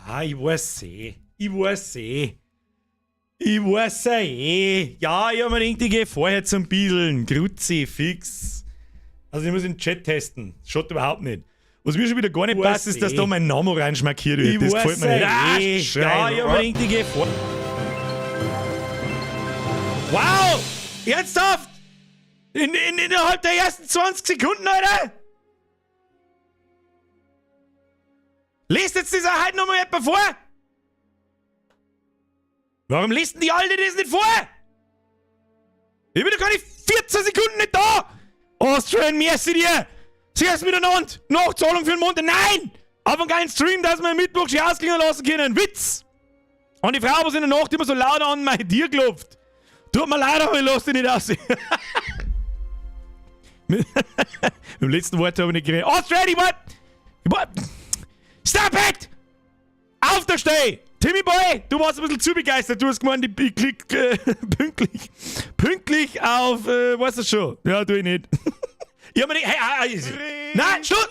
Ah, ich weiß eh. Ich weiß eh. Ich weiß eh. Ja, ich hab mir gedacht, ich geh vorher zum Biedeln. Kruzifix. Also ich muss den Chat testen. Schaut überhaupt nicht. Was mir schon wieder gar nicht passt, ist, dass da mein Name reinschmackiert wird. Das gefällt mir nicht. Ah, ja, ich hab mir gedacht, ich geh vor. Wow! Ernsthaft? Innerhalb der ersten 20 Sekunden, Alter? Lest jetzt dieser heute nochmal etwa vor? Warum lesen die alle das nicht vor? Ich bin doch gar nicht 14 Sekunden nicht da! Austrian, merci dir! Zuerst miteinander! Nachzahlung für den Monat! Nein! Auf einen geilen Stream, dass wir Mittwoch schon ausklingen lassen können! Witz! Und die Frau, was in der Nacht immer so laut an mein Tier klopft. Tut mir leid, aber ich lass dich nicht aus. Mit dem letzten Wort habe ich nicht geredet. Austrian, ich wollt... Stop it! Auf der Steh! Timmy Boy, du warst ein bisschen zu begeistert. Du hast gemeint, ich klick pünktlich, pünktlich auf, weißt du schon. Ja, tu ich nicht. Ich hab mir nicht, hey, ah, ah, nein, stopp!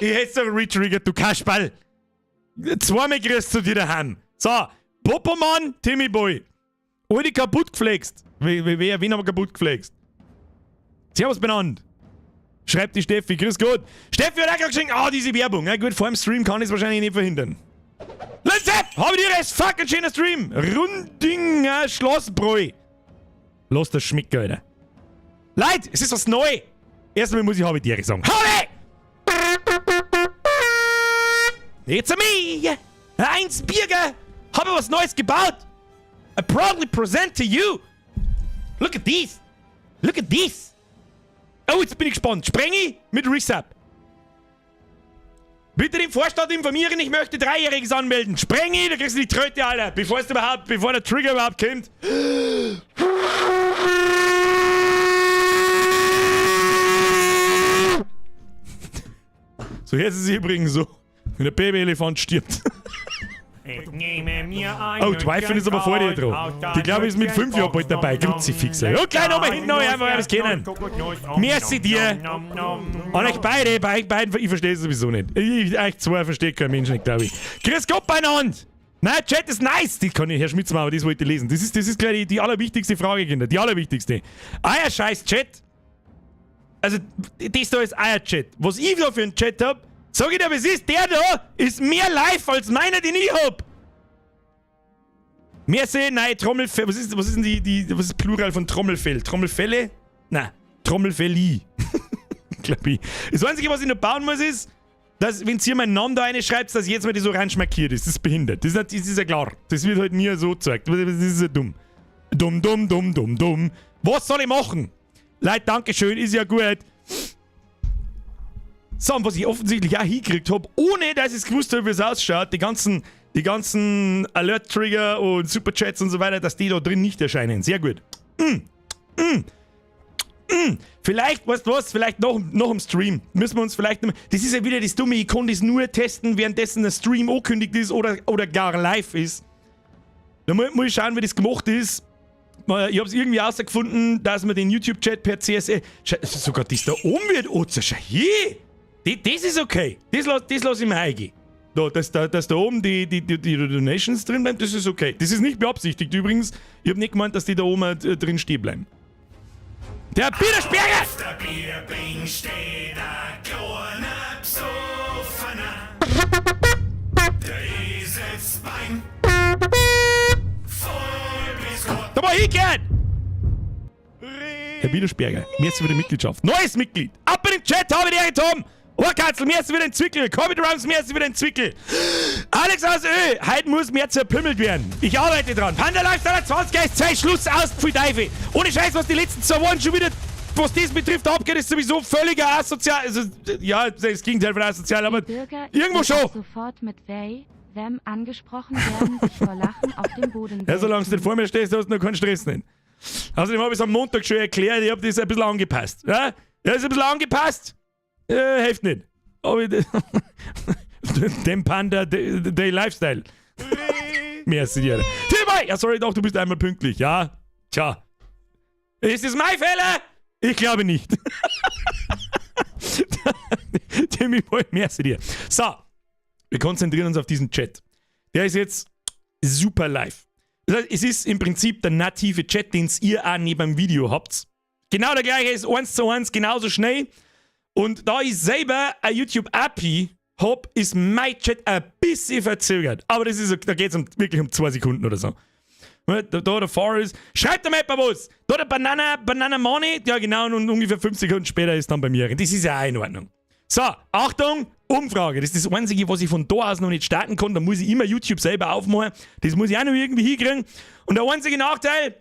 Ich hätt's doch retriggert, du Kasperl. Zweimal grüßt zu dir daheim. So, Popomann, Timmy Boy. Alle kaputt geflext. Wen haben wir kaputt geflext? Servus benannt. Schreibt die Steffi, grüß Gott. Steffi hat auch gerade geschrieben, ah, diese Werbung. Ja gut, vor dem Stream kann ich es wahrscheinlich nicht verhindern. Let's up! Hab ich dir es fucking schöner Stream! Rundinger Schlossbräu. Lass das schmecken, Alter. Leute, es ist was neu. Erstmal muss ich habe Tiere sagen. Habe! It's a me! Eins Birger! Habe was Neues gebaut! I proudly present to you! Look at this! Look at this! Oh, jetzt bin ich gespannt. Sprengi mit Resub. Bitte den Vorstand informieren, ich möchte Dreijähriges anmelden. Sprengi, da kriegst du die Tröte, Alter. Bevor es überhaupt, bevor der Trigger überhaupt kommt. So, jetzt ist es übrigens so, wenn der Babyelefant stirbt. Oh, die Wife ist aber vor dir dran. Die glaube ich ist mit 5 Jahren bald dabei. Kruzifixe. Ja, gleich nochmal hinten noch einfach alles kennen. Merci dir. An euch beide, bei euch beiden, ich verstehe es sowieso nicht. Ich, euch zwei versteht kein Mensch nicht, glaube ich. Grüß Gott beieinander. Nein, Chat ist nice. Die kann ich, Herr Schmitz machen, aber das wollte ich lesen. Das ist gleich die allerwichtigste Frage, Kinder. Die allerwichtigste. Euer scheiß Chat. Also, das da ist euer Chat. Was ich da für einen Chat hab, sag ich dir, was ist? Der da ist mehr live als meiner, den ich hab. Merci, nein, Trommelfell. Was ist denn was ist Plural von Trommelfell? Trommelfälle? Nein, Trommelfelli. Glaub ich. Das Einzige, was ich noch bauen muss, ist, dass, wenn ihr meinen Namen da reinschreibt, dass jetzt mal das orange markiert ist. Das ist behindert. Das ist ja klar. Das wird halt mir so gezeigt. Das ist ja dumm. Dumm, dumm, dumm, dumm, dumm. Was soll ich machen? Leute, Dankeschön, ist ja gut. So, und was ich offensichtlich auch hingekriegt hab, ohne dass ich es gewusst hab, wie es ausschaut, die ganzen Alert-Trigger und Superchats und so weiter, dass die da drin nicht erscheinen. Sehr gut. Vielleicht, weißt du was, vielleicht noch im Stream. Müssen wir uns vielleicht noch, das ist ja wieder das Dumme, ich kann das nur testen, währenddessen der Stream angekündigt ist oder gar live ist. Da muss ich schauen, wie das gemacht ist. Ich hab's irgendwie rausgefunden, dass man den YouTube-Chat per CSS... Sogar das da oben wird... Oh, schau hier! Das ist okay. Das lass ich mir eingehen. Da, dass da oben die Donations drin bleiben, das ist okay. Das ist nicht beabsichtigt übrigens. Ich hab nicht gemeint, dass die da oben drin stehen bleiben. Der Biedersperger! Auf der Bierbing steht ein kleiner Psoffener. Der Eselsbein. Voll bis Gott. Da war hingehört! Herr Biedersperger, merci für die Mitgliedschaft. Neues Mitglied! Ab in den Chat, habe die Ehre, Tom! Ohrkatzel, merci für den Zwickel! Corbin Drums, merci für den Zwickel! Alex aus Ö, heute muss mehr zerpümmelt werden. Ich arbeite dran. Panda Lifestyle 20 ist Zeit, Schluss aus, pfui Teufel. Ohne Scheiß, was die letzten 2 Wochen schon wieder, was das betrifft, abgeht, ist sowieso völliger asozial. Also, ja, das Gegenteil von asozial, aber Die Bürger, irgendwo die schon. ab sofort mit Wey, Wem angesprochen werden, sich vor Lachen auf dem Boden Ja, solange du nicht vor mir stehst, hast du noch keinen Stress nicht. Außerdem habe ich es am Montag schon erklärt, ich hab das ein bisschen angepasst. Ja? Ja, ist ein bisschen angepasst. Hilft nicht. Aber ich, dem Panda Day Lifestyle. Merci dir. Timmy! Ja, sorry, doch, du bist einmal pünktlich. Ja, tja. Ist es mein Fehler? Ich glaube nicht. Timmy Boy, merci dir. So, wir konzentrieren uns auf diesen Chat. Der ist jetzt super live. Das heißt, es ist im Prinzip der native Chat, den ihr auch neben dem Video habt. Genau der gleiche ist 1:1 genauso schnell. Und da ich selber eine YouTube-API hab, ist mein Chat ein bisschen verzögert. Aber das ist, da geht es um, wirklich um 2 Sekunden oder so. Da, da der Forest. Schreibt mir etwa was! Da der Banana, Banana Money. Ja, genau, und ungefähr 5 Sekunden später ist dann bei mir. Das ist ja auch in Ordnung. So, Achtung, Umfrage. Das ist das Einzige, was ich von da aus noch nicht starten kann. Da muss ich immer YouTube selber aufmachen. Das muss ich auch noch irgendwie hinkriegen. Und der einzige Nachteil,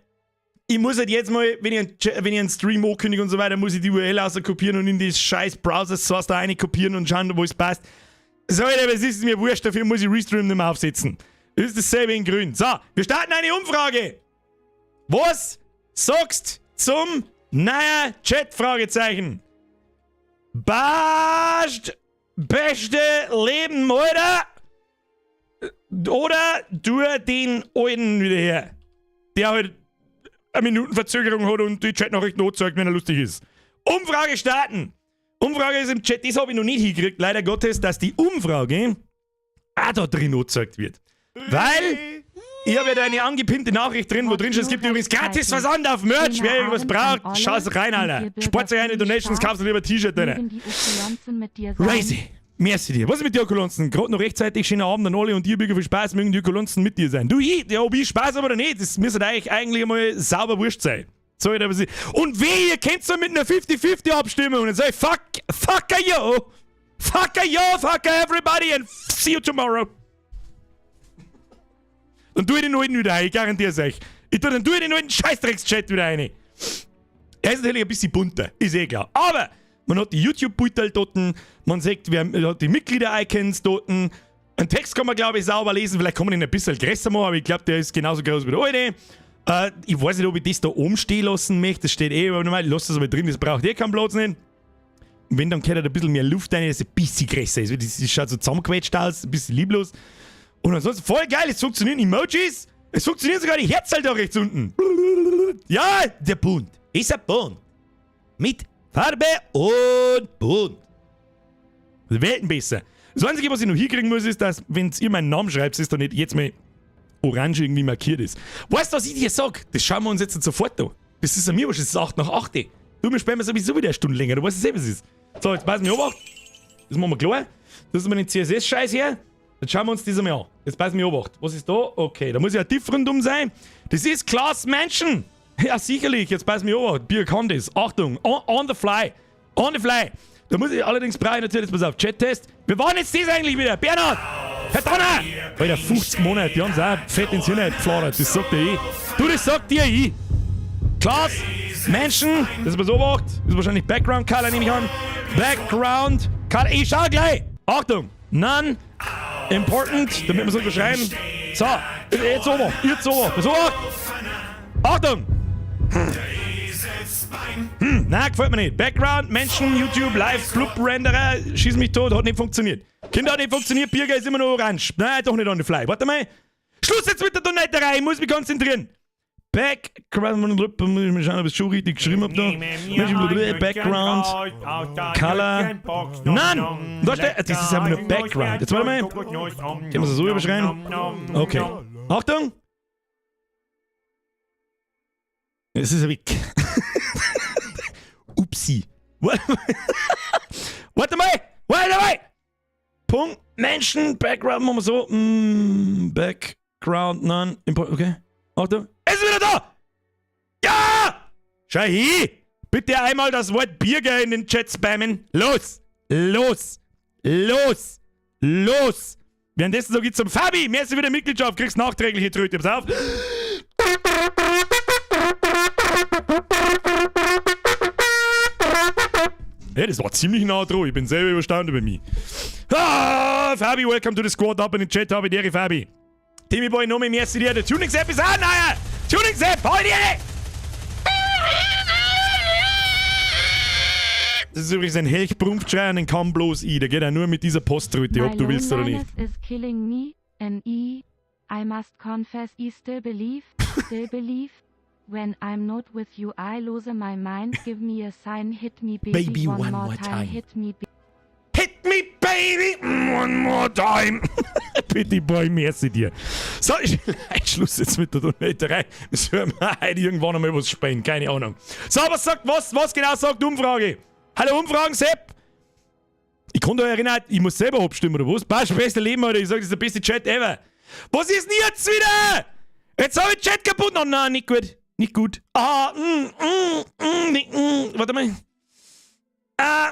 ich muss halt jetzt mal, wenn ich einen Stream ankündige und so weiter, muss ich die URL auskopieren und in das scheiß Browser-Source da rein kopieren und schauen, wo es passt. So, aber es ist mir wurscht, dafür muss ich Restream nicht mehr aufsetzen. Das ist dasselbe in grün. So, wir starten eine Umfrage. Was sagst zum neuen Chat? Fragezeichen. Passt beste Leben, oder? Oder du den alten wieder her. Der halt eine Minutenverzögerung hat und die Chatnachricht zeigt, wenn er lustig ist. Umfrage starten. Umfrage ist im Chat, das habe ich noch nicht hingekriegt, leider Gottes, dass die Umfrage auch da drin angezeigt wird. Weil ich habe ja da eine angepinnte Nachricht drin, wo drin steht, es gibt übrigens gratis Versand auf Merch. Wer irgendwas braucht, schaut rein, Alter. Spart euch eine Donations, kauft lieber T-Shirt drin. Razy. Merci dir. Was ist mit dir, Kolonzen? Gerade noch rechtzeitig, schöner Abend an alle und dir, viel Spaß, mögen die Kolonzen mit dir sein. Du, ich, ja, ob ich Spaß habe oder nicht, das müsste eigentlich eigentlich einmal sauber wurscht sein. Sorry, aber sie. Und weh, ihr kennt so mit einer 50-50 Abstimmung. Und dann sag ich, fuck, fuck you! Fuck you, fuck everybody and see you tomorrow. Dann tue ich den alten wieder rein, ich garantiere es euch. Ich tue, dann tue ich den alten Scheißdrecks-Chat wieder rein. Er ist natürlich ein bisschen bunter, ist eh klar. Aber man hat die YouTube-Beutel dort, man sieht, wir hat die Mitglieder-Icons dort. Einen Text kann man, glaube ich, sauber lesen. Vielleicht kann man ihn ein bisschen größer machen, aber ich glaube, der ist genauso groß wie der alte. Ich weiß nicht, ob ich das da oben stehen lassen möchte. Das steht eh, aber normal, ich lasse das aber drin, das braucht eh keinen Platz nicht. Und wenn, dann kommt da ein bisschen mehr Luft rein, dass es ein bisschen größer ist. Das schaut so zusammengequetscht aus, ein bisschen lieblos. Und ansonsten voll geil, es funktionieren Emojis. Es funktionieren sogar die Herzl da rechts unten. Ja, der bunt. Ist er bunt. Mit Farbe und bunt. Welten besser. Das Einzige, was ich noch hinkriegen muss, ist, dass, wenn ihr meinen Namen schreibt, ist da nicht jetzt mal orange irgendwie markiert ist. Weißt du, was ich dir sag? Das schauen wir uns jetzt sofort an. Das ist an mir, was ist 8 nach 8. Du, wir spielen sowieso wieder eine Stunde länger. Du weißt es eh, was es ist. So, jetzt pass mir auf. Das machen wir klar. Das ist mal den CSS-Scheiß her. Jetzt schauen wir uns das einmal an. Jetzt pass mir Obacht. Was ist da? Okay, da muss ja Div rundum sein. Das ist Class Mention. Ja, sicherlich. Jetzt pass mir Obacht. Bier kann das. Achtung. On the fly. On the fly. Da muss ich allerdings brauche ich natürlich, pass auf, Chat-Test. Wir waren jetzt das eigentlich wieder? Bernhard! Herr Donner! Alter, 50 Monate, die haben's auch fett ins Hirn gefladert. Das sagt dir ich. Du, das sagt dir ich. Class, Mention, das ist pass Obacht. Das ist wahrscheinlich Background Color, nehme ich an. Background Color. Ich schau gleich. Achtung. None. Important, damit wir es unterschreiben. So, jetzt Obacht, jetzt Obacht. Pass Obacht. Achtung! Na, gefällt mir nicht. Background, Mention, YouTube, Live, Blub, Renderer, schieß mich tot, hat nicht funktioniert. Kinder, hat nicht funktioniert, Birger ist immer noch orange. Nein, doch nicht on the fly. Warte mal. Schluss jetzt mit der Donaterei, ich muss mich konzentrieren. Background, muss ich mal schauen, ob ich es schon richtig geschrieben habe da. Background, Color, None! Da steht, das ist einfach nur Background. Jetzt warte mal. Können wir es so überschreiben? Okay. Achtung! Es ist ein wenig. Upsi. Warte mal! Warte mal! Punkt, Mention, Background, machen wir so. Background, none. Okay. Achtung. Es ist wieder da! Ja! Schau hin! Bitte einmal das Wort Birger in den Chat spammen. Los! Los! Los! Los! Währenddessen sag ich zum Fabi, merci wieder Mitgliedschaft, kriegst nachträgliche Tröte. Pass auf. Ja, das war ziemlich nah dran. Ich bin selber überstaunt über mich. Ah, Fabi, welcome to the squad. Up in den Chat, habe ich Fabi. Timmy Boy, nochmal merci dir. Der Tuning-Sepp ist auch neuer. Tuning-Sepp, halt dir! Das ist übrigens ein Helch-Brumpfschrei und den kann bloß ich. Der geht auch nur mit dieser Poströte, ob du willst oder nicht. Is killing me, and I must confess I still believe. When I'm not with you I lose my mind, give me a sign, hit me baby, Baby, one, more time, hit me Hit me baby. baby, one more time. Bitte, Boy, merci dir. So, ich, Schluss jetzt mit der Donaterei. Das hören wir heute irgendwann einmal was spielen, keine Ahnung. So, was sagt, was genau sagt die Umfrage? Hallo Umfragen, Sepp! Ich konnte euch erinnern, ich muss selber abstimmen, oder was? Passt, beste Leben, Alter. Ich sag, das ist der beste Chat ever. Was ist denn jetzt wieder? Jetzt hab ich den Chat kaputt. Oh nein, nicht gut. Nicht gut. Ah, nicht, Warte mal. Ah,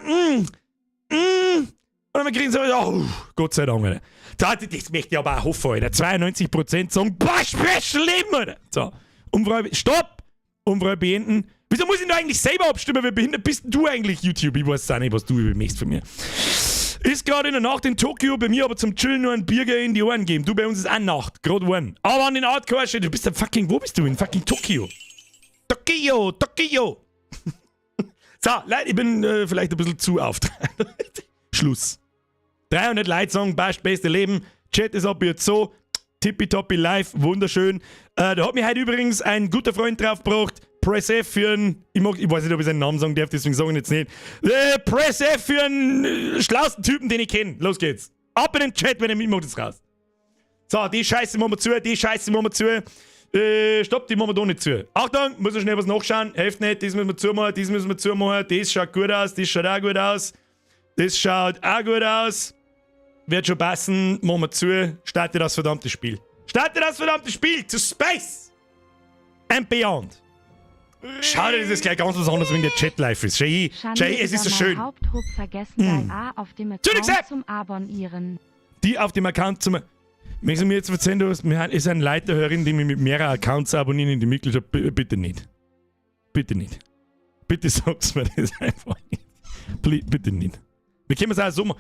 Und wir kriegen so, oh, Gott sei Dank, Alter. Das möchte ich aber auch hoffen, Alter. 92% sagen, passt, beste Leben, Alter. So, Umfrage, stopp! Umfrage beenden. Wieso muss ich denn eigentlich selber abstimmen? Wie behindert bist denn du eigentlich, YouTube? Ich weiß auch nicht, was du möchtest von mir. Ist gerade in der Nacht in Tokio, bei mir aber zum Chillen nur ein Bier in die Ohren geben. Du, bei uns ist auch Nacht, gerade one. Aber an den Hardcore steht, du bist ein fucking, wo bist du? In fucking Tokio. Tokio, Tokio. So, Leute, ich bin vielleicht ein bisschen zu auftragend. Schluss. 300 Leute sagen, passt, beste Leben. Chat ist ab jetzt so. Tippitoppi live, wunderschön. Da hat mich heute übrigens ein guter Freund draufgebracht. Press F für einen, ich weiß nicht, ob ich seinen Namen sagen darf, deswegen sage ich ihn jetzt nicht. Press F für einen schlauesten Typen, den ich kenne. Los geht's. Ab in den Chat, wenn ihr mitmacht, ist raus. So, die Scheiße machen wir zu, die Scheiße machen wir zu. Stopp, die machen wir da nicht zu. Achtung, muss ich schnell was nachschauen. Hilft nicht, das müssen wir zumachen, das müssen wir zumachen. Das schaut gut aus, das schaut auch gut aus. Das schaut auch gut aus. Wird schon passen, machen wir zu. Starte das verdammte Spiel. Starte das verdammte Spiel to Space and Beyond. Schau dir, das ist gleich ganz was anderes, wenn der Chat live ist. Schau, Schande schau, es ist so wieder mal schön. Haupthob vergessen, dein A auf dem Zurück, Account Sepp! zum Abonnieren. Die auf dem Account zum. Möchtest du mir jetzt erzählen, du hast, mir ist ein Leiterhörerin, die mich mit mehreren Accounts abonnieren in die Mitgliedschaft. Bitte nicht. Bitte nicht. Bitte sag's mir das einfach nicht. Please, bitte nicht. Wir können es auch so machen.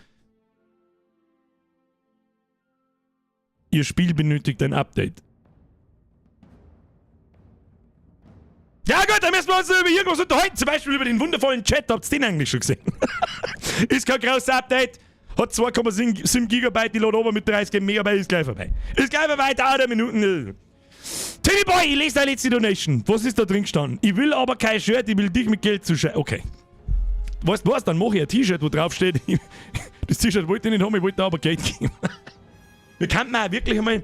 Ihr Spiel benötigt ein Update. Ja gut, dann müssen wir uns über irgendwas unterhalten. Zum Beispiel über den wundervollen Chat. Habt ihr den eigentlich schon gesehen? Ist kein großes Update. Hat 2,7 Gigabyte, die lädt oben mit 30 Megabyte, ist gleich vorbei. Ist gleich vorbei, dauert eine Minuten. Timmy Boy, ich lese deine letzte Donation. Was ist da drin gestanden? Ich will aber kein Shirt, ich will dich mit Geld zuschauen. Okay. Weißt du was? Dann mache ich ein T-Shirt, wo drauf steht, das T-Shirt wollte ich nicht haben, ich wollte aber Geld geben. Wir könnten auch wirklich einmal,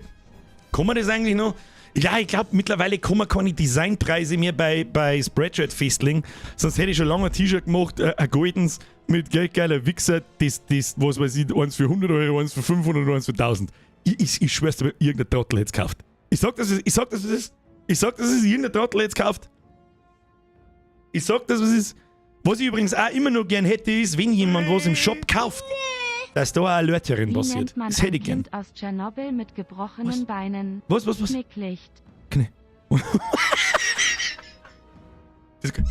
kann man das eigentlich noch? Ja, ich glaub, mittlerweile kann man keine Designpreise mehr bei Spreadshirt festlegen. Sonst hätte ich schon lange ein T-Shirt gemacht, ein goldenes mit geldgeiler Wichser, das, was weiß ich, eins für 100 Euro, eins für 500, eins für 1000. Ich schwör's dir, irgendein Trottel hätt's gekauft. Ich sag, dass es, ich sag, dass es ist. Ich sag, dass es irgendein Trottel hätt's gekauft. Ich sag, dass es ist. Was ich übrigens auch immer noch gern hätte, ist, wenn jemand was im Shop kauft, dass da auch ein Alert herin Wie passiert. nennt man Das hätte ein ich gern. Kind aus Tschernobyl mit gebrochenen Was? Beinen? Was, was, was? Knicklicht. Knie. Das ist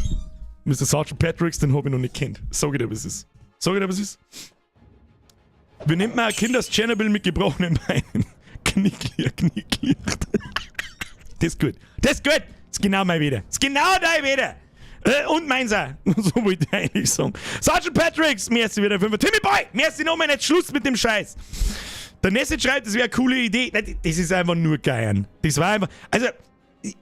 Mr. Sergeant Patricks, den hab ich noch nicht kennt. Sag ich dir, was es ist. Sag ich dir, was es ist. Wie nennt man ein Kind aus Tschernobyl mit gebrochenen Beinen? Knicklicht, Knicklicht. Das ist gut. Das ist gut. Das ist genau mein Wieder. Das ist genau dein Wieder. Und meins auch. So wollte ich eigentlich sagen. Sergeant Patricks, merci wieder 5. Timmy Boy, merci nochmal, nicht Schluss mit dem Scheiß. Der Nesset schreibt, das wäre eine coole Idee. Nein, das ist einfach nur geil. Das war einfach. Also,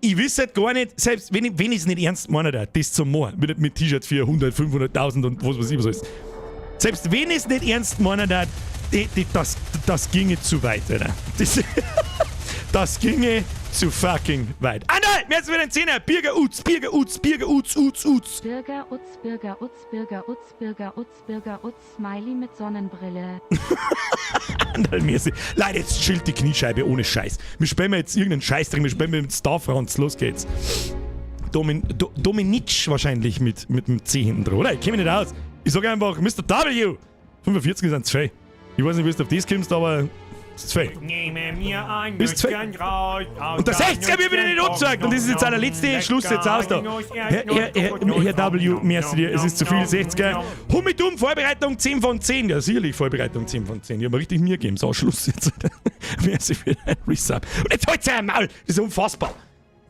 ich wüsste halt gar nicht, selbst wenn ich's nicht ernst meine, das zum Machen, mit T-Shirts für 100, 500.000 und was weiß ich was alles. Selbst wenn ich's nicht ernst meine, das ginge zu weit, Alter. Das, das ginge zu fucking weit. Ah nein, mir ist wieder ein Zehner. Birger Utz, Birger Utz, Birger Utz, Utz, Utz. Birger Utz, Birger Utz, Birger Utz, Birger Utz, Birger Utz, Smiley mit Sonnenbrille. Anderl, mir ist, Leute, jetzt chillt die Kniescheibe ohne Scheiß. Wir spielen jetzt irgendeinen Scheiß drin, wir spielen mit Star Franz, los geht's. Dominitsch wahrscheinlich mit dem C hinten dran, oder? Ich kenn mich nicht aus. Ich sag einfach Mister W. 45 ist ein zu viel. Ich weiß nicht, wie du auf das kommst, aber es ist zu viel. Nehme mir ein Ist zu viel. Nüsschen raus aus Und der der 60er wird wieder nicht Nüsschen angezeigt. Und das ist jetzt auch der letzte Schluss jetzt aus da. Herr W, merci dir, es ist zu viel, 60er. Humidum, Vorbereitung 10 von 10. Ja, sicherlich Vorbereitung 10 von 10. Ich hab mir richtig Mühe gegeben. So, Schluss jetzt. Merci für dein Resub. Und jetzt halt's ja Maul. Das ist unfassbar.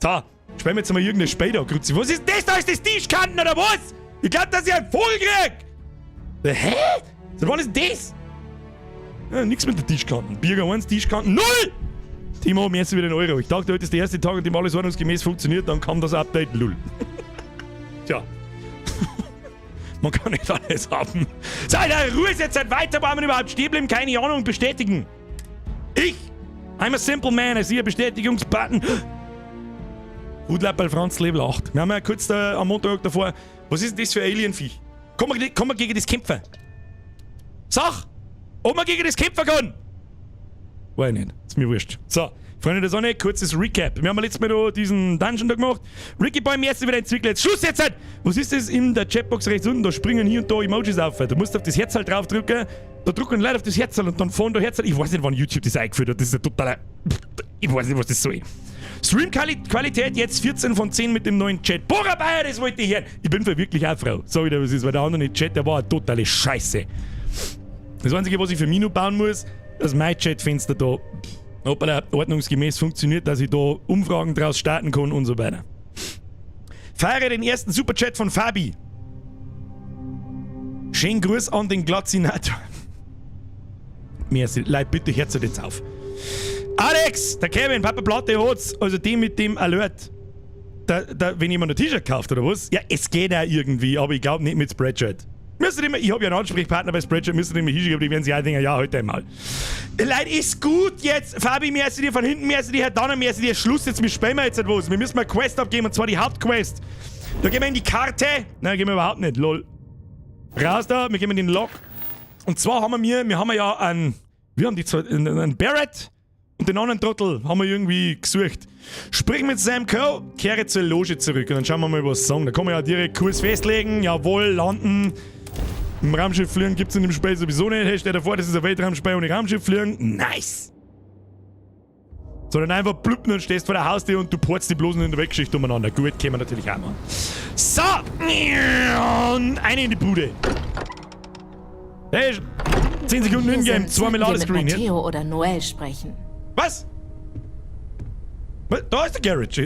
So, spielen wir jetzt mal irgendeine Spiel da, Grüezi. Was ist das da? Ist das Tischkanten oder was? Ich glaub, dass ich einen Vogel krieg. Hä? Seit wann ist denn das? Ja, nix mit der Tischkanten. Birger 1, Tischkanten 0! Timo, merci wieder den Euro. Ich dachte, heute ist der erste Tag, an dem alles ordnungsgemäß funktioniert, dann kam das Update, lull. Tja. Man kann nicht alles haben. So, Alter, Ruhe ist jetzt halt weiter, wo haben wir überhaupt stehen bleiben? Keine Ahnung, bestätigen. Ich, I'm a simple man, ich sehe Bestätigungsbutton. Hutlappel Franz Level 8. Wir haben ja kurz da am Montag davor. Was ist denn das für ein Alienviech? Kann man gegen das kämpfen? Sag! Ob man gegen das kämpfen kann! Weiß ich nicht. Ist mir wurscht. So, Freunde der Sonne, kurzes Recap. Wir haben ja letztes Mal da diesen Dungeon da gemacht. Ricky Boy, mir ist wieder entwickelt. Jetzt Schluss jetzt halt! Was ist das in der Chatbox rechts unten? Da springen hier und da Emojis auf. Du musst auf das Herz halt draufdrücken. Da drücken Leute auf das Herz und dann fahren da Herz. Ich weiß nicht, wann YouTube das eingeführt hat. Das ist ja totaler. Ich weiß nicht, was das soll. Stream-Qualität jetzt 14 von 10 mit dem neuen Chat. Boah, Bayer, das wollte ich hören. Ich bin für wirklich auch froh. Sag ich dir, was ist, weil der andere Chat, der war eine totale Scheiße. Das Einzige, was ich für Minu bauen muss, dass mein Chatfenster da hoppala, ordnungsgemäß funktioniert, dass ich da Umfragen draus starten kann und so weiter. Feiere den ersten Superchat von Fabi. Schönen Gruß an den Glatzinator. Merci. Leute, bitte hört jetzt auf. Alex, der Kevin, Papa Platte hat's, also den mit dem Alert. Da, wenn jemand ein T-Shirt kauft oder was? Ja, es geht auch irgendwie, aber ich glaube nicht mit Spreadshirt. Müsstet immer, ich habe ja einen Ansprechpartner bei Spreadshirt, müsstet immer hinschicken, aber die werden sich auch denken, ja, heute einmal. Leute, ist gut jetzt. Fabi, merci dir von hinten, merci dir, Herr Donner, merci dir. Schluss jetzt, wir spielen wir jetzt etwas. Wir müssen mal eine Quest abgeben, und zwar die Hauptquest. Da gehen wir in die Karte. Nein, gehen wir überhaupt nicht, lol. Raus da, wir gehen in den Log. Und zwar haben wir haben ja einen, wir haben die zwei, einen Barrett und den anderen Trottel haben wir irgendwie gesucht. Sprich mit Sam Coe, kehre zur Loge zurück und dann schauen wir mal, was sie sagen. Da kann man ja direkt Kurs festlegen, jawohl, landen. Im Raumschiff fliegen gibt's in dem Spiel sowieso nicht. Hey, stell dir vor, das ist ein Weltraumspiel ohne Raumschiff fliegen. Nice! Sondern einfach pluppen und stehst vor der Haustür und du portst die bloß in der Weltgeschichte umeinander. Gut, können wir natürlich auch machen. So! Und eine in die Bude. Hey, 10 Sekunden Hier Ingame, sind, 2 sollten wir Milliarden mit Screen. Ja. Matteo oder Noel sprechen. Was? Was? Da ist der Garrett.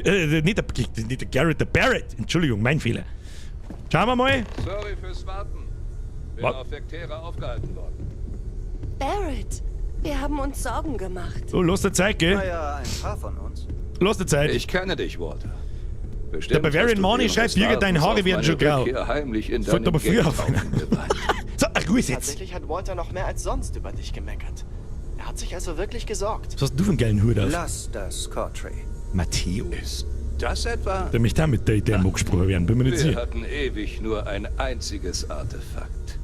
Nicht der Garrett, der Barrett. Entschuldigung, mein Fehler. Schauen wir mal. Sorry fürs Warten. Bin Was? auf Vectera aufgehalten worden. Barrett, wir haben uns Sorgen gemacht. So, lass dir Zeit, gell? Naja, ein paar von uns. Lass dir Zeit. Ich kenne dich, Walter. Bestimmt Der Bavarian hast du Mani während schreibt, des Birgit, deine Wartens Haare auf werden meine schon grau. Rückkehr heimlich in Sollte deinem aber früher Geldhaufen aufhören. geweint. So, ach, Ruhe jetzt. Tatsächlich hat Walter noch mehr als sonst über dich gemeckert. Er hat sich also wirklich gesorgt. Was hast denn du für einen geilen Hut auf? Lass das, Cortrey. Matteo. Ist das etwa? Der möchte auch mit der Idee angesprochen werden, bin mir nicht Wir sicher. hatten ewig nur ein einziges Artefakt.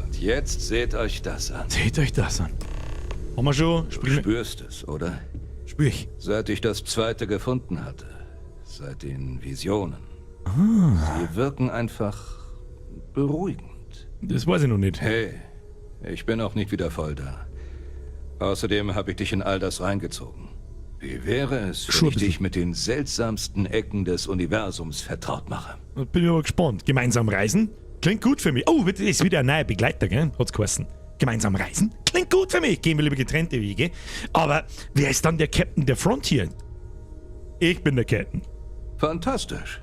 Und jetzt seht euch das an. Seht euch das an. Haben wir schon? Du Sprich, spürst es, oder? spür ich. Seit ich das zweite gefunden hatte. Seit den Visionen. Ah. Sie wirken einfach beruhigend. Das weiß ich noch nicht. Hey, ich bin auch nicht wieder voll da. Außerdem habe ich dich in all das reingezogen. Wie wäre es, wenn Schon ein ich bisschen. dich mit den seltsamsten Ecken des Universums vertraut mache? Da bin ich aber gespannt. Gemeinsam reisen? Klingt gut für mich. Oh, das ist wieder ein neuer Begleiter, gell? Hat's geheißen. Gemeinsam reisen? Klingt gut für mich. Gehen wir lieber getrennte Wege. Aber wer ist dann der Captain der Frontier? Ich bin der Captain. Fantastisch.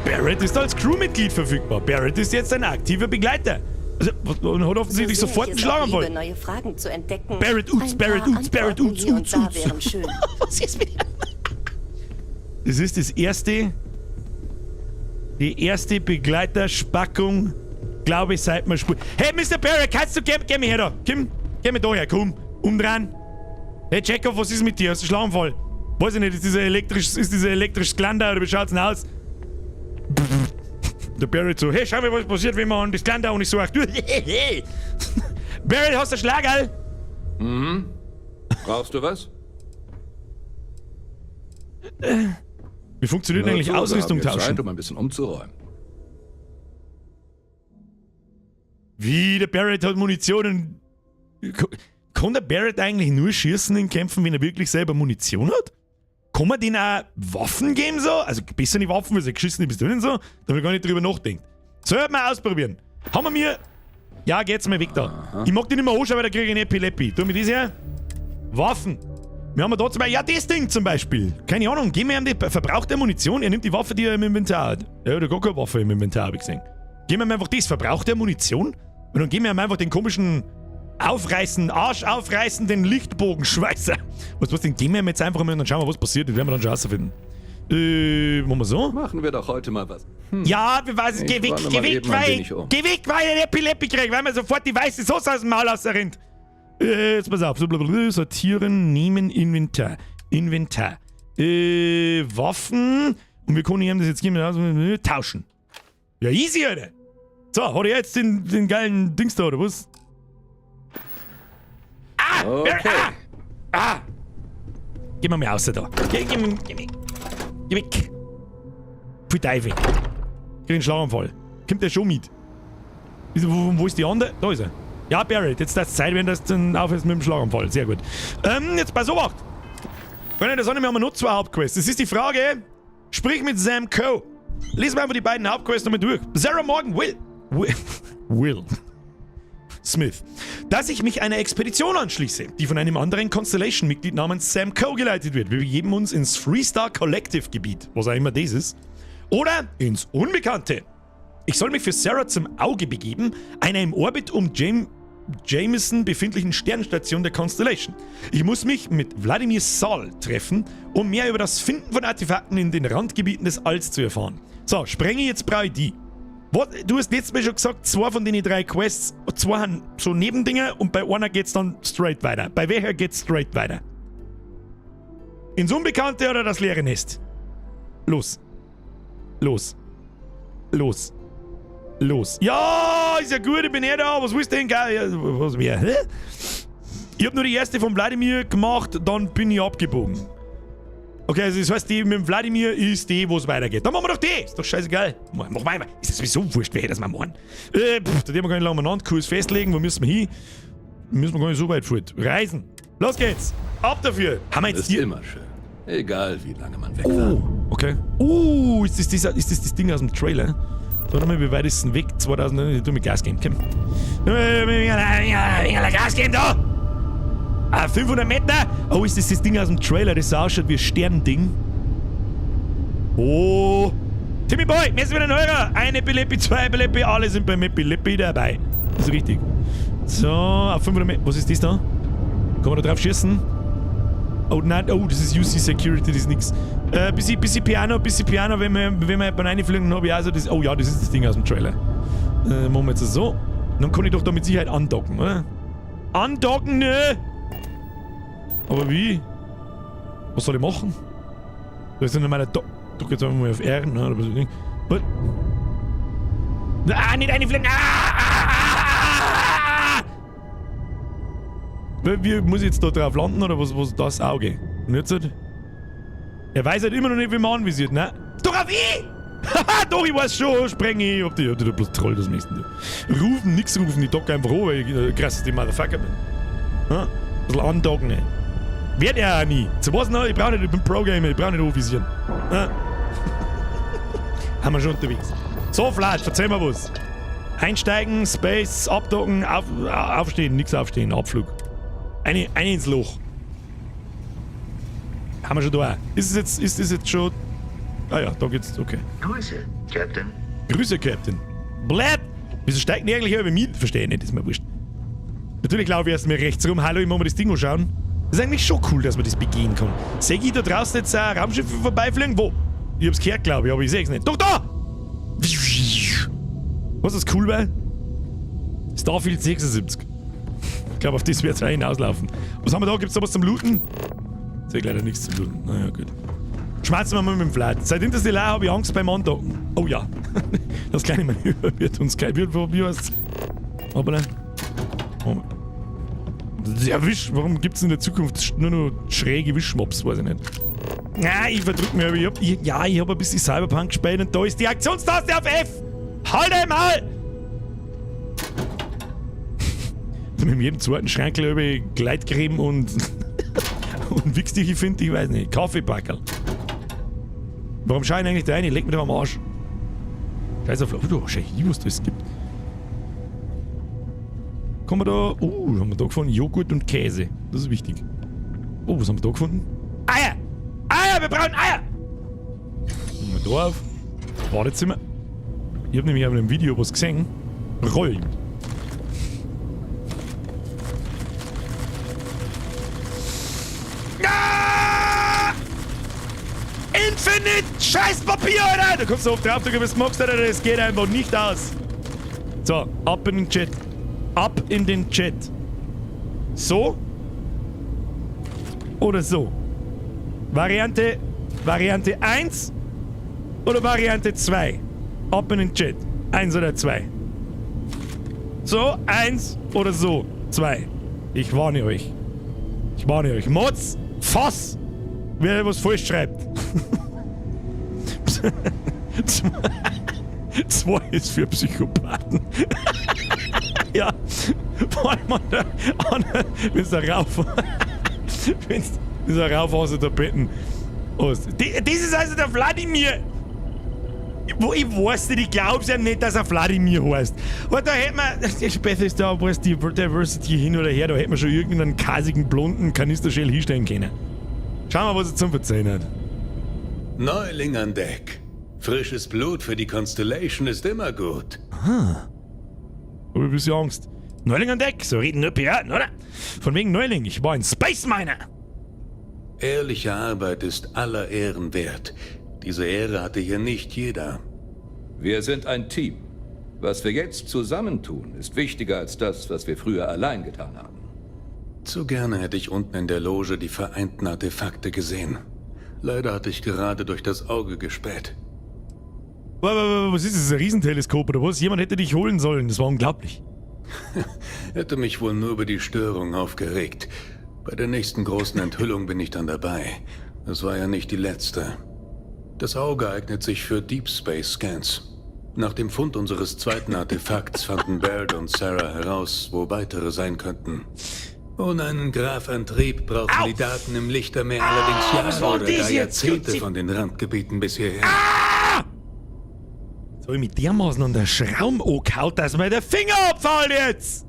Barrett ist als Crewmitglied verfügbar. Barrett ist jetzt ein aktiver Begleiter. Also, und hat offensichtlich So sehr sofort ich einen es auch Schlaganfall. liebe, neue Fragen zu entdecken. Barrett Uts, Ein Barrett paar Uts, Barrett Antworten Uts, hier und Uts, da Uts. wären schön. Was ist mit Das ist das erste. Die erste Begleiterspackung, glaube ich, seit wir spielen. Hey, Mr. Barrett, kannst du. Geh mir her da. Komm, geh mir da her, komm. Umdrehen. Hey, Chekhov, was ist mit dir? Hast du einen Schlaganfall? Weiß ich nicht, ist dieser elektrisches Geländer oder wie schaut's denn aus? Der Barrett so, hey, schau mal, was passiert, wenn man an das Geländer und ich so, ach du. Barrett, hast du einen Schlagerl? Brauchst du was? Wie funktioniert Nur eigentlich zu, wir Ausrüstung haben jetzt tauschen? Zeit, um ein bisschen umzuräumen. Wie, der Barrett hat Munition und... Kann der Barrett eigentlich nur schießen in Kämpfen, wenn er wirklich selber Munition hat? Kann man denen auch Waffen geben so? Also bessere Waffen, weil sie geschissene Pistolen so? Da habe ich gar nicht drüber nachgedacht. Soll ich mal ausprobieren. Haben wir mir... Ja, geht's mal weg da. Ich mag die nicht mehr anschauen, weil da kriege ich einen Epilepsie. Tu mir das her. Waffen. Wir haben da zum Beispiel, ja, das Ding zum Beispiel. Keine Ahnung, geben wir ihm die, verbraucht er Munition? Er nimmt die Waffe, die er im Inventar hat. Er hat ja gar keine Waffe im Inventar, habe ich gesehen. Geben wir ihm einfach das, verbraucht er Munition? Und dann geben wir ihm einfach den komischen aufreißen, Arsch aufreißenden Lichtbogenschweißer. Was, den geben wir ihm jetzt einfach mal und dann schauen wir, was passiert. Das werden wir dann schon rausfinden. Machen wir so? Machen wir doch heute mal was. Ja, wir weiß, Ich geh weg, räume geh mal weg, eben ein weil, wenig um. geh weg, weil ich Epilepsie krieg, weil mir sofort die weiße Soße aus dem Maul rausrinnt. Jetzt pass auf, so, blablabla, sortieren, nehmen, Inventar, Inventar, Waffen, und wir können ihm das jetzt geben, also, tauschen. Ja, easy, Alter. So, hat er jetzt den geilen Dings da, oder was? Ah! Okay. Ah! Ah! Geh mal raus da. Geh, geh, geh, geh, geh weg. Pfui Teufel. Krieg einen Schlaganfall. Kommt der schon mit? Wo ist die andere? Da ist er. Ja, Barrett, jetzt darf's Zeit werden, dass du dann aufhörst mit dem Schlaganfall. Sehr gut. Jetzt pass auf. Freunde der Sonne, wir haben noch zwei Hauptquests. Das ist die Frage, sprich mit Sam Coe. Lesen wir einfach die beiden Hauptquests nochmal durch. Sarah Morgan Will. Will. Will. Smith. Dass ich mich einer Expedition anschließe, die von einem anderen Constellation-Mitglied namens Sam Coe geleitet wird. Wir begeben uns ins Freestar Collective-Gebiet, was auch immer das ist. Oder ins Unbekannte. Ich soll mich für Sarah zum Auge begeben, einer im Orbit um Jameson befindlichen Sternstation der Constellation. Ich muss mich mit Vladimir Saul treffen, um mehr über das Finden von Artefakten in den Randgebieten des Alls zu erfahren. So, sprenge jetzt brauche ich die. Was, du hast letztes Mal schon gesagt, zwei von den drei Quests, zwei haben so Nebendinger und bei einer geht's dann straight weiter. Bei welcher geht's straight weiter? Ins Unbekannte oder das leere Nest? Los. Los. Los. Los. Ja, ist ja gut, ich bin eh da. Was willst du denn? Geil? Ja, was mehr? Hä? Ich hab nur die erste von Wladimir gemacht, dann bin ich abgebogen. Okay, also das heißt, die mit dem Wladimir ist die, wo es weitergeht. Dann machen wir doch die! Ist doch scheißegal. Mach mal weiter. Ist das sowieso wurscht, welche das wir machen. Pff, da dürfen wir gar nicht lange umeinander. Kurs festlegen. Wo müssen wir hin? Müssen wir gar nicht so weit fort. Reisen. Los geht's. Ab dafür. Haben wir jetzt Ist die immer schön. Egal, wie lange man weg war. Oh, okay. Ist das das Ding aus dem Trailer? Warte mal, wie weit ist denn weg? 2000, ich tu mit Gas geben, komm. Gas geben da! Ah, 500 Meter! Oh, ist das das Ding aus dem Trailer, das so ausschaut wie ein Sternding? Oh! Timmy Boy, wir sind wieder ein Euro! Eine Epilepsie, zwei Epilepsie, alle sind beim Epilepsie dabei. Das ist richtig. So, auf 500 Meter. Was ist das da? Kann man da drauf schießen? Oh nein, oh, das ist UC Security, das ist nix. Bisschen Piano, wenn wir jemanden reinfliegen, dann hab ich auch so das. Oh ja, das ist das Ding aus dem Trailer. Machen wir jetzt so. Dann kann ich doch da mit Sicherheit andocken, oder? Andocken, ne? Aber wie? Was soll ich machen? Da ist ein normaler Dock. Drück jetzt einfach mal auf R, ne? Oder was weiß ich. Was? Ah, nicht reinfliegen! Ah, ah, ah, ah, ah. Wie muss ich jetzt da drauf landen oder was das Auge? Und jetzt halt? Er weiß halt immer noch nicht, wie man anvisiert, ne? Doch auf I! Haha, doch, ich weiß schon, spreng ich. Ich hab die da bloß trollt, das nächste. Rufen, nix rufen, ich dock einfach an, weil ich der krasseste Motherfucker bin. Ha? Ein bisschen andocken, ey. Werd er auch nie. Zu was noch? Ich brauch nicht, ich bin Pro-Gamer, ich brauch nicht anvisieren. Ha? Haben wir schon unterwegs. So, Vlad, erzähl mal was. Einsteigen, Space, abdocken, aufstehen, nix aufstehen, Abflug. Eine ins Loch. Haben wir schon da. Ist es jetzt schon... Ah ja, da geht's, okay. Grüße, Captain. Grüße, Captain. Blät! Wieso steigt denn eigentlich über mich? Verstehe ich nicht, ist mir wurscht. Natürlich laufe ich erst mal rechts rum. Hallo, ich muss mir das Ding anschauen. Das ist eigentlich schon cool, dass man das begehen kann. Seh ich da draußen jetzt ein Raumschiff vorbeifliegen? Wo? Ich hab's gehört, glaube ich, aber ich seh's nicht. Doch, da! Was ist cool war? Starfield 76. Ich glaube, auf das wird's auch hinauslaufen. Was haben wir da? Gibt's da was zum Looten? Sehe ich leider nichts zum Looten. Naja, gut. Schmerzen wir mal mit dem Vlad. Seit Interstellar habe ich Angst beim Andocken. Oh ja. Das kleine Manöver wird uns geil. Wie heißt's? Hoppala. Oh. Ja, Wisch. Warum gibt's in der Zukunft nur noch schräge Wischmops? Weiß ich nicht. Na, ich verdrück mich, aber ich hab ein bisschen Cyberpunk gespielt und da ist die Aktionstaste auf F! Halt einmal! Mit jedem zweiten Schrank, glaub ich, Gleitcreme und Wichsdicke finde ich, weiß nicht. Kaffeebackerl. Warum schau ich eigentlich da rein? Ich leg mich doch am Arsch. Scheiß auf, oh, du, schau hier, was das gibt. Kommen wir da. Oh, haben wir da gefunden? Joghurt und Käse. Das ist wichtig. Oh, was haben wir da gefunden? Eier! Eier! Wir brauchen Eier! Machen wir da auf. Badezimmer. Ich hab nämlich auf einem Video was gesehen. Rollen. Ah! Infill! nicht scheiß Papier, Alter! Da kommst du oft drauf, du bist magst, Alter, das geht einfach nicht aus. So, ab in den Chat. Ab in den Chat. So? Oder so? Variante 1 oder Variante 2? Ab in den Chat. 1 oder 2. So, 1 oder so. 2. Ich warne euch. Ich warne euch. Mods, Fass! Wer was falsch schreibt. 2 ist für Psychopathen. Ja, vor allem wenn's da rauf, wenn's da rauf aus der Betten. Das ist also der Wladimir. Wo ich weiß nicht, ich glaub's ja nicht, dass er Wladimir heißt. Aber da hätte man, Bethesda, weiß die Diversity hin oder her, da hätte man schon irgendeinen kasigen, blonden Kanisterschäl hinstellen können. Schauen wir mal, was er zum Verzeihen hat. Neuling an Deck. Frisches Blut für die Constellation ist immer gut. Aha. Hab ich ein bisschen Angst. Neuling an Deck, so reden nur Piraten, oder? Von wegen Neuling, ich war ein Space Miner. Ehrliche Arbeit ist aller Ehren wert. Diese Ehre hatte hier nicht jeder. Wir sind ein Team. Was wir jetzt zusammentun, ist wichtiger als das, was wir früher allein getan haben. Zu gerne hätte ich unten in der Loge die vereinten Artefakte gesehen. Leider hatte ich gerade durch das Auge gespäht. Was ist das? Ein Riesenteleskop oder was? Jemand hätte dich holen sollen. Das war unglaublich. Hätte mich wohl nur über die Störung aufgeregt. Bei der nächsten großen Enthüllung bin ich dann dabei. Das war ja nicht die letzte. Das Auge eignet sich für Deep Space Scans. Nach dem Fund unseres zweiten Artefakts fanden Baird und Sarah heraus, wo weitere sein könnten. Ohne einen Grafantrieb brauchen die Daten im Lichtermeer allerdings Jahre oder gar Jahrzehnte von den Randgebieten bis hierher. Ah! Jetzt hab ich mich dermaßen an der Schraum angehauen, dass mir der Finger abfällt jetzt!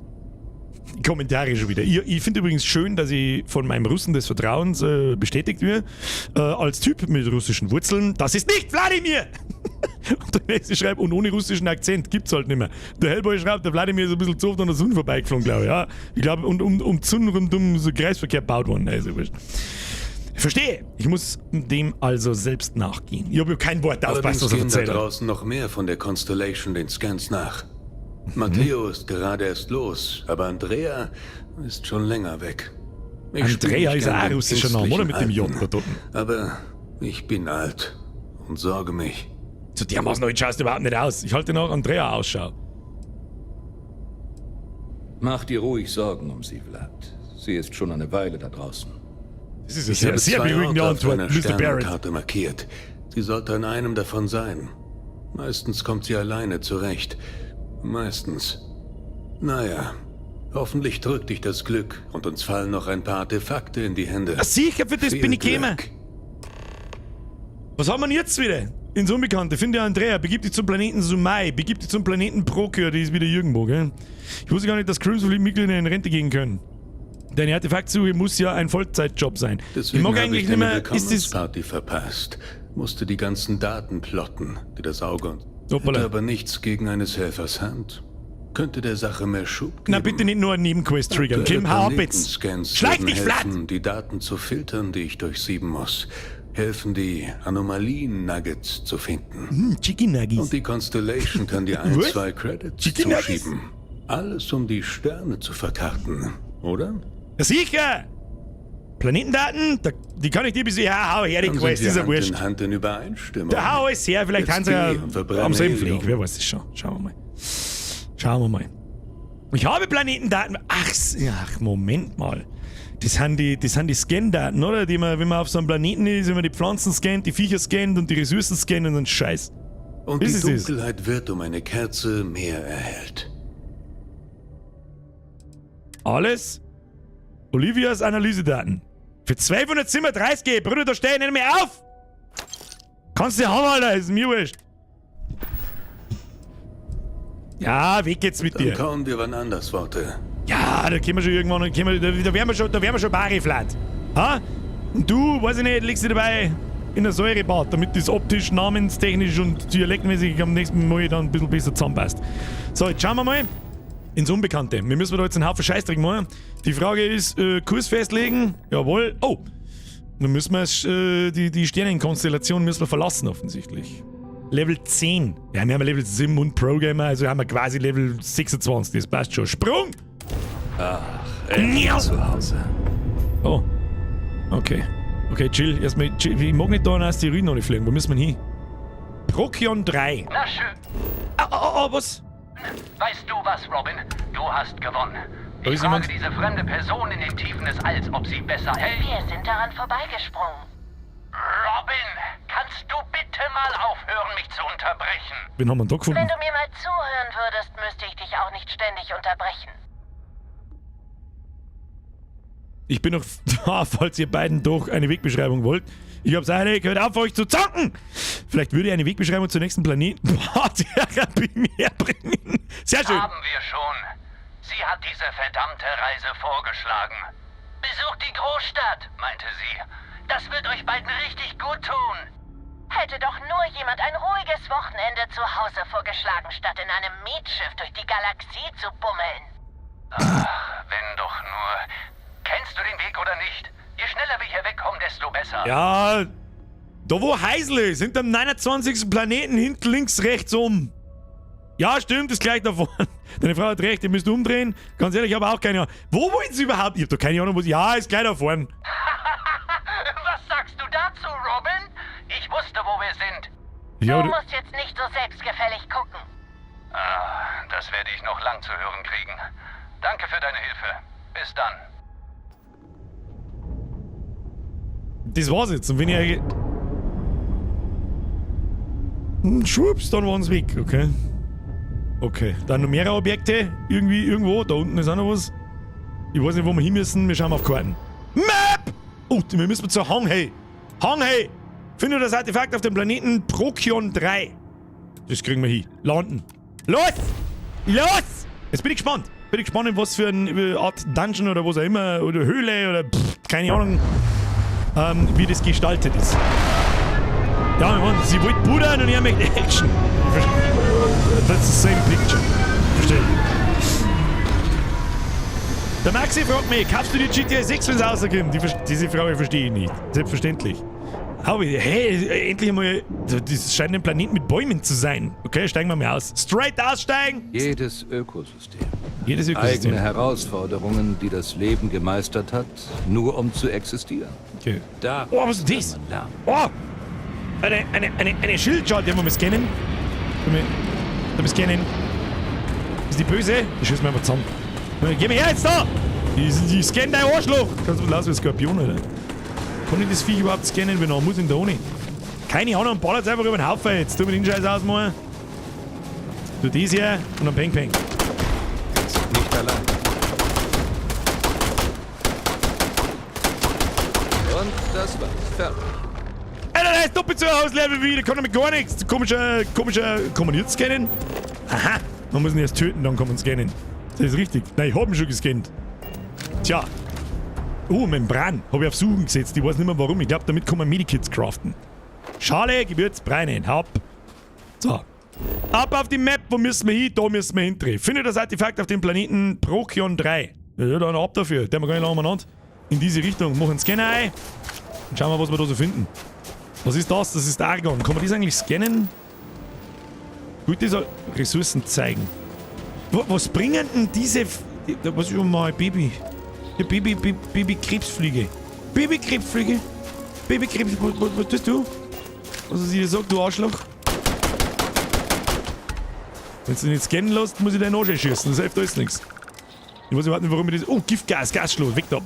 Die Kommentare schon wieder. Ich finde übrigens schön, dass ich von meinem Russen des Vertrauens bestätigt werde. Als Typ mit russischen Wurzeln. Das ist nicht Wladimir! Und der nächste schreibt, und ohne russischen Akzent gibt's halt nicht mehr. Der Hellboy schreibt, der Wladimir ist ein bisschen zu oft an der Sonne vorbeigeflogen, glaube ich. Ja, ich glaube, und um die Sonne rundum so Kreisverkehr gebaut worden. Also, wurscht. Verstehe. Ich muss dem also selbst nachgehen. Ich habe ja kein Wort aufpasst, was er gehen da erzählt hat. draußen noch mehr von der Constellation den Scans nach. Matteo ist gerade erst los, aber Andrea ist schon länger weg. Ich Andrea mich ist auch ein russischer Name, oder? Mit dem J Alten. da unten. Aber ich bin alt und sorge mich. Zu dermaßen alt schaust du überhaupt nicht aus. Ich halte nach Andrea Ausschau. Mach dir ruhig Sorgen um sie, Vlad. Sie ist schon eine Weile da draußen. Das ist eine Ich sehr, habe sehr zwei beruhigende Orte auf Antwort, deiner Mr. Barrett. Sternenkarte markiert. Sie sollte an einem davon sein. Meistens kommt sie alleine zurecht. Meistens. Naja, hoffentlich drückt dich das Glück und uns fallen noch ein paar Artefakte in die Hände. Ah, sicher, für das Viel bin ich gekommen. Glück. Was haben wir denn jetzt wieder? Ins Unbekannte. Finde Andrea, begib dich zum Planeten Sumai, begib dich zum Planeten Prokür, die ist wieder irgendwo, gell? Ich wusste gar nicht, dass Crimson Fleet Mitglieder in Rente gehen können. Deine Artefaktsuche muss ja ein Vollzeitjob sein. Deswegen ich mag habe eigentlich ich nicht deine mehr. Ist das. Willkommensparty verpasst. Musste die ganzen Daten plotten, die das Auge und... Hoppala. Hätte aber nichts gegen eines Helfers Hand. Könnte der Sache mehr Schub geben. Na bitte nicht nur einen Nebenquest triggern. Kim, hau ab jetzt. Planetenscans Schleich würden dich flat! helfen, die Daten zu filtern, die ich durchsieben muss. Helfen, die Anomalien-Nuggets zu finden. Chicken Nuggies. Und die Constellation kann dir ein, Was? zwei Credits Chicken Nuggets? zuschieben. Alles, um die Sterne zu verkarten, oder? Ja, sicher! Planetendaten, da, die kann ich dir bis hierher hau her, die Dann Quest, sind ist wir ja Hand wurscht. in Hand in Übereinstimmung. Da hau alles her, vielleicht Jetzt haben sie ja geh und verbrenne am selben Helium. Fleck, wer weiß es schon. Schauen wir mal. Schauen wir mal. Ich habe Planetendaten. Ach, ach, Moment mal. Das sind die Scan-Daten, oder? Die man, wenn man auf so einem Planeten ist, wenn man die Pflanzen scannt, die Viecher scannt und die Ressourcen scannt und so einen Scheiß. Und Ist die es das? Dunkelheit wird um eine Kerze mehr erhellt. Alles Olivias Analysedaten. Für 237, Bruder, da steh ich nicht mehr auf! Kannst du haben, Alter, ist mir wurscht. Ja, weg geht's mit Dann dir. kauen wir wann anders Worte. Ja, da können wir schon irgendwann, da werden wir schon, da werden wir schon Bariflat. Ha? Und du, weiß ich nicht, legst dich dabei in der Säurebad, damit das optisch, namenstechnisch und dialektmäßig am nächsten Mal dann ein bisschen besser zusammenpasst. So, jetzt schauen wir mal ins Unbekannte. Wir müssen da jetzt einen Haufen Scheißdreck machen. Die Frage ist, Kurs festlegen? Jawohl. Oh! Nun müssen wir die Sternenkonstellation müssen wir verlassen, offensichtlich. Level 10. Ja, wir haben Level 7 und Pro-Gamer, also haben wir quasi Level 26. Das passt schon. Sprung! Ach, endlich zu Hause. Oh. Okay. Okay, chill. Erstmal, chill. Ich mag nicht da an Asteroiden noch nicht fliegen. Wo müssen wir hin? Procyon 3. Na schön. Ah, oh, oh, was? Weißt du was, Robin? Du hast gewonnen. Da Ich ist frage jemand. diese fremde Person in den Tiefen des Alls, ob sie besser hält. Wir sind daran vorbeigesprungen. Robin, kannst du bitte mal aufhören, mich zu unterbrechen? Wen haben wir denn da gefunden? Wenn du mir mal zuhören würdest, müsste ich dich auch nicht ständig unterbrechen. Ich bin noch da, falls ihr beiden doch eine Wegbeschreibung wollt. Ich hab's eilig, hört auf, euch zu zanken! Vielleicht würde eine Wegbeschreibung zur nächsten Planeten Paartherapie mehr bringen. Sehr schön. Haben wir schon. Sie hat diese verdammte Reise vorgeschlagen. Besucht die Großstadt, meinte sie. Das wird euch beiden richtig gut tun. Hätte doch nur jemand ein ruhiges Wochenende zu Hause vorgeschlagen, statt in einem Mietschiff durch die Galaxie zu bummeln. Ach, wenn doch nur. Kennst du den Weg oder nicht? Je schneller wir hier wegkommen, desto besser. Ja, da wo Heisel ist, hinterm 29. Planeten, hinten links, rechts um. Ja, stimmt, ist gleich da vorne. Deine Frau hat recht, ihr müsst umdrehen. Ganz ehrlich, ich habe auch keine Ahnung. Wo wollen sie überhaupt? Ich hab doch keine Ahnung, wo sie... Ja, ist gleich da vorne. Was sagst du dazu, Robin? Ich wusste, wo wir sind. Ja, Du musst jetzt nicht so selbstgefällig gucken. Ah, das werde ich noch lang zu hören kriegen. Danke für deine Hilfe. Bis dann. Das war's jetzt. Und wenn ihr... Schwupps, dann waren's weg, okay. Okay, dann noch mehrere Objekte. Irgendwie, irgendwo. Da unten ist auch noch was. Ich weiß nicht, wo wir hin müssen. Wir schauen auf Karten. Map! Oh, wir müssen zur Honghe. Honghe! Finde das Artefakt auf dem Planeten Procyon 3. Das kriegen wir hin. Landen. Los! Los! Jetzt bin ich gespannt. Bin ich gespannt, in was für eine Art Dungeon oder was auch immer. Oder Höhle oder pff, keine Ahnung, wie das gestaltet ist. Ja, Mann, sie wollte Buddha und er möchte Action. That's the same picture. Verstehe. Der Maxi fragt mich, kaufst du die GTA 6, wenn es rauskommt? Diese Frage verstehe ich nicht. Selbstverständlich. Aber hey, endlich einmal, das scheint ein Planet mit Bäumen zu sein. Okay, steigen wir mal aus. Straight aussteigen! Jedes Ökosystem. Jedes Ökosystem. Eigene Herausforderungen, die das Leben gemeistert hat, nur um zu existieren. Okay. Da Oh, was ist das? Oh! Eine Schildschale, die wir mal scannen. Da wir scannen. Ist die böse? Die schießen wir einfach zusammen. Geh mir her jetzt da! Die scannen dein Arschloch! Kannst du aus wie ein Skorpion, Alter. Kann ich das Viech überhaupt scannen? Wenn muss ich da ohne? Keine Ahnung, ballert einfach über den Haufen jetzt. Tu mir den Scheiß aus, mal. Tu das hier und dann peng peng. Nicht allein. Und das war's. Fertig. Alter, der ist doppelt so aus Level wie, der kann damit gar nichts. Komischer, kann man jetzt scannen? Aha, man muss ihn erst töten, dann kann man scannen. Das ist richtig. Nein, ich hab ihn schon gescannt. Tja. Oh, Membran. Hab ich auf Suchen gesetzt. Ich weiß nicht mehr warum. Ich glaube, damit kann man Medikits craften. Schale, Gewürz, Breinen. Hopp. So. Ab auf die Map. Wo müssen wir hin? Da müssen wir hindrehen. Finde das Artefakt auf dem Planeten Procyon 3. Ja, dann ab dafür. Der haben wir gar nicht lange umeinander. In diese Richtung. Machen einen Scanner ein. Und schauen wir, was wir da so finden. Was ist das? Das ist Argon. Kann man das eigentlich scannen? Gut, das soll Ressourcen zeigen. Was bringen denn diese... Was ist mein Baby? Die Baby-Krebsfliege. Baby-Krebsfliege? Baby-Krebs... Was tust du? Was ist dir sagt, du Arschloch? Wenn du nicht scannen lässt, muss ich deinen Arsch schießen. Das hilft alles nichts. Ich weiß überhaupt nicht, warum ich das... Oh, Giftgas, Gasschlot. Weg da.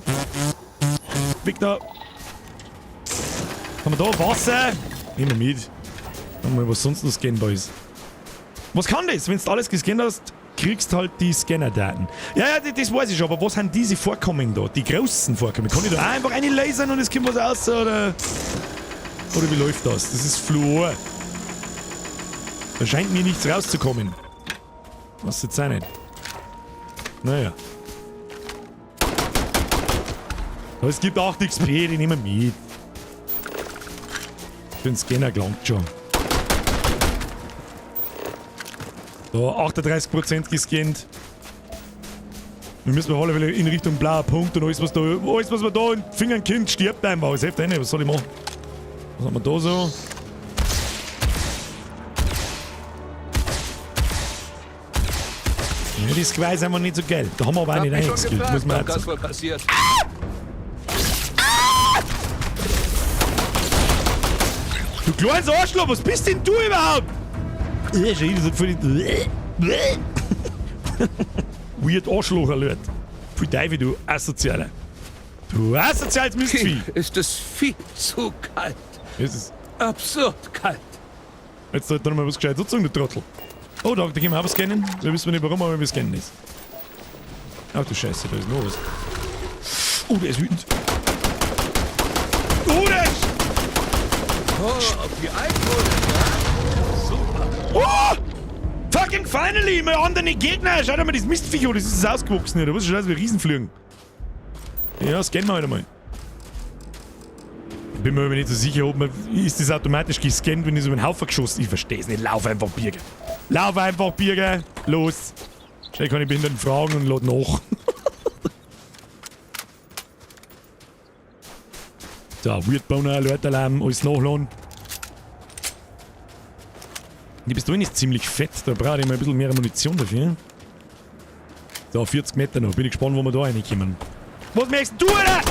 Weg da. Haben wir da Wasser? Nehmen wir mit. Schauen wir mal, was sonst noch scannbar ist. Was kann das? Wenn du alles gescannt hast, kriegst halt die Scannerdaten. Ja, ja, das weiß ich schon, aber was sind diese Vorkommen da? Die großen Vorkommen. Kann ich da auch einfach eine lasern und es kommt was raus, oder? Oder wie läuft das? Das ist Fluor. Da scheint mir nichts rauszukommen. Was jetzt auch nicht. Naja. Aber es gibt 8 XP, die nehmen wir mit. Für den Scanner gelangt schon. So, 38% gescannt. Wir müssen auf alle Fälle in Richtung blauer Punkt und alles, was da, alles, was man da in den Fingern kommt, stirbt einfach. Es hilft eh nicht. Was soll ich machen? Was haben wir da so? Ja, das Geweih ist einfach nicht so geil. Da haben wir aber auch Hab nicht mich schon reingeskillt, gefragt, muss man ob auch das sagen. wohl passiert. Du kleines Arschloch, was bist denn du überhaupt? Schon wieder so voll Weird Arschloch Alert. Pfui Teufel, du Asozialer. Du asoziales Mistvieh. Hier ist es viel zu kalt. Es ist Absurd kalt. Jetzt sollte noch mal was gescheit sagen, du Trottel. Oh, da können wir auch was scannen. Da wissen wir nicht warum, aber wir scannen es. Ach du Scheiße, da ist noch was. Oh, der ist wütend. Oh, der ist... Oh, auf die Einwohner, ja? Super. Oh! Fucking finally! Mal andere Gegner! Schau dir mal das Mistviech an, das ist ausgewachsen hier. Da was schon aus wie Riesenflügen. Ja, scannen wir halt einmal. Ich bin mir aber nicht so sicher, ob man. Ist das automatisch gescannt, wenn ich so einen Haufen geschossen? Ich verstehe es nicht. Lauf einfach, Birger. Lauf einfach, Birger. Los. Stell keine behinderten Fragen und lad nach. So, Weird Boner, Alert Alarm, alles nachladen. Die Pistole ist ziemlich fett, da brauche ich mal ein bisschen mehr Munition dafür. So, 40 Meter noch. Bin ich gespannt, wo wir da reinkommen. Was merkst du, Alter?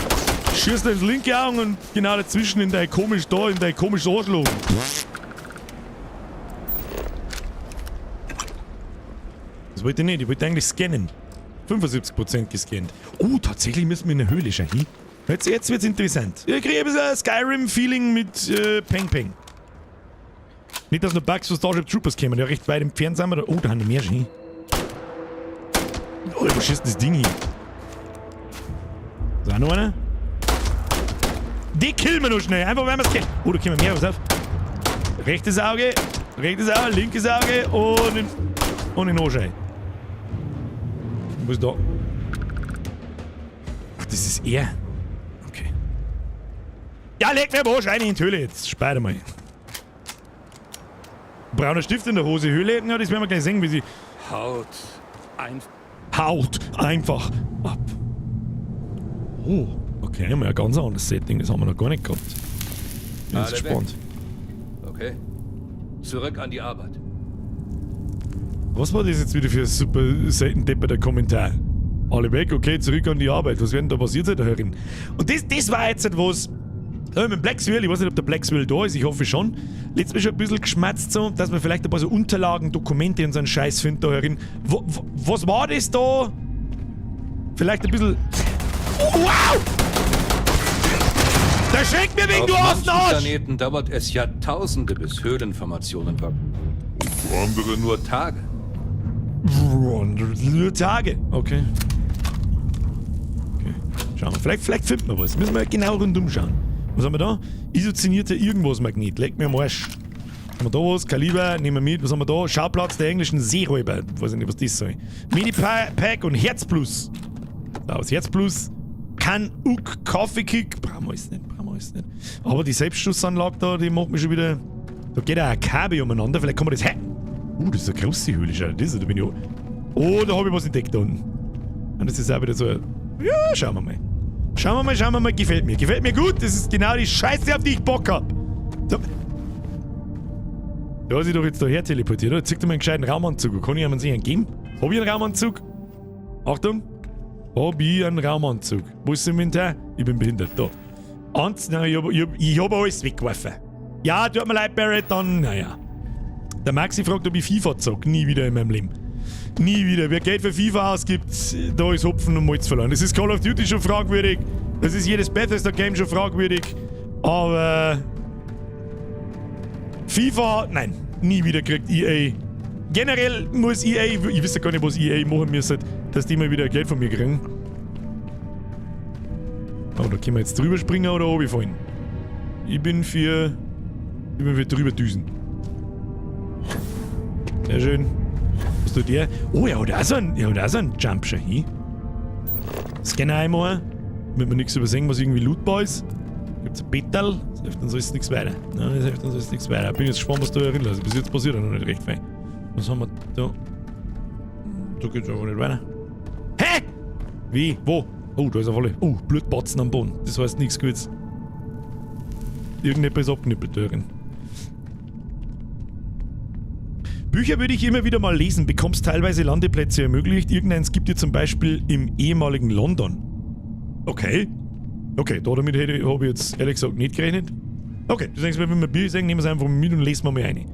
Schießt dir ins linke Auge und genau dazwischen in dein komisch da, in dein komisches Arschloch. Das wollte ich nicht, ich wollte eigentlich scannen. 75% gescannt. Oh, tatsächlich müssen wir in eine Höhle schauen. Jetzt wird's interessant. Ich kriege ein bisschen ein Skyrim-Feeling mit Peng Peng. Nicht, dass noch Bugs von Starship Troopers kämen, ja recht weit entfernt sind wir da. Oh, da haben die mehr schon. Oh, wo schießt denn das Ding hin? Ist auch noch einer? Die killen wir noch schnell, einfach weil wir's kennen. Oh, da kommen mehr, pass auf. Rechtes Auge, linkes Auge und in Arsch rein. Wo ist da? Ach, das ist er. Okay. Ja, leg mir am Arsch rein in die Höhle jetzt. Speide mal. Brauner Stift in der Hose. Höhle, ja, das werden wir gleich sehen, wie sie... Haut einfach. Haut einfach ab. Oh, okay, haben wir ein ganz anderes Setting. Das haben wir noch gar nicht gehabt. Bin jetzt Alle weg. gespannt. Okay. Zurück an die Arbeit. Was war das jetzt wieder für ein super selten depperter Kommentar? Alle weg, okay, zurück an die Arbeit. Was wird denn da passiert sein, da herin? Und das war jetzt etwas. Da mit Black Swill, ich weiß nicht, ob der Black Swill da ist, ich hoffe schon. Letztes Mal schon ein bisschen geschmatzt so, dass man vielleicht ein paar so Unterlagen, Dokumente und so einen Scheiß findet da herin. Was war das da? Vielleicht ein bisschen. Oh, wow! Da schreckt mir wegen, Auf du manchen Arsch! Planeten dauert es Jahrtausende, bis Höhlenformationen wachsen. Andere nur Tage. Nur Tage. Okay. Okay. Schauen wir. Vielleicht finden wir was. Müssen wir genau rundum schauen. Was haben wir da? Isozinierte Irgendwas-Magnet. Leck mir am Arsch. Haben wir da was? Kaliber, nehmen wir mit. Was haben wir da? Schauplatz der englischen Seeräuber. Weiß ich nicht, was das soll. Mini-Pack und Herzplus. Da, das Herzplus. Kann Uck Kaffeekick. Brauchen wir alles nicht. Brauchen wir alles nicht. Aber die Selbstschussanlage da, die macht mich schon wieder. Da geht auch ein Kabel umeinander. Vielleicht kann man das hacken. Das ist eine große Höhle, schau. Das ist, da bin ich. Oh, da habe ich was entdeckt da unten. Und das ist auch wieder so. Ja, schauen wir mal. Schauen wir mal, schauen wir mal. Gefällt mir. Gefällt mir gut. Das ist genau die Scheiße, auf die ich Bock hab. So. Da ist ich doch jetzt daher teleportiert, oder? Zeig dir mal einen gescheiten Raumanzug. Kann ich einen sich einen geben? Hab ich einen Raumanzug? Achtung. Hab ich einen Raumanzug? Wo ist das Inventar? Ich bin behindert. Da. Eins, nein, ich hab alles weggeworfen. Ja, tut mir leid, Barrett, dann, naja. Der Maxi fragt, ob ich FIFA zocke. Nie wieder in meinem Leben. Nie wieder. Wer Geld für FIFA ausgibt, da ist Hopfen und Malz verloren. Das ist Call of Duty schon fragwürdig. Das ist jedes Bethesda-Game schon fragwürdig. Aber FIFA, nein, nie wieder kriegt EA. Generell muss EA, ich weiß ja gar nicht, was EA machen müsste, dass die mal wieder Geld von mir kriegen. Oh, da können wir jetzt drüber springen oder runterfallen. Ich bin für drüber düsen. Sehr schön. Was tut der? Oh, er hat auch so einen, Jump schon hin. Scanner einmal, damit wir nichts übersehen, was irgendwie lootbar ist. Gibt's ein Bettel? Das hilft uns alles nichts weiter. Nein, das hilft uns alles nichts weiter. Bin jetzt gespannt, was da drin ist. Bis jetzt passiert ja noch nicht recht fein. Was haben wir da? Da geht's einfach nicht weiter. Hä? Wie? Wo? Oh, da ist er voll. Oh, Blutbatzen am Boden. Das heißt nichts Gutes. Irgendetwas ist abgenippelt darin. Bücher würde ich immer wieder mal lesen, bekommst teilweise Landeplätze ermöglicht. Irgendeins gibt dir zum Beispiel im ehemaligen London. Okay. Okay, damit habe ich jetzt ehrlich gesagt nicht gerechnet. Okay, das heißt, wenn wir Bier sehen, nehmen wir es einfach mit und lesen wir mal rein.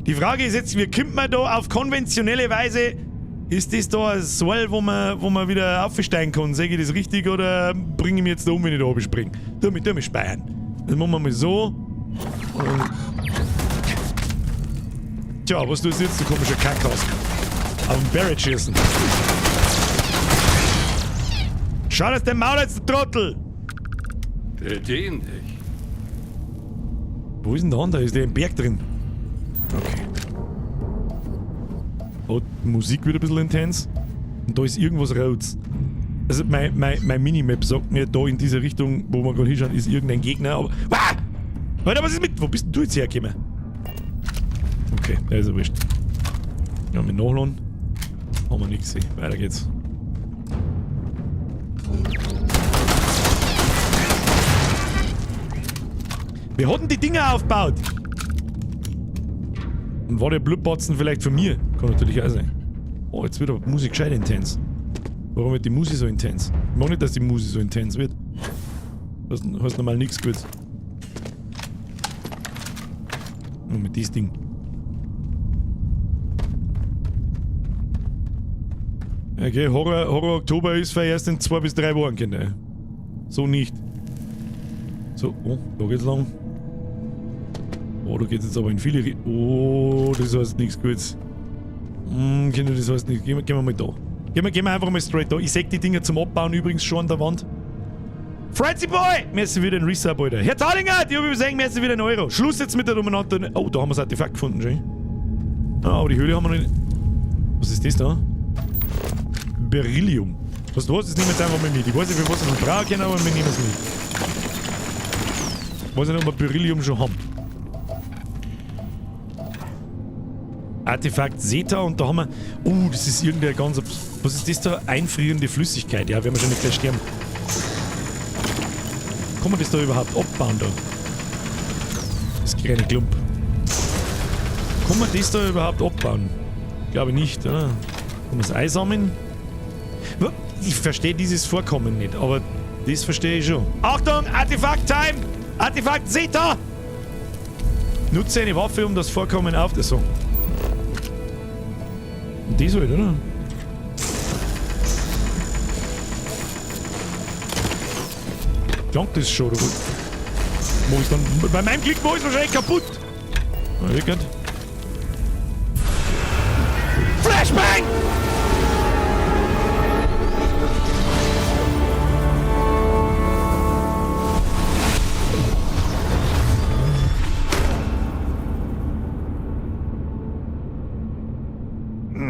Die Frage ist jetzt, wie kommt man da auf konventionelle Weise? Ist das da ein Seil, wo man wieder aufsteigen kann? Sehe ich das richtig oder bringe ich mich jetzt da um, wenn ich da runterspringe? Tu mich speichern. Das machen wir mal so. Und tja, was tust du jetzt, du komischer Kackhaus? Auf den Barrett schießen. Schau, dass der Maul jetzt, der Trottel! Bedien dich. Wo ist denn der andere? Ist der im Berg drin? Okay. Oh, die Musik wird ein bisschen intens. Und da ist irgendwas raus. Also mein Minimap sagt mir, da in diese Richtung, wo wir gerade hinschauen, ist irgendein Gegner, aber... Ah! Alter, was ist mit... Wo bist denn du jetzt hergekommen? Okay, der ist erwischt. Ja, mit Nachladen haben wir nichts gesehen. Weiter geht's. Wir hatten die Dinger aufgebaut. Und war der Blutbatzen vielleicht von mir? Kann natürlich auch sein. Oh, jetzt wird aber die Musik gescheit intens. Warum wird die Musik so intens? Ich mag nicht, dass die Musik so intens wird. Das heißt normal nichts Gutes. Nur mit diesem Ding. Okay, Horror Oktober ist vielleicht erst in 2 bis 3 Wochen, Kinder. So nicht. So, oh, da geht's lang. Oh, da geht's jetzt aber in viele Oh, das heißt nichts Gutes. Kinder, das heißt nichts. Gehen wir mal da. Gehen wir einfach mal straight da. Ich seh die Dinger zum Abbauen übrigens schon an der Wand. Franzi Boy! Mir ist wieder ein Resub, Alter. Herr Zahlinger, die hab ich übersehen, mir ist wieder ein Euro. Schluss jetzt mit der dominanten. Oh, da haben wir das Artefakt gefunden, schön. Ah, aber die Höhle haben wir noch nicht. Was ist das da? Beryllium. Was du hast, das nehmen wir jetzt einfach mal mit. Ich weiß nicht, für was wir es brauchen können, aber wir nehmen es mit. Ich weiß nicht, ob wir Beryllium schon haben. Artefakt Zeta und da haben wir... Oh, das ist irgendeine ganz... Was ist das da? Einfrierende Flüssigkeit. Ja, werden wir schon nicht gleich sterben. Kann man das da überhaupt abbauen da? Das kleine Klump. Kann man das da überhaupt abbauen? Glaube ich nicht, oder? Kann man das einsammeln? Ich verstehe dieses Vorkommen nicht, aber das verstehe ich schon. Achtung! Artefakt Time! Artefakt Zeta! Nutze eine Waffe, um das Vorkommen aufzusagen. Und das halt, oder? Klangt das schon, oder? Wo ist dann. Bei meinem Klick ist wahrscheinlich kaputt! Na, wirklich? Flashbang!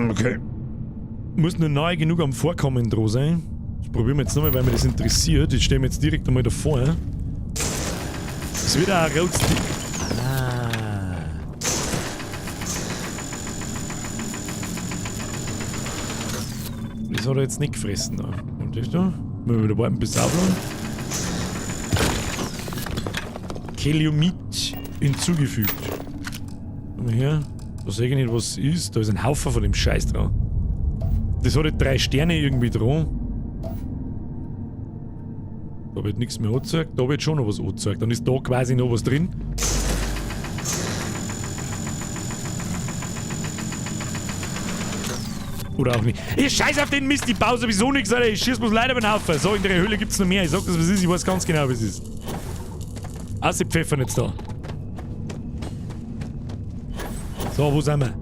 Okay. Muss nur nahe genug am Vorkommen dran sein. Das probieren wir jetzt nochmal, weil mich das interessiert. Ich stelle mir jetzt direkt einmal davor. Es wird auch ein rotes Ding. Ah. Das hat er jetzt nicht gefressen da. Und das da? Müssen wir wieder warten, bis es aufladen. Keliumit hinzugefügt. Komm mal her. Da sehe ich nicht, was es ist. Da ist ein Haufen von dem Scheiß dran. Das hat halt 3 Sterne irgendwie dran. Da wird nichts mehr angezeigt. Da wird schon noch was angezeigt. Dann ist da quasi noch was drin. Oder auch nicht. Ich scheiß auf den Mist, ich baue sowieso nichts, Alter. Ich schieß bloß leider über den Haufen. So, in der Höhle gibt's noch mehr. Ich sag das, was ist. Ich weiß ganz genau, was es ist. Außer die Pfeffern jetzt da. So, wo sind wir?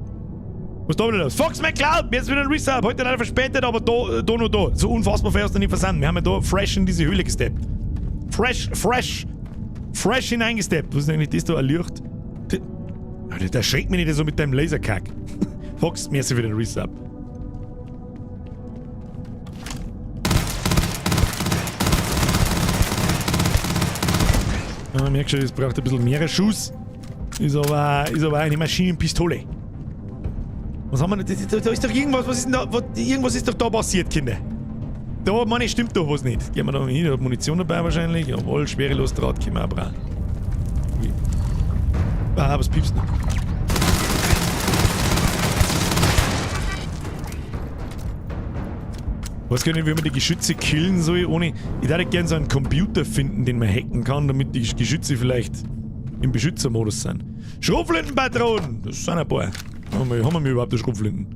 Was ist da wieder los? Fox McCloud, mir ist wieder ein Resub. Heute leider verspätet, aber da noch da. So unfassbar fair hast du nicht versandt. Wir haben ja da fresh in diese Höhle gesteppt. Fresh, fresh. Fresh hineingesteppt. Was ist eigentlich das da? Ein Licht? Alter, der schreckt mich nicht so mit deinem Laserkack. Fox, mir ist wieder ein Resub. Ja, merk schon, es braucht ein bisschen mehr Schuss. Ist aber eine Maschinenpistole. Was haben wir denn? Da ist doch irgendwas, was ist denn da? Was, irgendwas ist doch da passiert, Kinder. Da, meine ich, stimmt doch was nicht. Gehen wir da hin, da hat Munition dabei wahrscheinlich. Jawohl, Schwerelosdraht können wir auch brauchen. Ah, was piepst denn? Weiß gar nicht, wie man die Geschütze killen soll, ohne... Ich würde gerne so einen Computer finden, den man hacken kann, damit die Geschütze vielleicht im Beschützermodus sind. Schrotflintenpatronen! Das sind ein paar. Haben wir überhaupt die Schrotflinten?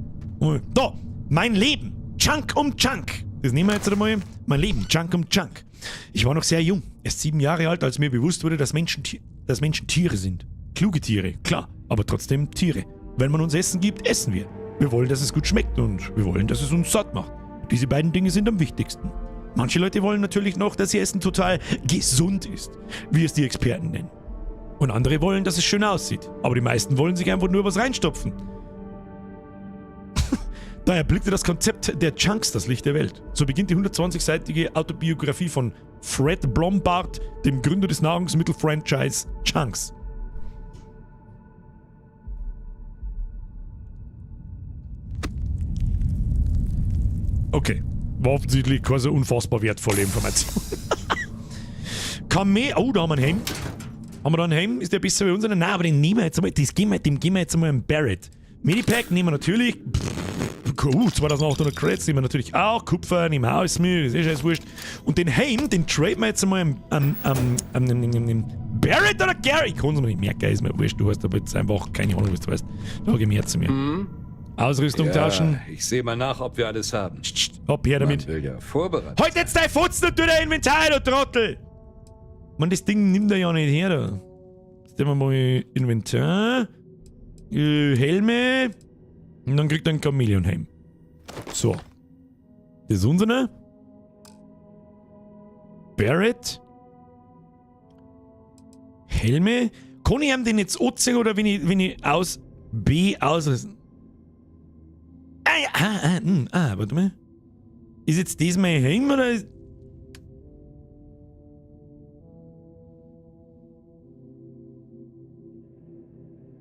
Da! Mein Leben! Chunk um Chunk! Das nehmen wir jetzt einmal. Mein Leben, Chunk um Chunk. Ich war noch sehr jung, erst 7 Jahre alt, als mir bewusst wurde, dass Menschen Tiere sind. Kluge Tiere, klar, aber trotzdem Tiere. Wenn man uns Essen gibt, essen wir. Wir wollen, dass es gut schmeckt und wir wollen, dass es uns satt macht. Diese beiden Dinge sind am wichtigsten. Manche Leute wollen natürlich noch, dass ihr Essen total gesund ist, wie es die Experten nennen. Und andere wollen, dass es schön aussieht. Aber die meisten wollen sich einfach nur was reinstopfen. Da erblickte das Konzept der Chunks das Licht der Welt. So beginnt die 120-seitige Autobiografie von Fred Blombard, dem Gründer des Nahrungsmittel-Franchise Chunks. Okay, war offensichtlich keine so unfassbar wertvolle Information. Kameh, oh, da haben wir einen Helm. Haben wir da einen Helm? Ist der besser wie unserer? Nein, aber den nehmen wir jetzt einmal. Dem geben wir jetzt einmal einen Barrett. Medipack nehmen wir natürlich. Pff, 2800 Credits nehmen wir natürlich auch. Kupfer nehmen wir auch alles mit, das ist eh scheiß wurscht. Und den Helm, den traden wir jetzt einmal am Barrett oder Gary? Ich kann es mir nicht merken, ist mir wurscht. Du hast aber jetzt einfach keine Ahnung, was du weißt. Da geh mehr zu mir. Mhm. Ausrüstung ja, tauschen. Ich sehe mal nach, ob wir alles haben. Hopp, her damit. Man will ja vorbereitet. Halt jetzt dein Futzen und tu dein Inventar, du Trottel! Mann, das Ding nimmt er ja nicht her, da. Jetzt nehmen wir mal Inventar. Helme. Und dann kriegt er einen Chamäleon-Helm. So. Das ist unserer. Barrett. Helme. Kann ich ihm den jetzt anziehen oder wenn ich aus B ausrüsten? Warte mal. Ist jetzt das mein Helm oder ist.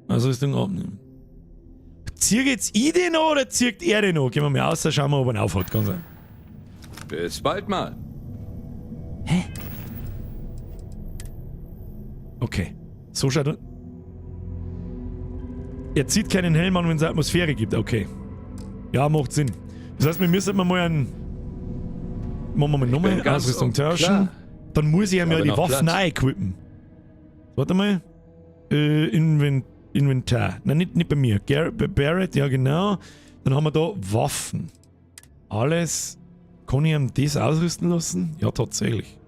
Ausrüstung abnehmen. Zieht jetzt ich den noch oder zieht er den noch? Gehen wir mal raus, schauen wir, ob er ihn aufhat. Kann sein. Bis bald mal. Hä? Okay. So schaut er. Er zieht keinen Helm an, wenn es Atmosphäre gibt. Okay. Ja, macht Sinn. Das heißt, wir müssen mal einen. Machen wir mal nochmal Ausrüstung tauschen. Klar. Dann muss ich ihm ja die Waffen auch equippen. Warte mal. Inventar. Nein, nicht bei mir. Barrett, ja genau. Dann haben wir da Waffen. Alles. Kann ich ihm das ausrüsten lassen? Ja, tatsächlich.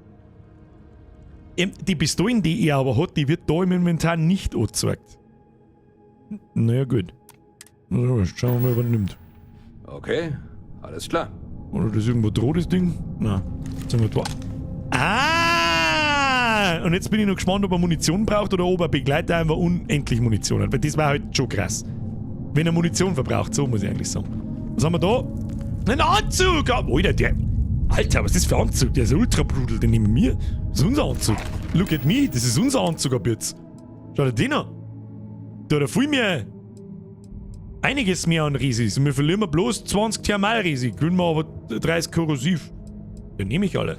Die Pistolen, die er aber hat, die wird da im Inventar nicht angezeigt. Naja, gut. Schauen wir mal, ob er nimmt. Okay, alles klar. Oder das irgendwo droht, das Ding? Nein. Jetzt sind wir da. Ah! Und jetzt bin ich noch gespannt, ob er Munition braucht oder ob er Begleiter einfach unendlich Munition hat. Weil das war halt schon krass. Wenn er Munition verbraucht, so muss ich eigentlich sagen. Was haben wir da? Ein Anzug! Alter, der... Alter, was ist das für ein Anzug? Der ist ultra brutal, den nehmen wir. Das ist unser Anzug. Look at me, das ist unser Anzug ab jetzt. Schau dir den an. Da hat er viel mehr... Einiges mehr an Risis. Und wir verlieren bloß 20 Thermalrisi. Gewinnen wir aber 30 Korrosiv. Den nehme ich alle.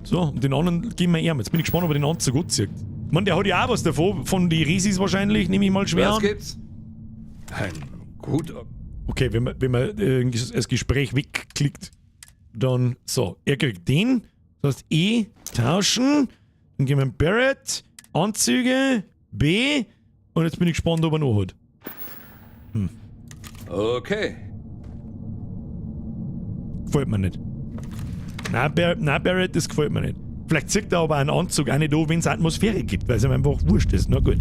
So, und den anderen geben wir ihm. Jetzt bin ich gespannt, ob er den Anzug anzieht. Man, der hat ja auch was davon. Von den Risis wahrscheinlich, nehme ich mal schwer Was an. gibt's? Ein gut. Okay, wenn man das Gespräch wegklickt, dann so. Er kriegt den. Das heißt E, tauschen. Dann geben wir Barrett, Anzüge, B. Und jetzt bin ich gespannt, ob er noch hat. Hm. Okay. Gefällt mir nicht. Nein, Barrett, das gefällt mir nicht. Vielleicht zieht er aber einen Anzug auch nicht an, wenn es Atmosphäre gibt, weil es ihm einfach wurscht ist. Na gut.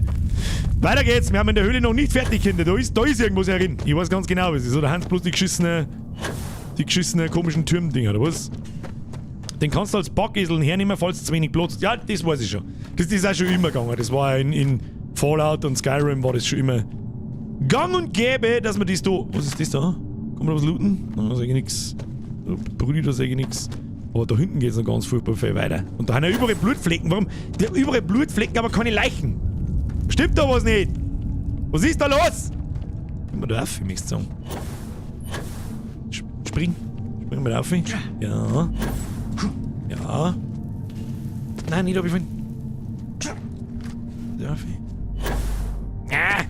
Weiter geht's. Wir haben in der Höhle noch nicht fertig, Kinder. Da ist irgendwas herin. Ich weiß ganz genau, was es ist. Oder haben sie bloß die geschissenen komischen Türmdinger, oder was? Den kannst du als Packesel hernehmen, falls du zu wenig Platz hast. Ja, das weiß ich schon. Das ist auch schon immer gegangen. Das war in Fallout und Skyrim war das schon immer gang und gäbe, dass man das da... Was ist das da? Kann man da was looten? Nein, da seh ich nix. Brudi, da seh ich nix. Aber da hinten geht's noch ganz furchtbar viel weiter. Und da haben ja überall Blutflecken. Warum? Die haben überall Blutflecken, aber keine Leichen. Stimmt da was nicht? Was ist da los? Immer da auf, ich möchte sagen. Spring. Bringen wir rauf. Ja. Ja. Nein, nicht, ob ich vorhin. Rauf. Ah!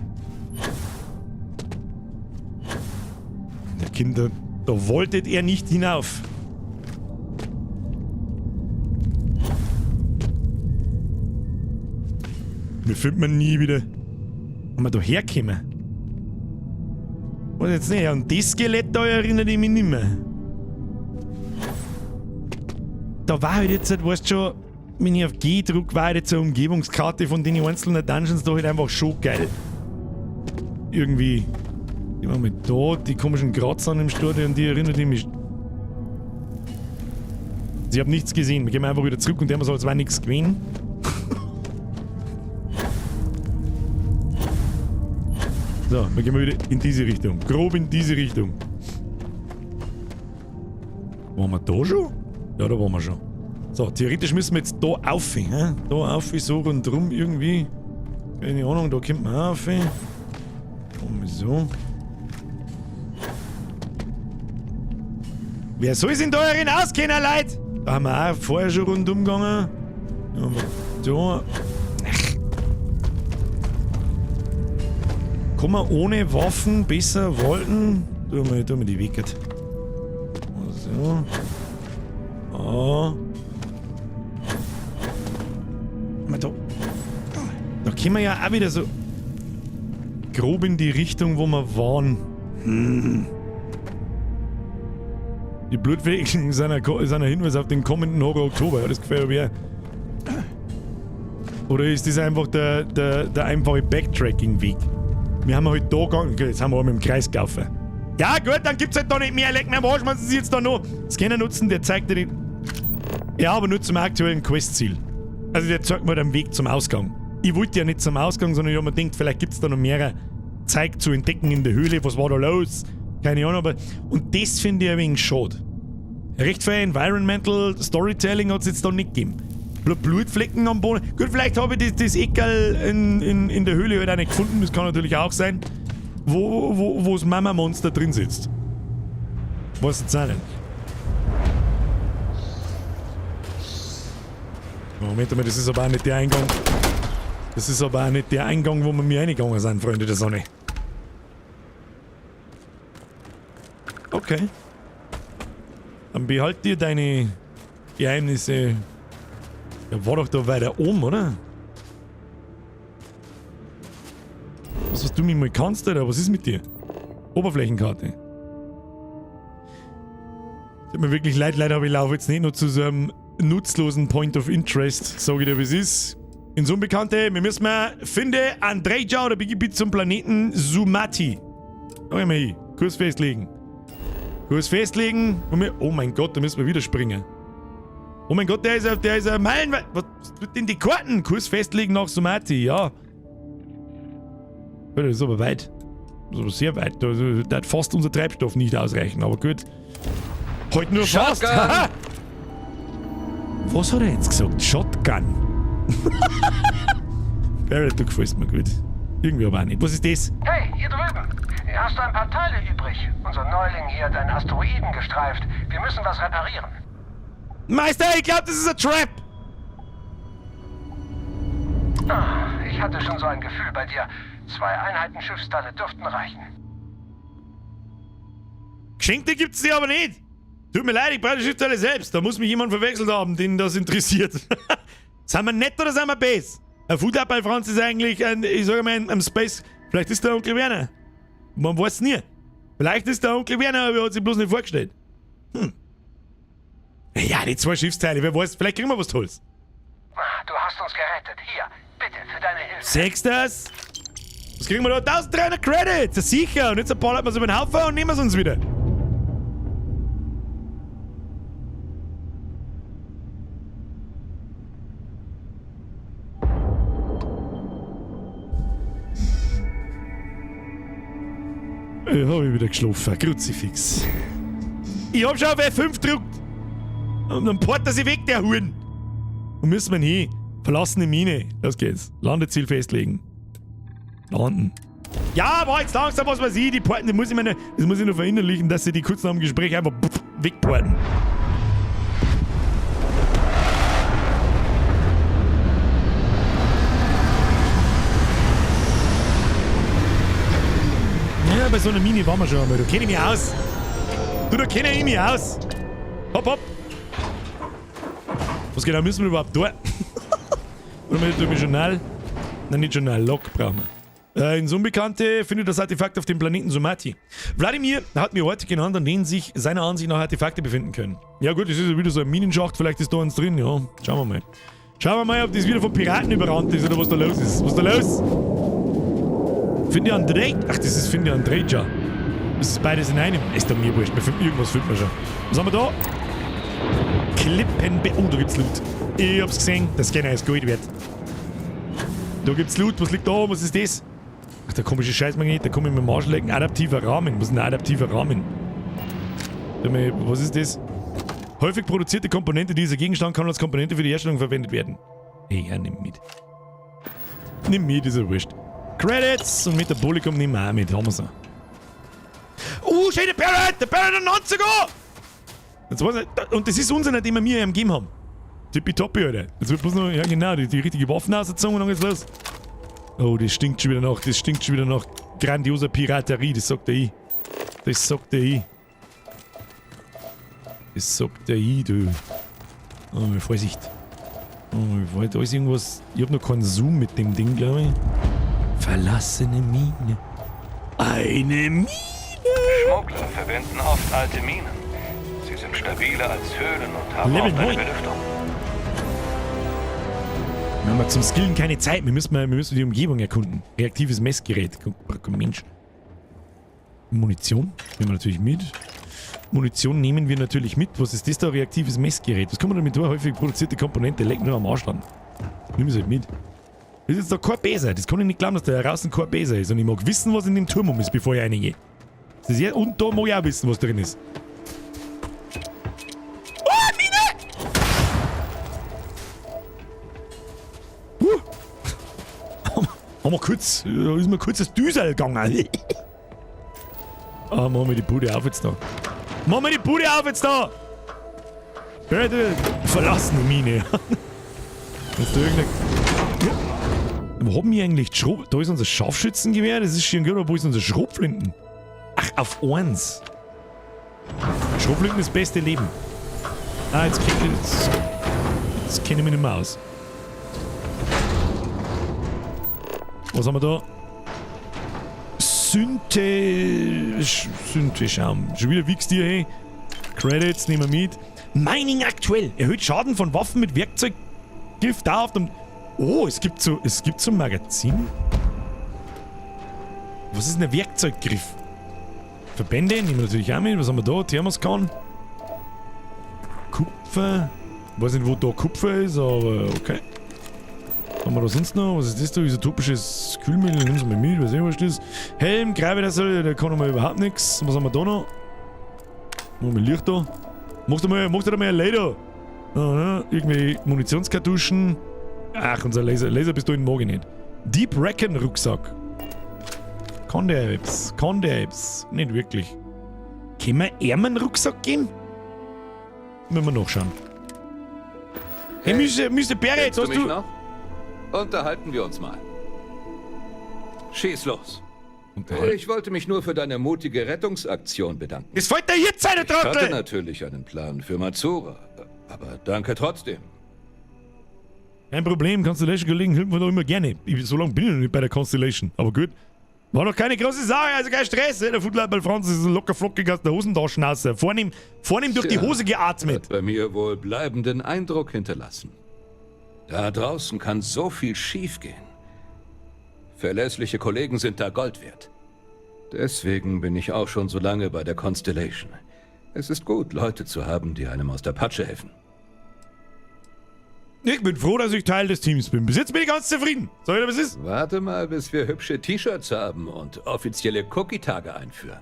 Der Kinder, da wolltet ihr nicht hinauf. Wir finden man nie wieder. Wenn wir da herkommen. Und jetzt nicht, an das Skelett da erinnere ich mich nicht mehr. Da war halt jetzt, weißt du schon, wenn ich auf G drücke, war halt jetzt eine Umgebungskarte von den einzelnen Dungeons da halt einfach schon geil. Irgendwie. Die machen wir da, die komischen Kratzer an dem Stadion, die erinnert ich mich. Ich hab nichts gesehen. Wir gehen einfach wieder zurück und der haben so, als wäre nichts gewesen. So, wir gehen mal wieder in diese Richtung. Grob in diese Richtung. Waren wir da schon? Ja, da waren wir schon. So, theoretisch müssen wir jetzt da auf. Hä? Da auf, so rundrum irgendwie. Keine Ahnung, da kommt man auf. Und so. Wer soll sich denn da herin auskennen, Leute? Da haben wir auch vorher schon rundum gegangen. Da. Ach. Kann man ohne Waffen besser walten? Tu mal die Wicked. So. Ah. Da. Da können wir ja auch wieder so grob in die Richtung, wo wir waren. Hm. Die Blutwegen sind ein Hinweis auf den kommenden Horror Oktober. Ja, das gefällt mir. Oder ist das einfach der einfache Backtracking-Weg? Wir haben halt da gegangen. Okay, jetzt haben wir einmal im Kreis gelaufen. Ja gut, dann gibt's halt da nicht mehr. Leck mir am Arsch, man sie jetzt da noch. Scanner nutzen, der zeigt dir den. Ja, aber nur zum aktuellen Questziel. Also der zeigt mir den Weg zum Ausgang. Ich wollte ja nicht zum Ausgang, sondern ich hab mir gedacht, vielleicht gibt's da noch mehrere Zeug zu entdecken in der Höhle. Was war da los? Keine Ahnung, aber. Und das finde ich ein wenig schade. Recht viel Environmental Storytelling hat's jetzt da nicht gegeben. Blutflecken am Boden. Gut, vielleicht habe ich das Eckerl in der Höhle halt auch nicht gefunden. Das kann natürlich auch sein. Wo das Mama-Monster drin sitzt. Weiß jetzt auch nicht. Moment mal, das ist aber auch nicht der Eingang. Das ist aber auch nicht der Eingang, wo wir mir reingegangen sind, Freunde der Sonne. Okay. Dann behalt dir deine Geheimnisse. Ja, war doch da weiter oben, oder? Was du mir mal kannst, oder? Was ist mit dir? Oberflächenkarte. Tut mir wirklich leid, leider, aber ich laufe jetzt nicht nur zu so einem nutzlosen Point of Interest, sage ich dir, wie es ist. Ins Unbekannte, wir müssen mal finde Andreja oder begib zum Planeten Sumati. Da gehen wir hin. Kurs festlegen. Kurs festlegen. Und wir, oh mein Gott, da müssen wir wieder springen. Oh mein Gott, der ist ein meilenweit. Was wird denn die Karten? Kurs festlegen nach Sumati, ja. Das ist aber weit. Das ist aber sehr weit. Da hat fast unser Treibstoff nicht ausreichen, aber gut. Heute nur fast. Shotgun. Was hat er jetzt gesagt? Shotgun. Barrett, du gefällst mir gut. Irgendwie aber auch nicht. Was ist das? Hey, hier drüben. Hast du ein paar Teile übrig? Unser Neuling hier hat einen Asteroiden gestreift. Wir müssen was reparieren. Meister, ich glaube, das ist ein Trap. Ah, ich hatte schon so ein Gefühl bei dir. 2 Einheiten Schiffsteile dürften reichen. Geschenkte gibt's die aber nicht. Tut mir leid, ich brauche die Schiffsteile selbst. Da muss mich jemand verwechselt haben, den das interessiert. Sind wir nett oder sind wir base? Ein Food bei Franz ist eigentlich ein, ich sage mal, ein Space. Vielleicht ist der Onkel Werner. Man weiß nie. Vielleicht ist der Onkel Werner, aber er hat sich bloß nicht vorgestellt. Hm. Ja, die 2 Schiffsteile, wer weiß, vielleicht kriegen wir was Tolles. Du hast uns gerettet. Hier, bitte, für deine Hilfe. Sechst das? Was kriegen wir da? 1300 Credits! Ja, sicher! Und jetzt ballert man es über den Haufen und nehmen es uns wieder. Ich hab wieder geschlafen. Kruzifix. Ich hab schon auf F5 gedrückt. Und dann port er sich weg, der Huren. Wo müssen wir denn hin? Verlassene Mine. Los geht's. Landeziel festlegen. Landen. Ja, aber jetzt langsam, was weiß ich. Die Porten, die muss ich mir nicht, das muss ich nur verinnerlichen, dass sie die kurz nach dem Gespräch einfach wegporten. Ja, bei so einer Mine waren wir schon einmal. Da kenne ich mich aus. Du, da kenne ich mich aus. Hopp, hopp. Was genau müssen wir überhaupt tun? Oder mit dem Journal? Nein, nicht Journal, Log brauchen wir. Ins Unbekannte findet das Artefakt auf dem Planeten Sumati. Wladimir hat mir Orte genannt, an denen sich seiner Ansicht nach Artefakte befinden können. Ja gut, das ist ja wieder so ein Minenschacht, vielleicht ist da eins drin, ja. Schauen wir mal. Schauen wir mal, ob das wieder von Piraten überrannt ist oder was da los ist. Was ist da los? Finde Andrei. Ach, das ist Finde Andreja. Das ist beides in einem. Ist doch mir wurscht. Wir finden, irgendwas finden wir schon. Was haben wir da? Klippenbe. Oh, da gibt's Loot. Ich hab's gesehen. Das Scanner ist Gold wert. Da gibt's Loot. Was liegt da? Was ist das? Ach, der komische Scheißmagnet. Da komme ich mit dem Arsch lecken. Adaptiver Rahmen. Was ist ein adaptiver Rahmen? Was ist das? Häufig produzierte Komponente dieser Gegenstand kann als Komponente für die Herstellung verwendet werden. Ey, ja, nimm mit. Nimm mit, ist ja wurscht. Credits und Metabolikum nehmen wir auch mit. Haben wir's noch. Schön, der Barrett! Der Barrett hat einen Anzug an! Jetzt weiß ich, und das ist unser, den wir mir ihm gegeben haben. Tippitoppi, Alter. Jetzt wird bloß noch, ja genau, die richtige Waffen rausgezogen und dann geht's los. Oh, das stinkt schon wieder nach, das stinkt schon wieder nach grandioser Piraterie, das sagt der ich. Das sagt der ich. Das sagt der ich, du. Oh, Vorsicht. Oh, da ist irgendwas. Ich hab noch keinen Zoom mit dem Ding, glaube ich. Verlassene Mine. Eine Mine! Schmuggler verwenden oft alte Minen. Sie sind stabiler als Höhlen und haben Level oft eine 9. Belüftung. Wir haben ja zum Skillen keine Zeit. Wir müssen die Umgebung erkunden. Reaktives Messgerät. Mensch. Munition nehmen wir natürlich mit. Munition nehmen wir natürlich mit. Was ist das da? Reaktives Messgerät. Was kann man damit tun? Häufig produzierte Komponente. Leck nur am Arsch an. Nimm es halt mit. Das ist jetzt da kein Beser. Das kann ich nicht glauben, dass da draußen kein Beser ist. Und ich mag wissen, was in dem Turm um ist, bevor ich reingehe. Das ist ja, und da mag ich auch wissen, was drin ist. Oh, Mine! Haben wir kurz, da ist mir kurz das Düsel gegangen. Ah, machen wir die Bude auf jetzt da. Machen wir die Bude auf jetzt da! Verlassene Mine. Ist da irgendeine... Wo haben wir eigentlich die Da ist unser Scharfschützengewehr, das ist schön gut, aber wo ist unser Schrotflinten? Ach, auf 1. Schrotflinten ist das beste Leben. Ah, jetzt kenne ich mich nicht mehr aus. Was haben wir da? Syntheschaum. Schon wieder wichst dir, hey. Credits nehmen wir mit. Mining aktuell. Erhöht Schaden von Waffen mit Werkzeuggift dauerhaft und. Oh, es gibt so ein Magazin. Was ist denn ein Werkzeuggriff? Verbände nehmen wir natürlich auch mit. Was haben wir da? Thermoskan. Kupfer. Weiß nicht, wo da Kupfer ist, aber okay. Was haben wir da sonst noch? Was ist das da? Isotopisches Kühlmittel. Nehmen Sie mal mit. Weiß nicht, was das ist. Helm, Gravitasol, da kann man überhaupt nichts. Was haben wir da noch? Machen wir Licht da. Mach doch mal ein Laser. Ah, irgendwie Munitionskartuschen. Ach, unser Laser. Laserpistolen mag ich nicht. Deep Recon Rucksack. Kann der etwas? Kann der etwas? Nicht wirklich. Können wir ihm einen Rucksack geben? Müssen wir nachschauen. Hey, Mr. Barrett, hast du mich du... noch? Unterhalten wir uns mal. Schieß los. Ich wollte mich nur für deine mutige Rettungsaktion bedanken. Es fällt dir jetzt eine Ich hatte Trottel! natürlich einen Plan für Matsura, aber danke trotzdem. Kein Problem, Constellation-Kollegen hilft mir doch immer gerne. So lange bin ich noch nicht bei der Constellation, aber gut. War noch keine große Sache, also kein Stress. Der Footlight Franz ist locker flockig aus der Hosentasche raus. Vornehm durch die Hose geatmet. Hat bei mir wohl bleibenden Eindruck hinterlassen. Da draußen kann so viel schiefgehen. Verlässliche Kollegen sind da Gold wert. Deswegen bin ich auch schon so lange bei der Constellation. Es ist gut, Leute zu haben, die einem aus der Patsche helfen. Ich bin froh, dass ich Teil des Teams bin. Bis jetzt bin ich ganz zufrieden. Soll ich, was ist? Warte mal, bis wir hübsche T-Shirts haben und offizielle Cookie-Tage einführen.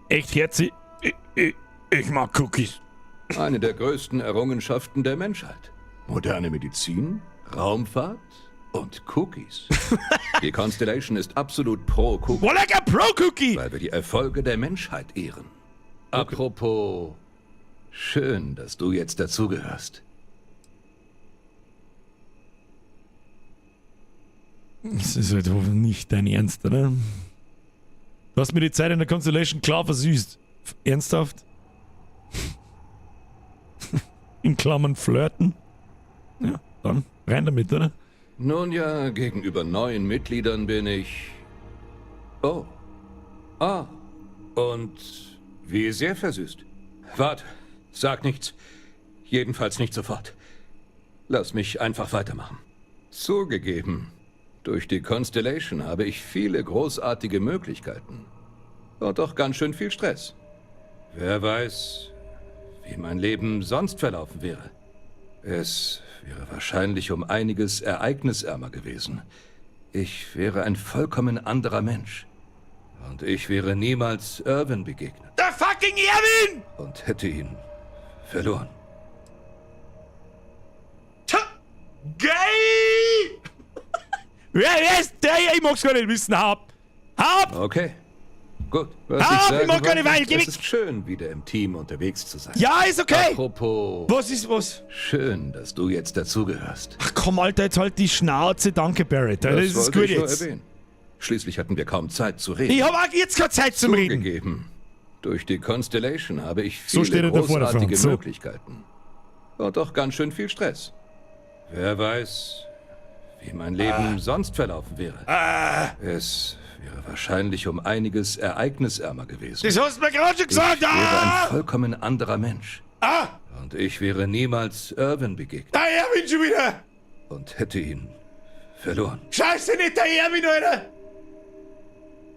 Echt herzig? Ich mag Cookies. Eine der größten Errungenschaften der Menschheit. Moderne Medizin, Raumfahrt Und Cookies. Die Constellation ist absolut pro Cookie. More like a Pro-Cookie! Weil wir die Erfolge der Menschheit ehren. Apropos, schön, dass du jetzt dazugehörst. Das ist halt hoffentlich nicht dein Ernst, oder? Du hast mir die Zeit in der Constellation klar versüßt. Ernsthaft? In Klammern flirten? Ja, dann rein damit, oder? Nun ja, gegenüber neuen Mitgliedern bin ich. Oh. Ah. Und wie sehr versüßt. Warte, sag nichts. Jedenfalls nicht sofort. Lass mich einfach weitermachen. Zugegeben, durch die Constellation habe ich viele großartige Möglichkeiten. Und auch ganz schön viel Stress. Wer weiß, wie mein Leben sonst verlaufen wäre. Es wäre wahrscheinlich um einiges ereignisärmer gewesen. Ich wäre ein vollkommen anderer Mensch. Und ich wäre niemals Irwin begegnet Der fucking Erwin! und hätte ihn verloren. Tja, Geil! Wer ist der? Ich mag's gar nicht wissen. Hau ab! Hau ab! Okay. Gut. Was Ah, ich ich sagen mag keine wollte, Wein, geh es weg. ist schön, wieder im Team unterwegs zu sein. Ja, ist okay! Apropos, Was ist was? schön, dass du jetzt dazugehörst. Ach komm, Alter, jetzt halt die Schnauze. Danke, Barrett. Das, ist wollte gut ich nur jetzt. erwähnen. Schließlich hatten wir kaum Zeit zu reden. Ich hab auch jetzt keine Zeit zum Reden. Zugegeben, durch die Constellation habe ich So viele steht er da vorne, großartige Franz, so. Möglichkeiten. Und auch ganz schön viel Stress. Wer weiß, wie mein Leben sonst verlaufen wäre. Es wäre wahrscheinlich um einiges ereignisärmer gewesen. Das hast du mir gerade schon gesagt. Ich wäre Ah! ein vollkommen anderer Mensch. Ah! Und ich wäre niemals Irwin begegnet Der Erwin schon wieder! und hätte ihn verloren. Scheiße, nicht der Erwin, Alter!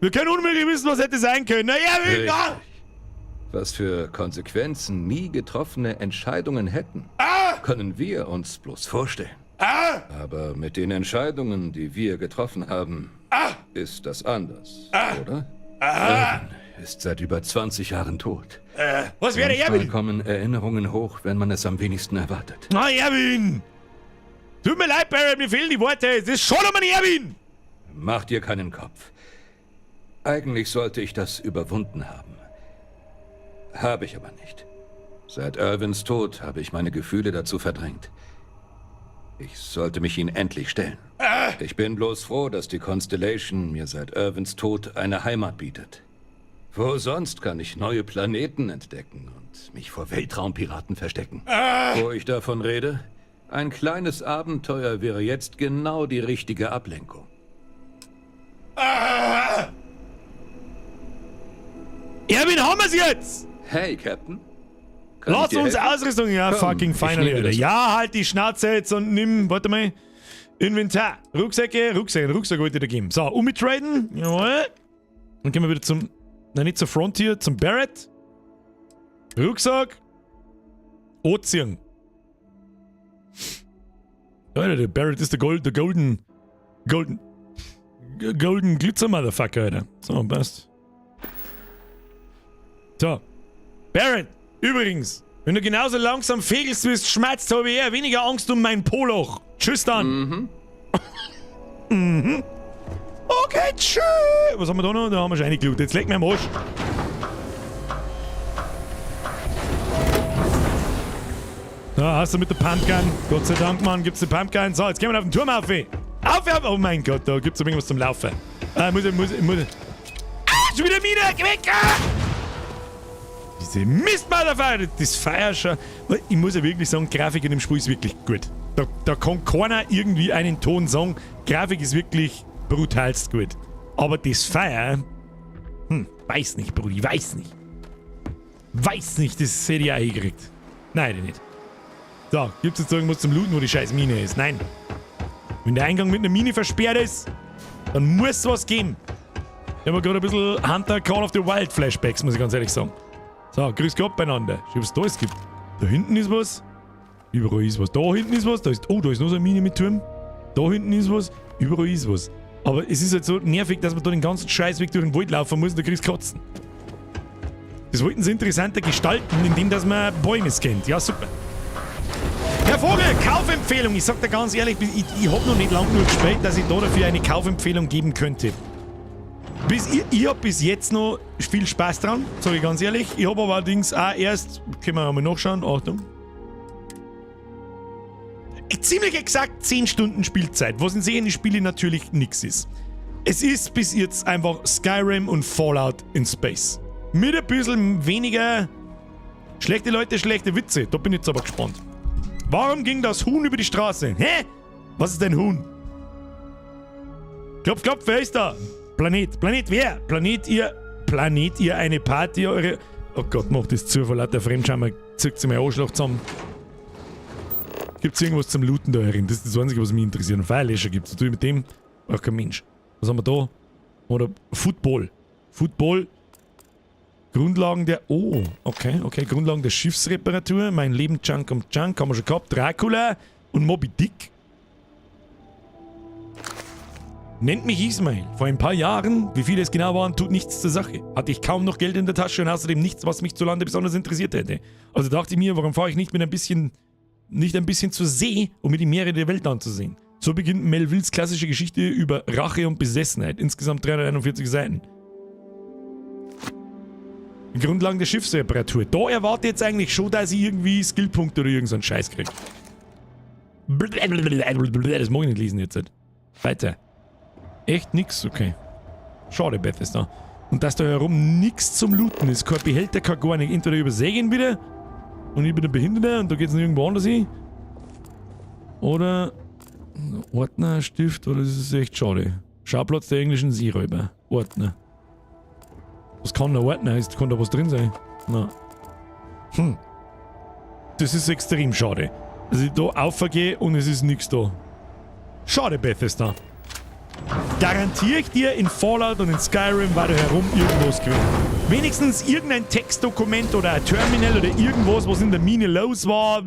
Wir können unmöglich wissen, was hätte sein können. Na, Erwin! Ah! Richtig. Was für Konsequenzen nie getroffene Entscheidungen hätten, können wir uns bloß vorstellen. Ah! Aber mit den Entscheidungen, die wir getroffen haben, ist das anders, oder? Irwin ist seit über 20 Jahren tot. Was wäre der Manchmal Erwin? kommen Erinnerungen hoch, wenn man es am wenigsten erwartet. Na, Erwin! Tut mir leid, Barrett, mir fehlen die Worte. Es ist schon um einen Erwin! Mach dir keinen Kopf. Eigentlich sollte ich das überwunden haben. Habe ich aber nicht. Seit Irwins Tod habe ich meine Gefühle dazu verdrängt. Ich sollte mich ihnen endlich stellen. Ich bin bloß froh, dass die Constellation mir seit Irwins Tod eine Heimat bietet. Wo sonst kann ich neue Planeten entdecken und mich vor Weltraumpiraten verstecken? Wo ich davon rede? Ein kleines Abenteuer wäre jetzt genau die richtige Ablenkung. Erwin, haben wir's jetzt! Hey, Captain. Kann ich Lass dir uns helfen? Ausrüstung. Ja, Komm, fucking ich finally, nehme Alter. das. Ja, halt die Schnauze jetzt und nimm, warte mal. Inventar. Rucksäcke, Rucksäcke, einen Rucksack wollte ich dir geben. So, umtraden. Jawohl. Dann gehen wir wieder zum, nein, nicht zur Frontier, zum Barrett. Rucksack. Ozean. Alter, der Barrett ist der Gold, der Golden, Golden, Golden Glitzer Motherfucker, Alter. So, passt. So. Barrett, übrigens, wenn du genauso langsam fegelst, wie es schmerzt, habe ich eher weniger Angst um mein Poloch. Tschüss dann. Mhm. Okay, tschüss. Was haben wir da noch? Da haben wir schon reingeschaut. Jetzt leck mir am Arsch. Da hast du mit der Pumpgun. Gott sei Dank, Mann, gibt's die Pumpgun. So, jetzt gehen wir auf den Turm auf. Auf, auf. Oh mein Gott, da gibt's irgendwas zum Laufen. Muss ich. Ah, schon wieder Mine! Geh weg! Ah! Diese Mist-Motherfucker! Das Feuer schon. Ich muss ja wirklich sagen, Grafik in dem Spiel ist wirklich gut. Da kann keiner irgendwie einen Ton sagen. Grafik ist wirklich brutalst gut. Aber das Feuer. Weiß nicht, Brudi, weiß nicht. Weiß nicht, das hätte ich auch hingekriegt. Nein, hätte ich nicht. So, gibt's jetzt irgendwas zum Looten, wo die scheiß Mine ist? Nein. Wenn der Eingang mit einer Mine versperrt ist, dann muss es was geben. Ich habe gerade ein bisschen Hunter Call of the Wild Flashbacks, muss ich ganz ehrlich sagen. So, grüß Gott beieinander. Schau, was da es gibt. Da hinten ist was. Überall ist was. Da hinten ist was. Da ist, oh, da ist noch so eine Mine mit Turm. Da hinten ist was. Überall ist was. Aber es ist halt so nervig, dass man da den ganzen Scheißweg durch den Wald laufen muss und da kriegst du Kotzen. Das wollten sie interessanter gestalten, indem dass man Bäume scannt. Ja, super. Herr Vogel, Kaufempfehlung. Ich sag dir ganz ehrlich, ich hab noch nicht lang genug gespielt, dass ich da dafür eine Kaufempfehlung geben könnte. Ich hab bis jetzt noch viel Spaß dran, sag ich ganz ehrlich. Ich hab aber allerdings auch erst, können wir mal nachschauen, Achtung. Ziemlich exakt 10 Stunden Spielzeit, was in solchen Spielen natürlich nix ist. Es ist bis jetzt einfach Skyrim und Fallout in Space. Mit ein bisschen weniger schlechte Leute, schlechte Witze. Da bin ich jetzt aber gespannt. Warum ging das Huhn über die Straße? Hä? Was ist ein Huhn? Klopf, klopf, wer ist da? Planet, Planet wer? Planet ihr eine Party, eure... Oh Gott, macht das zu, vor lauter Fremdschammer zieht sich mein Arschloch zusammen. Gibt's irgendwas zum Looten da herin? Das ist das Einzige, was mich interessiert. Einen Feuerlöscher gibt's. Natürlich mit dem auch kein Mensch. Was haben wir da? Oder Football. Football. Grundlagen der... Oh, okay, okay. Grundlagen der Schiffsreparatur. Mein Leben, Junk um Junk. Haben wir schon gehabt. Dracula und Moby Dick. Nennt mich Ismail. Vor ein paar Jahren, wie viele es genau waren, tut nichts zur Sache. Hatte ich kaum noch Geld in der Tasche und außerdem nichts, was mich zu Lande besonders interessiert hätte. Also dachte ich mir, warum fahre ich nicht mit ein bisschen... nicht ein bisschen zur See, um mir die Meere der Welt anzusehen. So beginnt Melvilles klassische Geschichte über Rache und Besessenheit. Insgesamt 341 Seiten. Grundlagen der Schiffsreparatur. Da erwarte ich jetzt eigentlich schon, dass ich irgendwie Skillpunkte oder irgend so einen Scheiß kriege. Das mag ich nicht lesen jetzt. Weiter. Echt nix? Okay. Schade, Bethesda. Und dass da herum nix zum Looten ist. Kein Behälter, kein gar nicht. Entweder übersägen wieder und ich bin ein Behinderter und da geht's noch irgendwo anders hin. Oder Ordner, Stift, oder das ist echt schade. Schauplatz der englischen Seeräuber. Ordner. Was kann der Ordner? Kann da was drin sein? Na. Hm. Das ist extrem schade. Dass ich da aufgehe und es ist nichts da. Schade, Bethesda. Garantiere ich dir, in Fallout und in Skyrim war da herum irgendwas gewesen. Wenigstens irgendein Textdokument oder ein Terminal oder irgendwas, was in der Mine los war.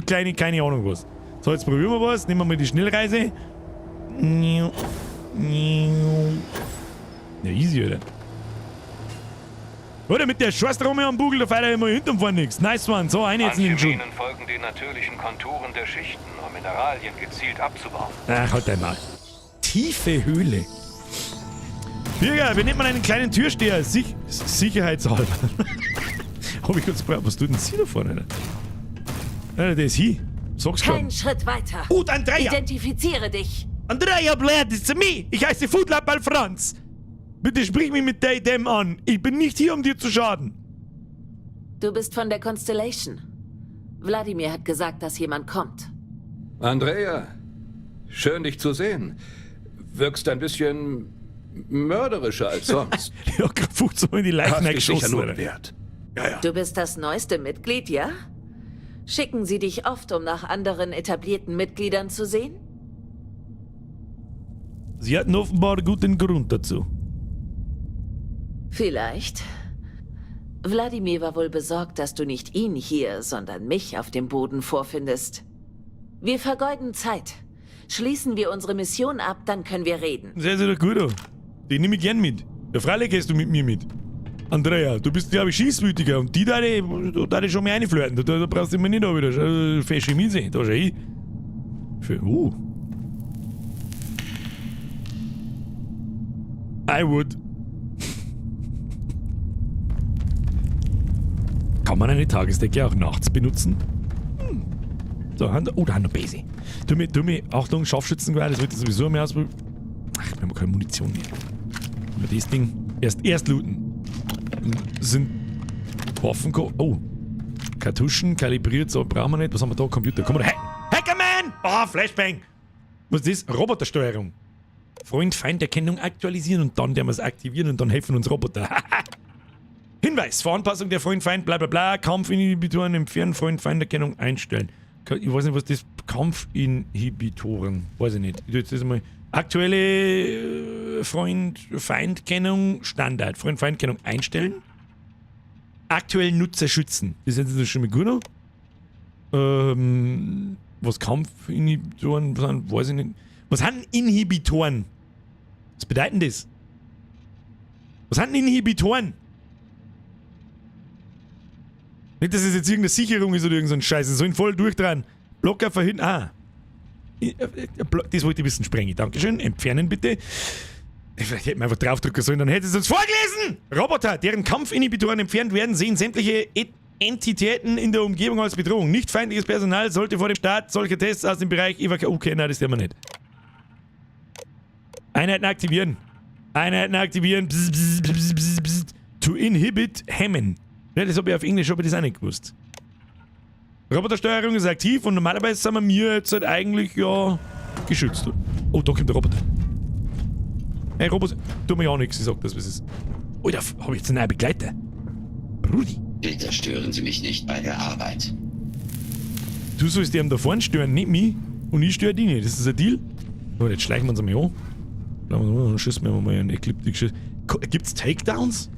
Kleine, keine Ahnung was. So, jetzt probieren wir was. Nehmen wir mal die Schnellreise. Ja, easy, oder? Oder mit der Scheißtrommel am Bugel, da fährt er immer hinterm fahren nichts. Nice one. So, eine jetzt in den Schuh. Minen folgen den natürlichen Konturen der Schichten, um Mineralien gezielt abzubauen. Ach, halt einmal. Tiefe Höhle. Bürger, wir nehmen einen kleinen Türsteher. Sicherheitshalber. Hab ich kurz gebraucht. Was tut denn sie da vorne? Alter? Alter, der ist hier. Sag's grad. Keinen Schritt weiter. Oh, Andrea! Identifiziere dich. Andrea Blair, it's me. Ich heiße Foodlab Franz. Bitte sprich mich mit dem an. Ich bin nicht hier, um dir zu schaden. Du bist von der Constellation. Wladimir hat gesagt, dass jemand kommt. Andrea, schön dich zu sehen. Wirkst ein bisschen mörderischer als sonst. Ich hab grad 15 Mal in die Leichen Hast dich sicher geschossen, nur Alter. bewährt. Ja, ja. Du bist das neueste Mitglied, ja? Schicken sie dich oft, um nach anderen etablierten Mitgliedern zu sehen? Sie hatten offenbar guten Grund dazu. Vielleicht. Wladimir war wohl besorgt, dass du nicht ihn hier, sondern mich auf dem Boden vorfindest. Wir vergeuden Zeit. Schließen wir unsere Mission ab, dann können wir reden. Sehr, sehr gut an. Die nehme ich gern mit. Ja, freilich gehst du mit mir mit. Andrea, du bist, glaube ich, schießwütiger und die da, da schon mal reinflirten. Da brauchst du immer nicht da wieder. Fesche Miese, da schau ich. Für, I would. Kann man eine Tagesdecke auch nachts benutzen? Hm. So, oh, da haben wir Base. Tu mir, Achtung, Scharfschützengewehr, das wird sowieso mehr ausprobieren. Ach, wir haben keine Munition mehr. Aber das Ding erst looten. Sind Waffen. Oh. Kartuschen, kalibriert, so brauchen wir nicht. Was haben wir da? Computer. Komm mal. Hackerman! Ah, oh, Flashbang! Was ist das? Robotersteuerung. Freund-Feind-Erkennung aktualisieren und dann werden wir es aktivieren und dann helfen uns Roboter. Hinweis: Vor Anpassung der Freund-Feind, bla bla bla, Kampfinhibitoren entfernen, Freund-Feind-Erkennung einstellen. Ich weiß nicht, was das Kampfinhibitoren, weiß ich nicht. Ich tue jetzt das mal. Aktuelle Freund-Feind-Kennung, Standard. Freund-Feind-Kennung einstellen. Aktuell Nutzer schützen. Das ist jetzt schon mal gut noch. Was Kampfinhibitoren sind, weiß ich nicht. Was sind Inhibitoren? Was bedeutet das? Was sind Inhibitoren? Nicht, dass es jetzt irgendeine Sicherung ist oder irgend so ein Scheiß. Sie sollen voll durchdrehen. Blocker verhindern. Ah. Das wollte ich wissen, Sprengi. Dankeschön. Entfernen bitte. Vielleicht hätten wir einfach draufdrücken sollen, dann hätte es uns vorgelesen! Roboter, deren Kampfinhibitoren entfernt werden, sehen sämtliche Entitäten in der Umgebung als Bedrohung. Nicht feindliches Personal sollte vor dem Start solcher Tests aus dem Bereich evakuieren. Okay, nein, das tun wir nicht. Einheiten aktivieren. Einheiten aktivieren. Bzz, bzz, bzz, bzz, bzz. To inhibit, hemmen. Ja, das habe ich auf Englisch, habe ich das auch nicht gewusst. Robotersteuerung ist aktiv und normalerweise sind wir mir jetzt halt eigentlich ja geschützt. Oh, da kommt der Roboter. Hey, Roboter, tu mir ja nichts, ich sag das, was ist. Alter, hab ich jetzt einen neuen Begleiter? Brudi. Bitte stören Sie mich nicht bei der Arbeit. Du sollst die da vorne stören, nicht mich. Und ich störe dich nicht. Das ist ein Deal. So, jetzt schleichen wir uns einmal an. Dann schießen wir mal einen Ecliptic. Gibt's Takedowns?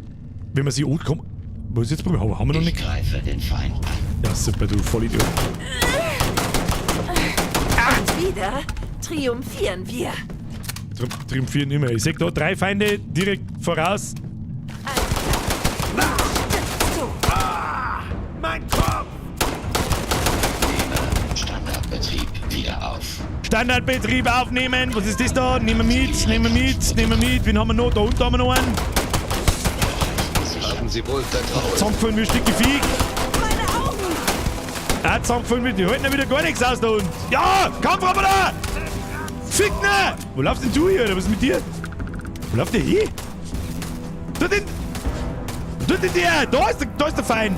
Wenn man sie ankommt. Was ist jetzt probieren? Haben wir noch nicht? Ich greife den Feind an. Ja, super, du Vollidiot. Und wieder triumphieren wir. Triumphieren immer. Ich seh da 3 Feinde direkt voraus. Ah, mein Kopf! Nehme Standardbetrieb wieder auf. Standardbetrieb aufnehmen. Was ist das da? Nehmen wir mit, nehmen wir mit, nehmen wir mit. Wen haben wir noch? Da unten haben wir noch einen. Haben Sie wohl Vertrauen. Zusammengefallen wie ein Stück Vieh. Meine Augen! Ah, zusammengefallen mit. Die halten ja wieder gar nichts aus da unten. Ja! Kampfroboter! Fickner! Wo laufst denn du hier? Oder was ist mit dir? Wo läuft der hin? Tut den! Tut den der! Da ist der Feind!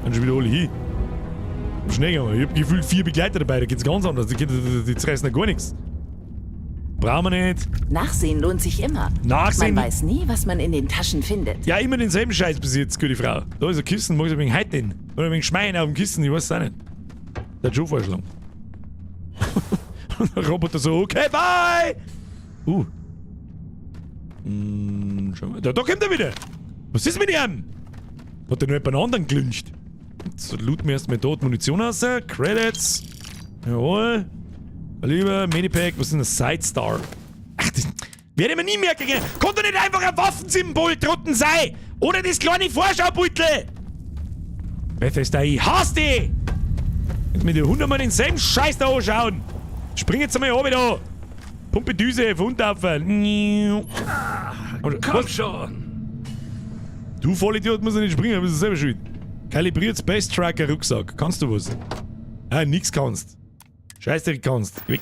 Dann schon wieder alle hin. Schnell gegangen. Ich hab gefühlt 4 Begleiter dabei, da geht's ganz anders. Die zerreißen ja gar nichts. Brauchen wir nicht. Nachsehen lohnt sich immer. Nachsehen. Man weiß nie, was man in den Taschen findet. Ja, immer denselben Scheiß bis jetzt, gute Frau. Da ist ein Kissen, mag ich ein wenig heute denn? Oder ein wenig Schmeien auf dem Kissen, ich weiß es auch nicht. Der hat schon vorgeschlagen. Und der Roboter so, okay, bye! Schau mal. Da kommt er wieder! Was ist mit ihm? Hat er nur jemand anderen gelüncht? Jetzt looten wir erstmal dort Munition raus. Credits. Jawohl. Lieber Medipack, was ist denn das? Sidestar? Ach, das werde ich mir nie merken können. Kann doch nicht einfach ein Waffensymbol drunten sein! Oder das kleine Vorschaubeutel! Bethesda, ich hasse dich! Jetzt mit den 100-mal denselben Scheiß da anschauen! Spring jetzt einmal runter da! Pumpe Düse, runterlaufen! Komm schon! Du Vollidiot musst ja nicht springen, bist du selber schuld. Kalibriert Space Tracker Rucksack. Kannst du was? Ah, nix kannst. Scheißdreck kannst. Weg.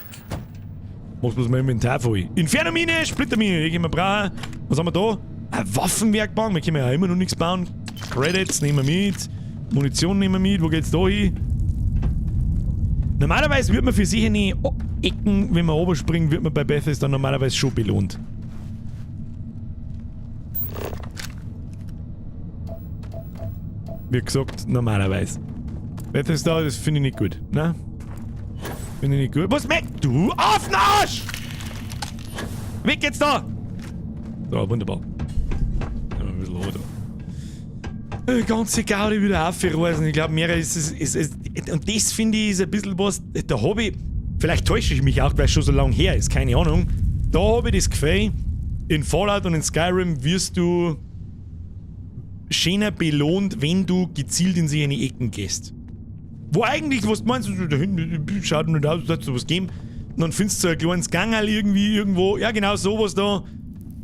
Machst bloß mein Inventar voll. Inferno-Mine, Splittermine, die können wir brauchen. Was haben wir da? Eine Waffenwerkbank, wir können ja immer noch nichts bauen. Credits nehmen wir mit. Munition nehmen wir mit. Wo geht's da hin? Normalerweise wird man für sich eine Ecken, wenn man oben springt, wird man bei Bethesda normalerweise schon belohnt. Wie gesagt, normalerweise. Bethesda, das finde ich nicht gut, ne? Finde ich nicht gut. Was merkst du? Auf den Arsch! Weg jetzt da! So, wunderbar. Ein bisschen runter. Ganze Gaudi wieder aufreißen. Ich glaube, mehr ist es. Und das finde ich ist ein bisschen was. Da habe ich. Vielleicht täusche ich mich auch, weil es schon so lange her ist, keine Ahnung. Da habe ich das Gefühl, in Fallout und in Skyrim wirst du schöner belohnt, wenn du gezielt in sich eine Ecken gehst. Wo eigentlich, was meinst du, da hinten schaut nicht aus, als sowas geben. Und dann findest du so ein kleines Gangerl irgendwie irgendwo. Ja, genau sowas da.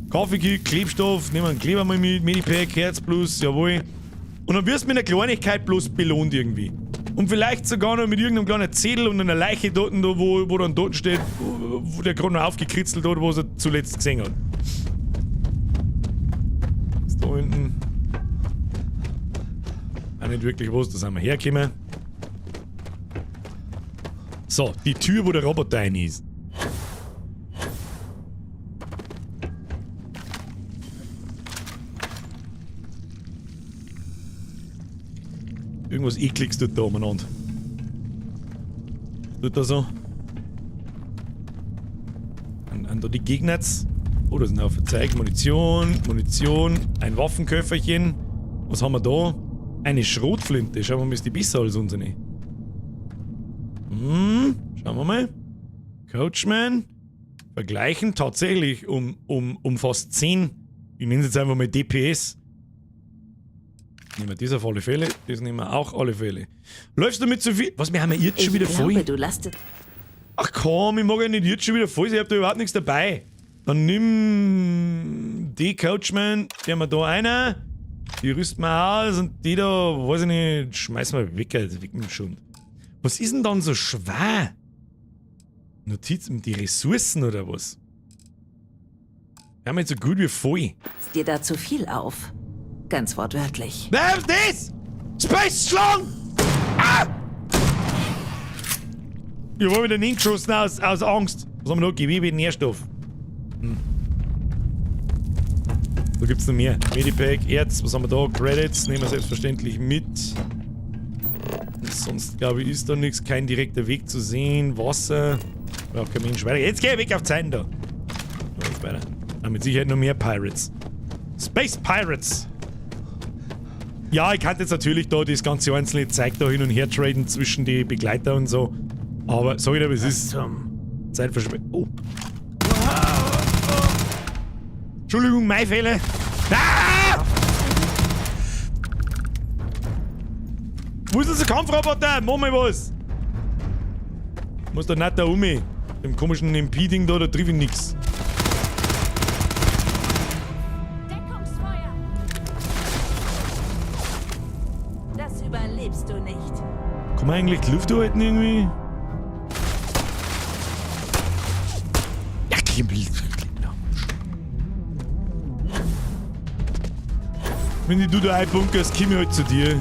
Kaffee, Klebstoff, nehmen wir einen Kleber mal mit, Medipack, Herz plus, jawohl. Und dann wirst du mit einer Kleinigkeit bloß belohnt irgendwie. Und vielleicht sogar noch mit irgendeinem kleinen Zettel und einer Leiche dort, da, wo dann dort steht, wo der gerade noch aufgekritzelt hat, was er zuletzt gesehen hat. Ist da hinten. Auch nicht wirklich was, da sind wir hergekommen. So, die Tür, wo der Roboter rein ist. Irgendwas Ekliges tut da umeinander. Tut da so? An da die Gegner. Oh, da sind auch Zeug. Munition, Munition, ein Waffenköfferchen. Was haben wir da? Eine Schrotflinte. Schauen wir mal, ist die besser als unsere. Schauen wir mal. Coachman. Vergleichen tatsächlich um fast 10. Ich nenne es jetzt einfach mal DPS. Nehmen wir das auf alle Fälle. Das nehmen wir auch alle Fälle. Läufst du mit zu viel? Was, wir haben ja jetzt schon Ich wieder glaube, voll. du lastest Ach komm, ich mag ja nicht jetzt schon wieder voll sein, ich hab da überhaupt nichts dabei. Dann nimm die Coachman, die haben wir da einer. Die rüsten wir aus und die da, weiß ich nicht, schmeißen wir weg, also weg mit dem Schund. Was ist denn dann so schwer? Notizen, die Ressourcen oder was? Wir haben jetzt so gut wie voll. dir da zu viel auf. Ganz wortwörtlich. Wer ist das? Space Schlong! Ah! Ich war wieder hingeschossen aus Angst. Was haben wir da? Gewebe, Nährstoff. Hm. Da gibt's noch mehr. Medipack, Erz, was haben wir da? Credits nehmen wir selbstverständlich mit. Und sonst, glaube ich, ist da nichts. Kein direkter Weg zu sehen. Wasser. Braucht kein Mensch weiter. Jetzt geh weg auf Zeiten da. Jetzt weiter. Ah, mit Sicherheit noch mehr Pirates. Space Pirates! Ja, ich kann jetzt natürlich da das ganze einzelne Zeug da hin und her traden zwischen die Begleiter und so. Aber sag ich dir, es ist Zeitverschwendung. Oh. Entschuldigung, mein Fehler. Ah! Wo ist unser Kampfroboter? Mach mal was! Muss da nicht da um. Dem komischen MP-Ding da, da triff ich nix. Deckungsfeuer! Das überlebst du nicht. Kann man eigentlich die Luft halten irgendwie? Ja, wenn du da einbunkerst, komm ich halt zu dir.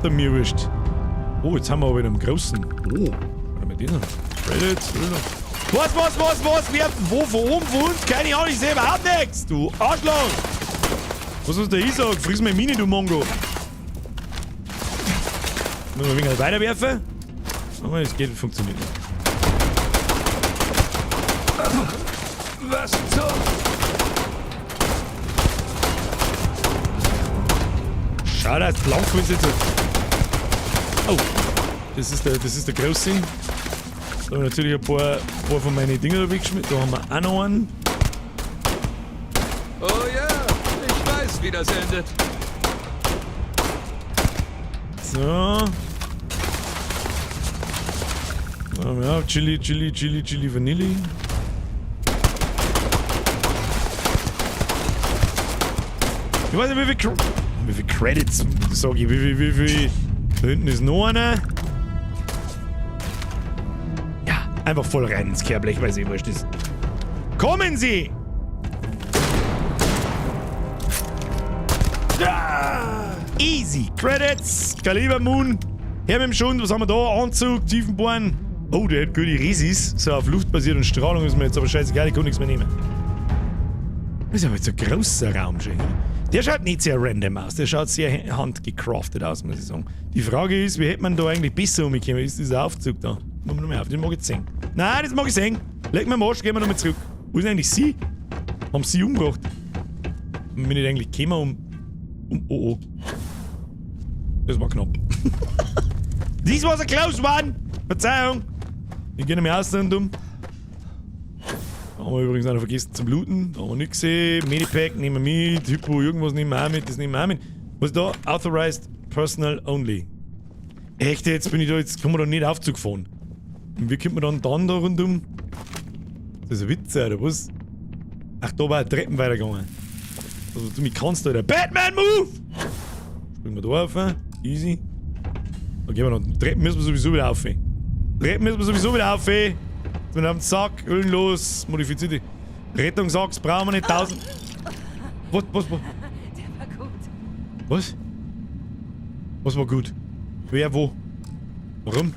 Der mir wurscht. Oh, jetzt haben wir aber wieder einen großen. Oh, warte mal, den noch. Credits, was? Wer, wo, von oben, von uns? Keine Ahnung, ich sehe überhaupt nichts. Du Arschloch. Was ist der ich sag? Friss mir Mine, du Mongo. Müssen wir ein wenig weiterwerfen? Aber es geht, funktioniert nicht. Was zum... Schau, da ist blank, wenn sie jetzt... Oh, das ist der Große. Da haben wir natürlich ein paar von meinen Dinger da weggeschmissen. Da haben wir auch noch einen. Oh ja, ich weiß, wie das endet. So. Ja, Chili, Chili, Chili, Chili, Vanille. Ich weiß nicht, wie viel Credits, sag ich, wie viel. Da hinten ist noch einer. Ja, einfach voll rein ins Kehrblech, weil sie wurscht ist. Kommen Sie! Ah, easy! Credits! Kaliber Moon! Her mit dem Schund, was haben wir da? Anzug, Tiefenborn. Oh, der hat gute Resis. So auf Luft basiert und Strahlung ist mir jetzt aber scheißegal, ich kann nichts mehr nehmen. Das ist aber jetzt ein großer Raum schon. Der schaut nicht sehr random aus, der schaut sehr handgecraftet aus, muss ich sagen. Die Frage ist, wie hätte man da eigentlich besser umgekommen? Ist dieser Aufzug da? Machen wir nochmal auf, den mag ich sehen. Nein, das mag ich sehen. Leg mir am Arsch, gehen wir nochmal zurück. Wo ist denn eigentlich sie? Haben sie umgebracht? Bin ich eigentlich gekommen um... Oh, oh. Das war knapp. This was a close one! Verzeihung! Wir gehen nämlich aus und um. Da haben wir übrigens auch noch vergessen zum Looten. Da haben wir nichts gesehen. Medipack nehmen wir mit. Hypo, irgendwas nehmen wir auch mit. Das nehmen wir auch mit. Was ist da? Authorized Personal Only. Echt, jetzt bin ich da, jetzt kann man da nicht Aufzug fahren. Und wie kommt man dann da rundum? Das ist ein Witz, oder was? Ach, da war Treppen weitergegangen. Also, du mich kannst, Alter. Batman Move! Springen wir da rauf. Easy. Da gehen wir noch. Treppen müssen wir sowieso wieder auf. Treppen müssen wir sowieso wieder auf. Jetzt bin ich auf den Sack, öllos, modifizierte Rettungsachs brauchen wir nicht 1000. Was? Der war gut. Was? Was war gut? Wer, wo? Warum?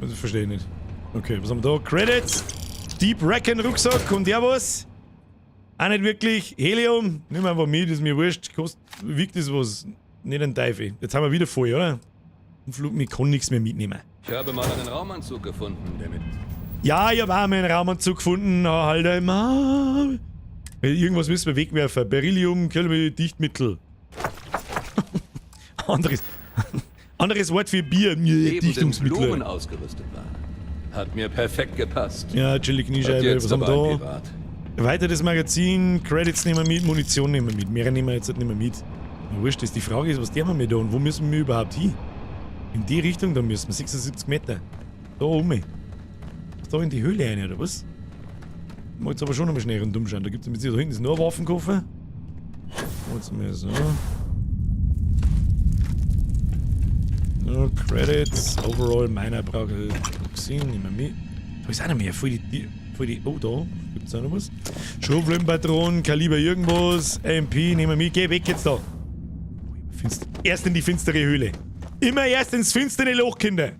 Das verstehe ich nicht. Okay, was haben wir da? Credits! Deep Recon Rucksack, kommt der was? Auch nicht wirklich. Helium, nimm einfach mit, ist mir wurscht. Kostet, wiegt das was? Nicht ein Teufel. Jetzt haben wir wieder voll, oder? Im Flug, ich kann nichts mehr mitnehmen. Ich habe mal einen Raumanzug gefunden, der mit... Ja, ich habe auch mal einen Raumanzug gefunden. Halt einmal. Irgendwas müssen wir wegwerfen. Beryllium, Kelme, Dichtmittel. Anderes Wort für Bier. Dichtungsmittel. Blumen ausgerüstet war. Hat mir perfekt gepasst. Ja, chillig Kniescheibe. Was haben wir da? Pirat. Weiteres Magazin, Credits nehmen wir mit, Munition nehmen wir mit. Mehr nehmen wir jetzt halt nicht mehr mit. Na, wurscht ist. Die Frage ist, was tun wir da und wo müssen wir überhaupt hin? In die Richtung, da müssen wir. 76 Meter. Da oben. Da in die Höhle rein, oder was? Ich muss jetzt aber schon nochmal schnell rundum schauen. Da gibt es da hinten ist noch ein Waffenkoffer. Jetzt mal so. No, Credits, Overall, meiner braucht gesehen, nehmen wir mit. Da ist auch noch mehr. Voll die. Oh, da gibt's auch noch was. Schrotflintenpatronen, Kaliber irgendwas, MP, nehmen wir mit. Geh weg jetzt da. Erst in die finstere Höhle. Immer erst ins finstere Loch, Kinder.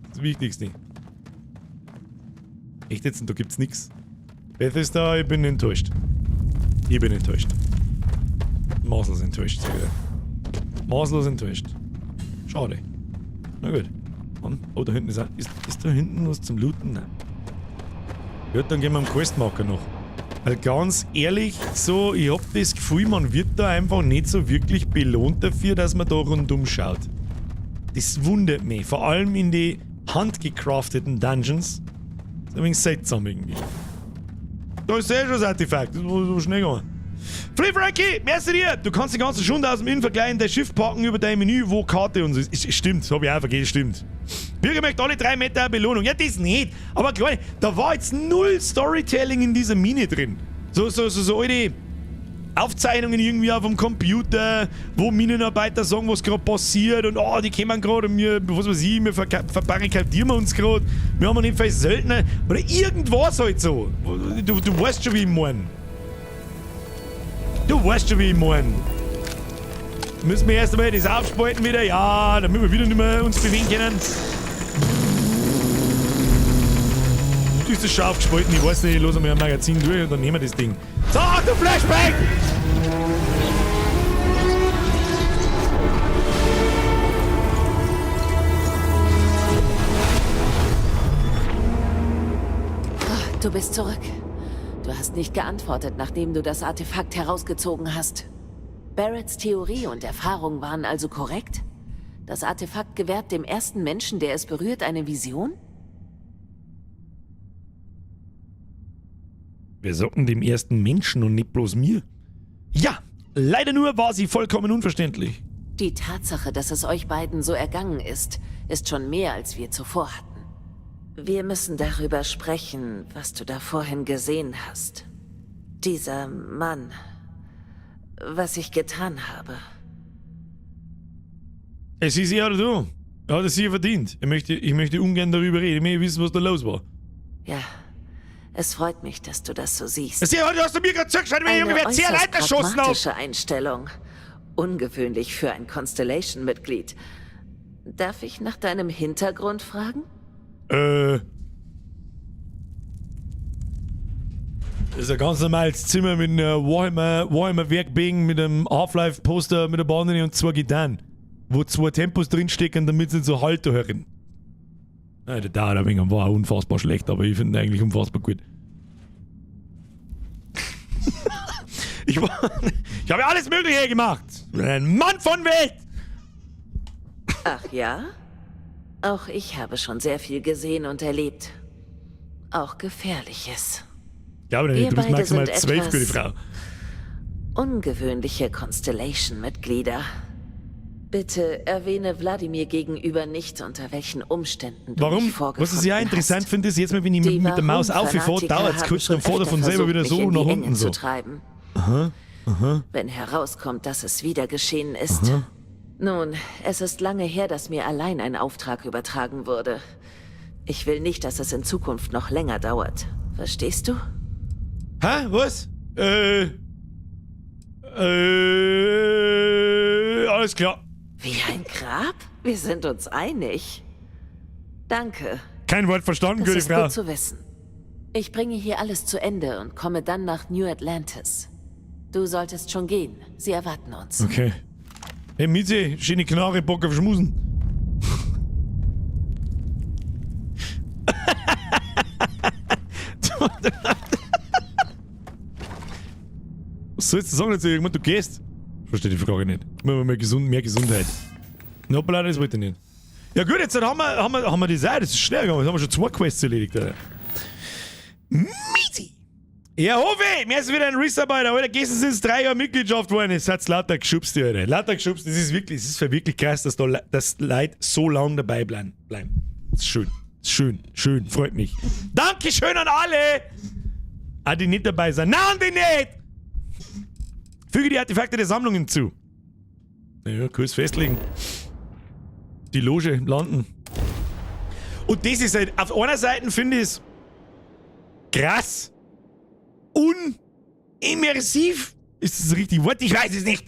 Das Wichtigste. Echt jetzt? Und da gibt's nix. Bethesda, ich bin enttäuscht. Ich bin enttäuscht. Maßlos enttäuscht, sag ich. Maßlos enttäuscht. Schade. Na gut. Oh, da hinten ist auch, ist da hinten was zum Looten? Nein. Gut, dann gehen wir am Questmarker noch. Weil ganz ehrlich, so, ich hab das Gefühl, man wird da einfach nicht so wirklich belohnt dafür, dass man da rundum schaut. Das wundert mich. Vor allem in die handgecrafteten Dungeons. Das ist ein wenig seltsam irgendwie. Da ist ja schon das Artefakt. Das war so schnell gegangen. Flip Frankie, merci dir! Du kannst die ganzen Schund aus dem Innenvergleich in dein Schiff packen über dein Menü, wo Karte und so ist. Stimmt, hab ich auch vergessen, stimmt. Bürger möchte alle 3 Meter eine Belohnung. Ja, das nicht. Aber klar, da war jetzt null Storytelling in dieser Mine drin. So alte Aufzeichnungen irgendwie auf dem Computer, wo Minenarbeiter sagen, was gerade passiert und oh, die kommen gerade und wir, was weiß ich, wir verbarrikadieren uns gerade, wir haben auf jeden Fall Söldner oder irgendwas halt so. Du weißt schon, wie ich mein. Du weißt schon, wie ich mein. Müssen wir erst einmal das aufspalten wieder? Ja, damit wir wieder nicht mehr uns bewegen können. Ist das schon aufgespalten? Ich weiß nicht, ich los einmal ein Magazin durch und dann nehmen wir das Ding. So, Achtung, Flashback! Oh, du bist zurück. Du hast nicht geantwortet, nachdem du das Artefakt herausgezogen hast. Barretts Theorie und Erfahrung waren also korrekt? Das Artefakt gewährt dem ersten Menschen, der es berührt, eine Vision? Wir sagten dem ersten Menschen und nicht bloß mir. Ja, leider nur war sie vollkommen unverständlich. Die Tatsache, dass es euch beiden so ergangen ist, ist schon mehr, als wir zuvor hatten. Wir müssen darüber sprechen, was du da vorhin gesehen hast. Dieser Mann. Was ich getan habe. Es ist er oder du. Er hat es sicher verdient. Ich möchte ungern darüber reden. Ich möchte wissen, was da los war. Ja. Es freut mich, dass du das so siehst. Du hast du mir gerade zugeschaut, wenn ich ungefähr 10 Leute erschossen habe. Pragmatische Einstellung. Ungewöhnlich für ein Constellation-Mitglied. Darf ich nach deinem Hintergrund fragen? Das ist ein ganz normales Zimmer mit einer Warhammer-Werkbänk, mit einem Half-Life-Poster, mit einer Bahn und 2 Gitarren. Wo 2 Tempos drinstecken, damit sie so Halt hören. Nein, der dauert ein wenig, war unfassbar schlecht, aber ich finde ihn eigentlich unfassbar gut. Ich habe alles Mögliche gemacht. Ein Mann von Welt! Ach ja? Auch ich habe schon sehr viel gesehen und erlebt. Auch Gefährliches. Ja, aber du bist maximal 12, gute Frau. Ungewöhnliche Constellation-Mitglieder. Bitte erwähne Wladimir gegenüber nicht, unter welchen Umständen du Warum? mich vorgefunden Was ich ja interessant finde, ist jetzt mal, wenn ich mit der Maus auffahre, dauert es kurz, dann fährt er von selber wieder so nach unten so. Aha, aha. Wenn herauskommt, dass es wieder geschehen ist. Aha. Nun, es ist lange her, dass mir allein ein Auftrag übertragen wurde. Ich will nicht, dass es in Zukunft noch länger dauert. Verstehst du? Hä? Was? Alles klar. Wie ein Grab? Wir sind uns einig. Danke. Kein Wort verstanden, gute Frau. Das ist gut zu wissen. Ich bringe hier alles zu Ende und komme dann nach New Atlantis. Du solltest schon gehen. Sie erwarten uns. Okay. Hey, Mieze, schöne Knarre, Bock auf Schmusen. Was sollst du sagen dazu? Irgendwann, du gehst? Ich verstehe die Frage nicht. Immer mehr, mehr Gesundheit. Hoppala, das wollte ich nicht. Ja gut, jetzt haben wir das auch. Das ist schnell gegangen. Jetzt haben wir schon 2 Quests erledigt. Alter. Miezi! Ja, hoffe ich! Mir ist wieder ein Resub, Alter. Alter, gestern sind es 3 Jahre Mitgliedschaft geworden. Es hat's lauter geschubst, Alter. Lauter geschubst. Das ist wirklich, das ist wirklich krass, dass da dass Leute so lange dabei bleiben. Das ist schön. Das ist schön. Schön. Freut mich. Dankeschön an alle! Ah, die nicht dabei sind. Nein, die nicht! Füge die Artefakte der Sammlung hinzu. Ja, kurz festlegen. Die Loge landen. Und das ist halt, auf einer Seite finde ich es krass, unimmersiv. Ist das das richtige Wort? Ich weiß es nicht.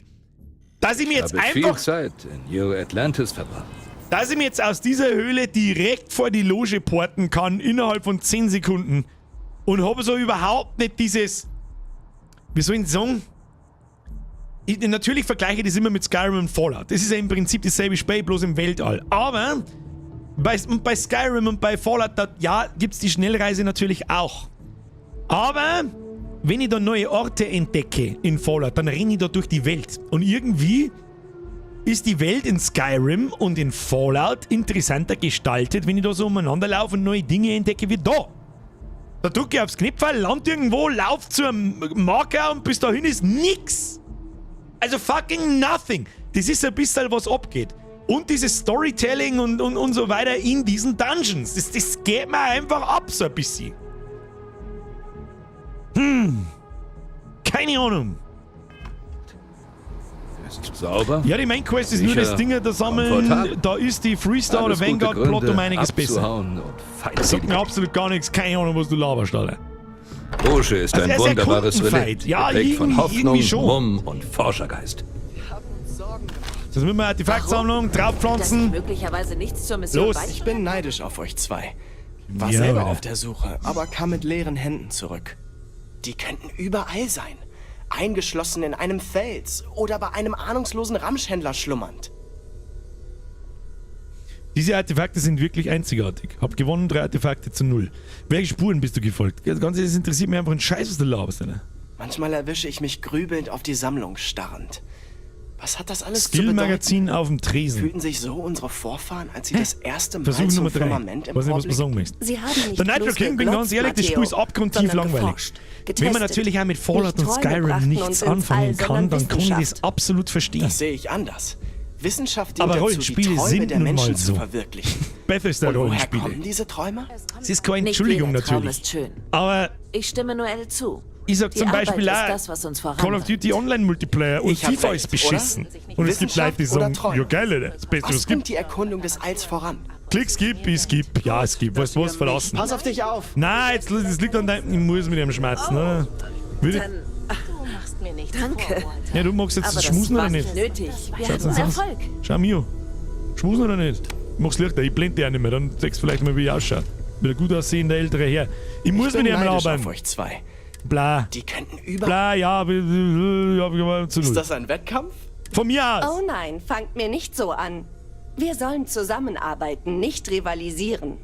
Dass ich mir jetzt Habe viel einfach, Zeit in New Atlantis verbracht. Dass ich mir jetzt aus dieser Höhle direkt vor die Loge porten kann, innerhalb von 10 Sekunden. Und habe so überhaupt nicht dieses, wie soll ich sagen? Ich, natürlich vergleiche ich das immer mit Skyrim und Fallout. Das ist ja im Prinzip dasselbe Spiel, bloß im Weltall. Aber bei Skyrim und bei Fallout, da, ja, gibt es die Schnellreise natürlich auch. Aber wenn ich da neue Orte entdecke in Fallout, dann renne ich da durch die Welt. Und irgendwie ist die Welt in Skyrim und in Fallout interessanter gestaltet, wenn ich da so umeinander laufe und neue Dinge entdecke wie da. Da drücke ich aufs Knöpferl, land irgendwo, lauf zu einem Marker und bis dahin ist nix. Also fucking nothing. Das ist ein bisschen, was abgeht. Und dieses Storytelling und so weiter in diesen Dungeons. Das geht mir einfach ab, so ein bisschen. Keine Ahnung. Es ist sauber. Ja, die Main Quest ist nur Sicher, das Ding da sammeln. komfortabel. Da ist die Freestar oder Alles gute Vanguard Plot Gründe, um einiges besser. abzuhauen und Sagt mir feindselig. absolut gar nichts. Keine Ahnung, was du laberst, Alter. Loge ist Also ein er ist wunderbares erkundenfeit. Relikt, Ja, geprägt von irgendwie- Hoffnung, irgendwie schon. Mumm und Forschergeist. Das müssen wir Artefaktsammlung, Dass ich draufpflanzen. möglicherweise nichts zur Mission Los. Ich bin neidisch auf euch zwei. War Ja, selber Alter. auf der Suche, aber kam mit leeren Händen zurück. Die könnten überall sein. Eingeschlossen in einem Fels oder bei einem ahnungslosen Ramschhändler schlummernd. Diese Artefakte sind wirklich einzigartig. Hab gewonnen, 3 Artefakte zu 0. Welche Spuren bist du gefolgt? Das Ganze, das interessiert mich einfach ein Scheiß, was du laberst, Alter. Manchmal erwische ich mich grübelnd auf die Sammlung starrend. Was hat das alles zu bedeuten? Skill-Magazin auf dem Tresen. Fühlten sich so unsere Vorfahren, als sie das erste Mal Versuch zum Nummer 3. Firmament Weiß nicht, was man sagen möchte. Sie haben nicht Der Nitro bloß King, bin ganz geglotzt, ehrlich, das Spiel ist Matteo, abgrundtief sondern langweilig. geforscht, Wenn man getestet. natürlich auch mit Fallout Nicht und Träume Skyrim brachten nichts uns ins anfangen All, kann, sondern dann kann ich das Wissenschaft. absolut verstehen. Das sehe ich anders. Wissenschaft dient Aber dazu, die Rollenspiele Träume sind der nun mal Menschen zu so. verwirklichen. Bethesda Und woher Rollenspiele. kommen diese Träume? Es ist keine Nicht Entschuldigung jeder Traum natürlich. ist schön. Aber Ich stimme Noel zu. ich sag Die zum Beispiel Arbeit auch, ist das, was uns Call of voranbringt. Duty Online Multiplayer und Ich hab FIFA recht, ist beschissen. oder? Und es gibt Leute, die Wissenschaft oder sagen, Träume? ja geil, Alter, das Beste, was Was es gibt. bringt die Erkundung des Alls voran? Klick, skip, ich skip. Ja, es gibt. Weißt du was, verlassen. Pass auf dich auf! Nein, jetzt, das liegt an deinem... Ich muss mit dem schmerzen, oder? Würde, Dann, Du machst mir nichts Danke. vor, Walter. ja, du magst jetzt aber das schmusen war oder nicht? nicht nötig. Wir Schaut's hatten uns aus. Erfolg. Schau, Mio. Schmusen oder nicht? Ich mach's lichter, ich blende dich auch nicht mehr, dann sagst du vielleicht mal, wie ich ausschaue. Wieder gut aussehender älterer Herr. Ich muss Ich bin mit ihm neidisch labern. auf euch zwei. Bla. Die könnten über... Bla, ja, aber, ja, zu Ist null. das ein Wettkampf? Von mir aus. Oh nein, fangt mir nicht so an. Wir sollen zusammenarbeiten, nicht rivalisieren.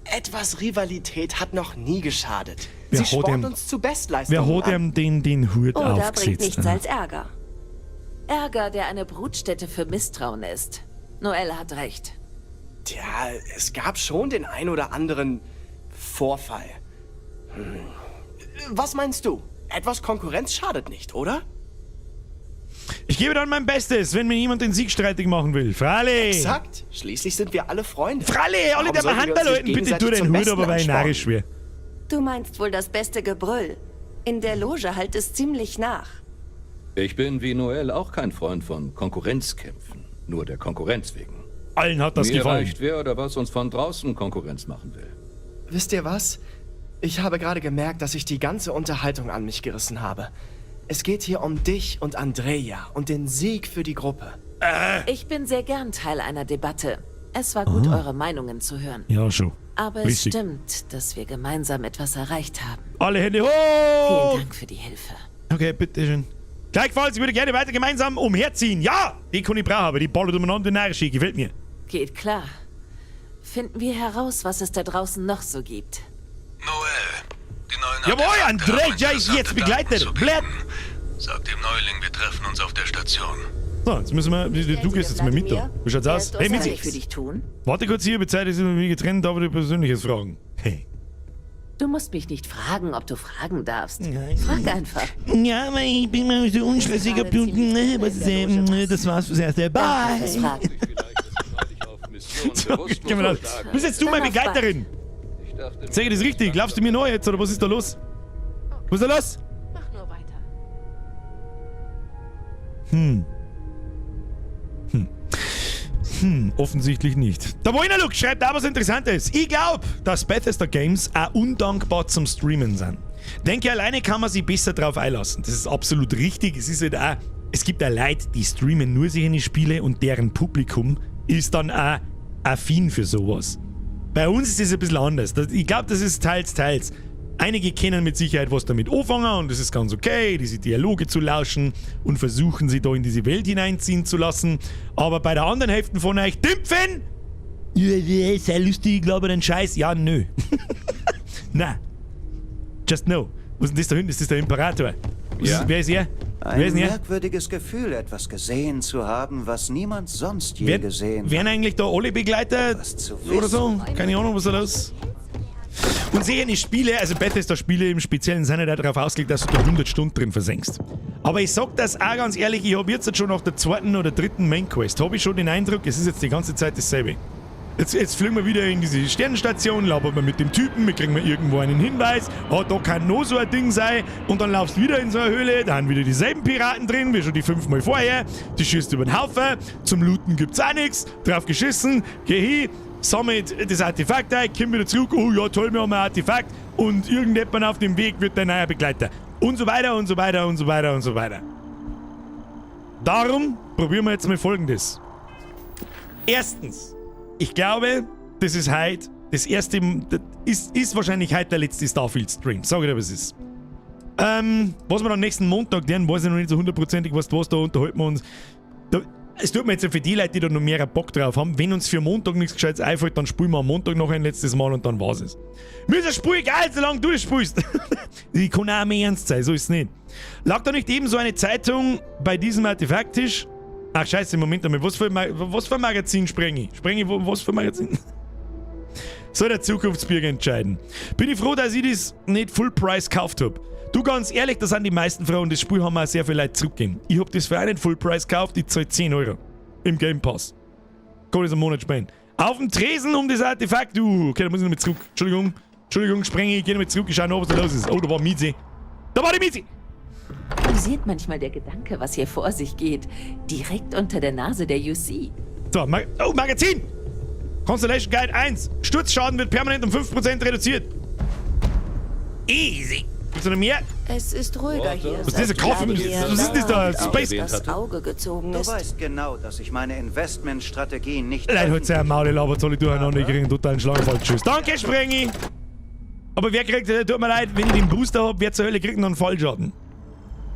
Etwas Rivalität hat noch nie geschadet. Wer Sie hat spornt ihm- uns zu Bestleistungen Wer hat an. ihm den Hut Oder bringt aufgesetzt? nichts als Ärger. Ärger, der eine Brutstätte für Misstrauen ist. Noel hat recht. Tja, es gab schon den ein oder anderen Vorfall. Was meinst du? Etwas Konkurrenz schadet nicht, oder? Ich gebe dann mein Bestes, wenn mir jemand den Sieg streitig machen will. Freilich! Exakt. Schließlich sind wir alle Freunde. Freilich, alle Warum der sollten wir Hand uns nicht halten, bitte tu gegenseitig den zum Hut, Besten aber weil ich anspornen? narrisch wär. Du meinst wohl das beste Gebrüll. In der Loge halt es ziemlich nach. Ich bin wie Noel auch kein Freund von Konkurrenzkämpfen, nur der Konkurrenz wegen. Allen hat das Mir gefallen. reicht wer oder was uns von draußen Konkurrenz machen will. Wisst ihr was? Ich habe gerade gemerkt, dass ich die ganze Unterhaltung an mich gerissen habe. Es geht hier um dich und Andrea und den Sieg für die Gruppe. Ich bin sehr gern Teil einer Debatte. Es war gut, eure Meinungen zu hören. Ja, schon. Aber es Richtig. stimmt, dass wir gemeinsam etwas erreicht haben. Alle Hände hoch! Vielen Dank für die Hilfe. Okay, bitteschön. Gleichfalls, ich würde gerne weiter gemeinsam umherziehen. Ja! Die kann ich brauchen, aber die ballert umeinander narrisch, gefällt mir. Geht klar. Finden wir heraus, was es da draußen noch so gibt. Noel, die neuen Jawohl, Artefakte haben Andrea ist interessante jetzt Daten begleitet. zu Blät! bieten. Sag dem Neuling, wir treffen uns auf der Station. So, jetzt müssen wir. Du gehst jetzt mal mit da. Wie schaut's aus? Hey, Was kann Mitzi. ich für dich tun? Warte kurz hier, Zeit ist mit mir getrennt, aber du Persönliches fragen. Hey. Du musst mich nicht fragen, ob du fragen darfst. Frag einfach. Ja, aber ich bin mir so unschlüssig, ob du... Ne, was ist, das war's fürs Erste. Danke fürs Bye! Fragen. So, gehen wir los. Bist jetzt du meine Begleiterin? Sag ich das richtig? Glaubst du mir neu jetzt oder was ist da los? Was ist da los? Mach nur weiter. Offensichtlich nicht. Der Woinerlook schreibt da was Interessantes. Ich glaube, dass Bethesda Games auch undankbar zum Streamen sind. Denke, alleine kann man sich besser drauf einlassen. Das ist absolut richtig. Es ist halt auch, es gibt auch Leute, die streamen nur solche Spiele und deren Publikum ist dann auch affin für sowas. Bei uns ist es ein bisschen anders. Ich glaube, das ist teils, teils. Einige kennen mit Sicherheit was damit anfangen und das ist ganz okay, diese Dialoge zu lauschen und versuchen sie da in diese Welt hineinziehen zu lassen. Aber bei der anderen Hälfte von euch, Dümpfen! Ja, sehr lustig, ich glaube den Scheiß. Ja, nö. Na. Just no. Was ist denn das da hinten? Ist das der Imperator? Was Ja. Ist, wer ist er? Wer Ein ist denn er? merkwürdiges Gefühl, etwas gesehen zu haben, was niemand sonst je Wer, gesehen werden hat. eigentlich da alle Begleiter Etwas zu oder so? Keine Ahnung, was da los? Und sicher die Spiele, also Bethesda-Spiele im Speziellen, sind ja darauf ausgelegt, dass du da 100 Stunden drin versenkst. Aber ich sag das auch ganz ehrlich, ich habe jetzt schon nach der zweiten oder dritten Main Quest, habe ich schon den Eindruck, es ist jetzt die ganze Zeit dasselbe. Jetzt fliegen wir wieder in diese Sternenstation, labern wir mit dem Typen, wir kriegen mal irgendwo einen Hinweis, oh, da kann noch so ein Ding sein, und dann laufst du wieder in so eine Höhle, da haben wieder dieselben Piraten drin, wie schon die fünfmal vorher, die schießt über den Haufen, zum Looten gibt's auch nichts, drauf geschissen, geh hin, sammelt das Artefakt ein, komm wieder zurück, oh ja toll, wir haben ein Artefakt, und irgendjemand auf dem Weg wird dein neuer Begleiter. Und so weiter und so weiter und so weiter und so weiter. Darum probieren wir jetzt mal Folgendes. Erstens, ich glaube, das ist heute das erste, das ist wahrscheinlich heute der letzte Starfield-Stream. Sag ich dir, was es ist. Was wir dann nächsten Montag lernen, weiß ich noch nicht so hundertprozentig, was da unterhalten wir uns. Da, es tut mir jetzt für die Leute, die da noch mehr Bock drauf haben, wenn uns für Montag nichts Gescheites einfällt, dann spielen wir am Montag noch ein letztes Mal und dann war's es. Mir ist das Spiel egal, solange du es spielst. Ich kann auch mehr ernst sein, so ist es nicht. Lag da nicht eben so eine Zeitung bei diesem Artefakttisch? Ach scheiße, Moment einmal, was für ein Magazin spreng ich? Spreng ich, was für ein Magazin? Soll der Zukunftsbürger entscheiden. Bin ich froh, dass ich das nicht Full Price gekauft hab. Du, ganz ehrlich, das sind die meisten Frauen, das Spiel haben wir auch sehr viele Leute zurückgegeben. Ich hab das für einen Full Price gekauft, ich zahl 10 Euro. Im Game Pass. Kann ich einen Monat spielen. Auf dem Tresen um das Artefakt. Okay, da muss ich noch mit zurück. Entschuldigung, Entschuldigung, sprenge ich, geh noch mit zurück, ich schau noch, was da los ist. Oh, da war Mizi. Da war die Mizi! Amüsiert manchmal der Gedanke, was hier vor sich geht. Direkt unter der Nase der UC. So, oh, Magazin! Constellation Guide 1. Sturzschaden wird permanent um 5% reduziert. Easy. Gibt's noch mehr? Es ist ruhiger hier. Was ist das? seit Kaffee? Wladimir Was ist das da? auf Space? das Auge gezogen Du ist. weißt genau, dass ich meine Investmentstrategie nicht... Leute, halt sein Maul, ich labert alle durcheinander, ich krieg einen totalen Schlaganfall. Tschüss. Danke, Sprengi! Aber wer kriegt, tut mir leid, wenn ich den Booster hab, wer zur Hölle kriegt denn dann Fallschaden?